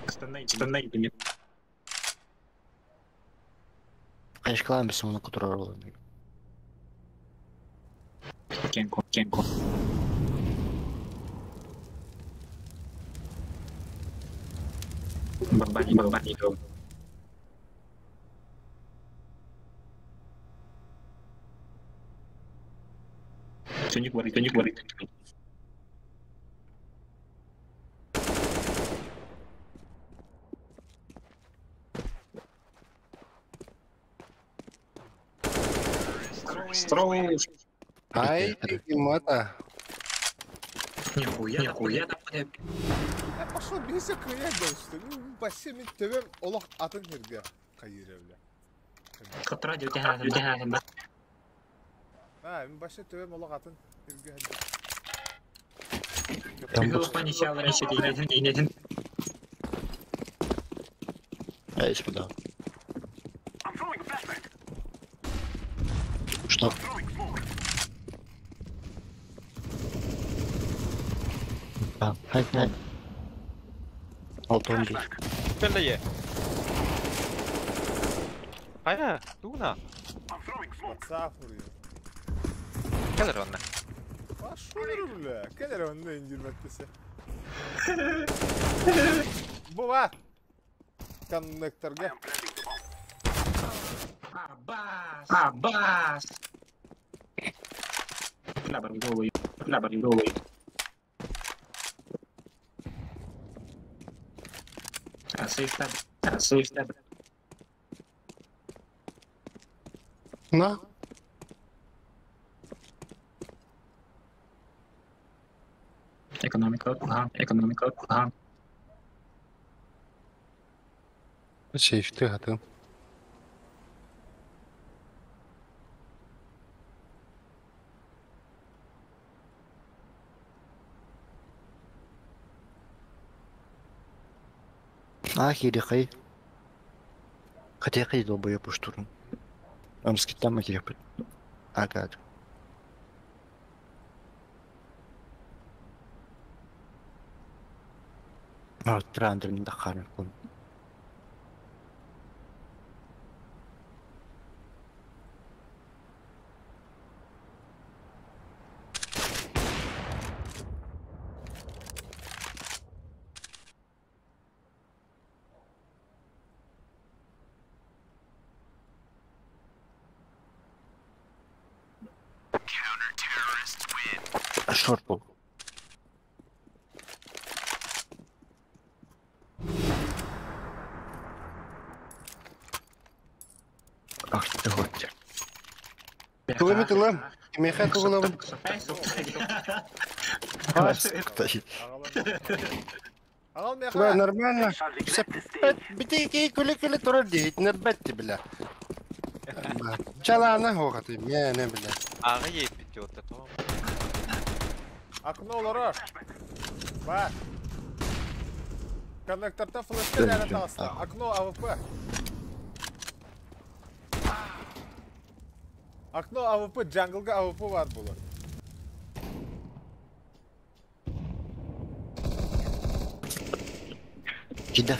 Станай, станай, Кашкалам бисим оны кутурар олу. Кенко, кенко. Бабани, бабани, дом. Тюник варит, тюник варит. Строу. Ай, мата. Нихуя, нихуя. Я пошел бейся кыя что ну баси мен төбем олох атын хирге кайыр бля. Котра дютэ А, мен башы төбем олох атын хирге. Ай, сюда. Что? А, хай, хай. 61. Кэллэйэ. Хайа, тугуна? WhatsApp vuruyor. Кэлэр онно. Пошел, бля. Кэлэр онно индирбэттесе. Бу бар. Коннекторга. Абас! Абас! Бля, барбидолы. Бля, барбидолы. Сейф таб. Сейф таб. На. Экономика, ага, экономика, ага. Сейфти хатым. А киириэхэй. Хатыахай долбоеб устурун. Амскиттан киириэхпит. Агаат. Трандырын да хаарын Шорт был. Ах ты вот. Тугу тылым. Кимиэхэ тугулабын. Аҕал Бля, миэхэ. нормально. Бити ки күлэ-күлэ турар дии. Нэрбэтти бля. Чалаана хоҕаты миэнэ бля. Ааҕы иэппит диотта тоҕо. Окно олорор. Бар. Коннекторта флешка ләре таста. Окно АВП. Окно АВП, джанглга АВП бар булар. Кида.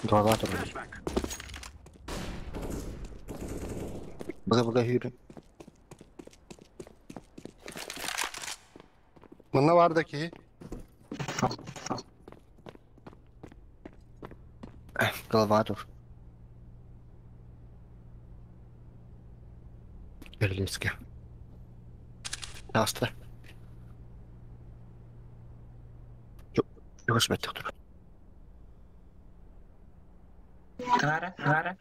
Голова турар. Бага-бага хүрүн. Манна бар да киһи. Голова тур. Берлинский. Таста. Югас беттих тур. Кара, кара.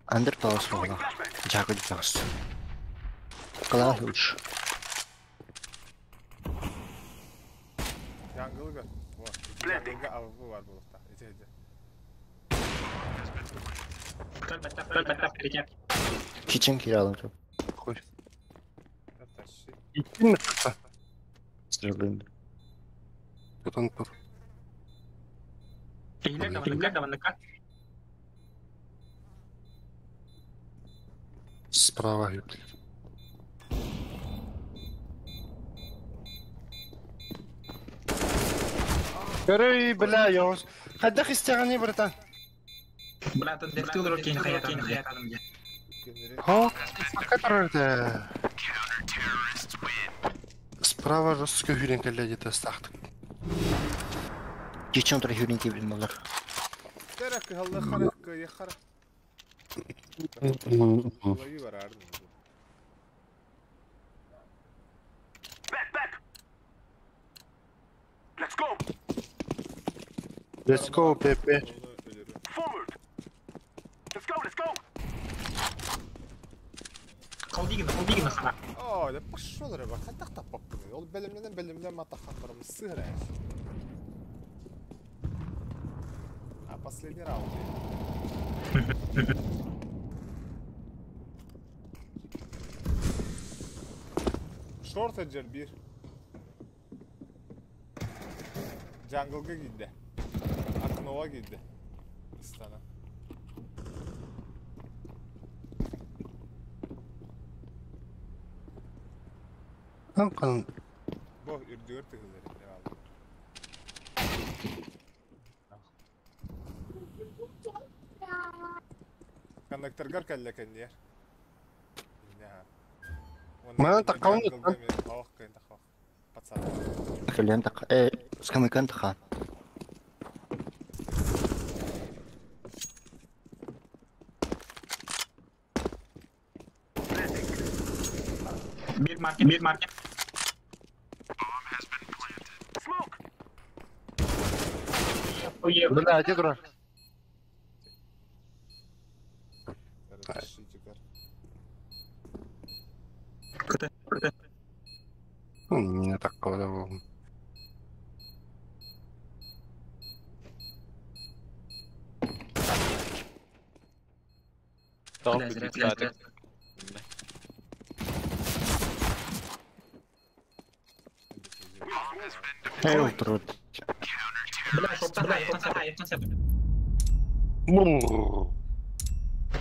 Андер палас буолла. Жако дитагыс. Калаа үч. Джанглга. Вот. Джанглга АВП бар булар. Ити ити. Кичен киралым тур. Хуй. Тащи. Иттин ми? Стрелын. Тутан тур. Справа ют. Көрөй, бля, ёс. Хайдах истэҕиний, братан? Братан, дехтыл рокин хаятан Хо? Который Справа жестко хүрен кэллэ где-то стахтык. Кичен тур хүрүн кибин болар. Терек халла харак яхара. Лови барардым. Back, back. Let's go. Let's go, Pepe. Forward. Let's go, let's go. Холдигина, хана. О, да пошел рыба, хайдах таппаппыный. Ол бэлэмнэнэн бэлэмнэн матахаттарым сыграй. А последний раунд. Short edger bir. Jungle'ga giddi. Aknova giddi. Istana. Kan Бу үрдүгэр тыһылар eyvallah. Коннекторгар кэллэ кэнниэр. Манан таххабын ыттан. Ох, кыын таххах. Пацан. Кэлэн тах скамейкан тахан. Bir market, bir market. Бля, где дура? Разрешите, Не такого да. Тоҕо бүттэ Эй, утурут. Бля, шорта, бля, якын сәп.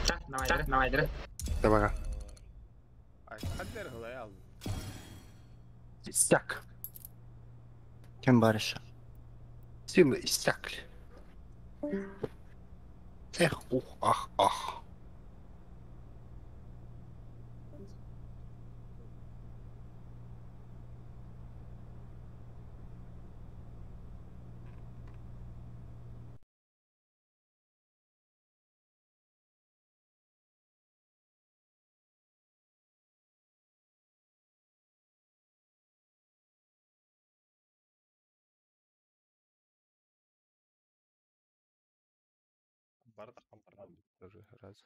Так, давай, давай. Давай. Ай, хаддер хылай алдым. Истяк. Ким барыша? Силы иссякли. Эх, ух, ах, ах. Тоже раз.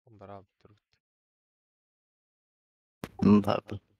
Бара турбут. Бабы.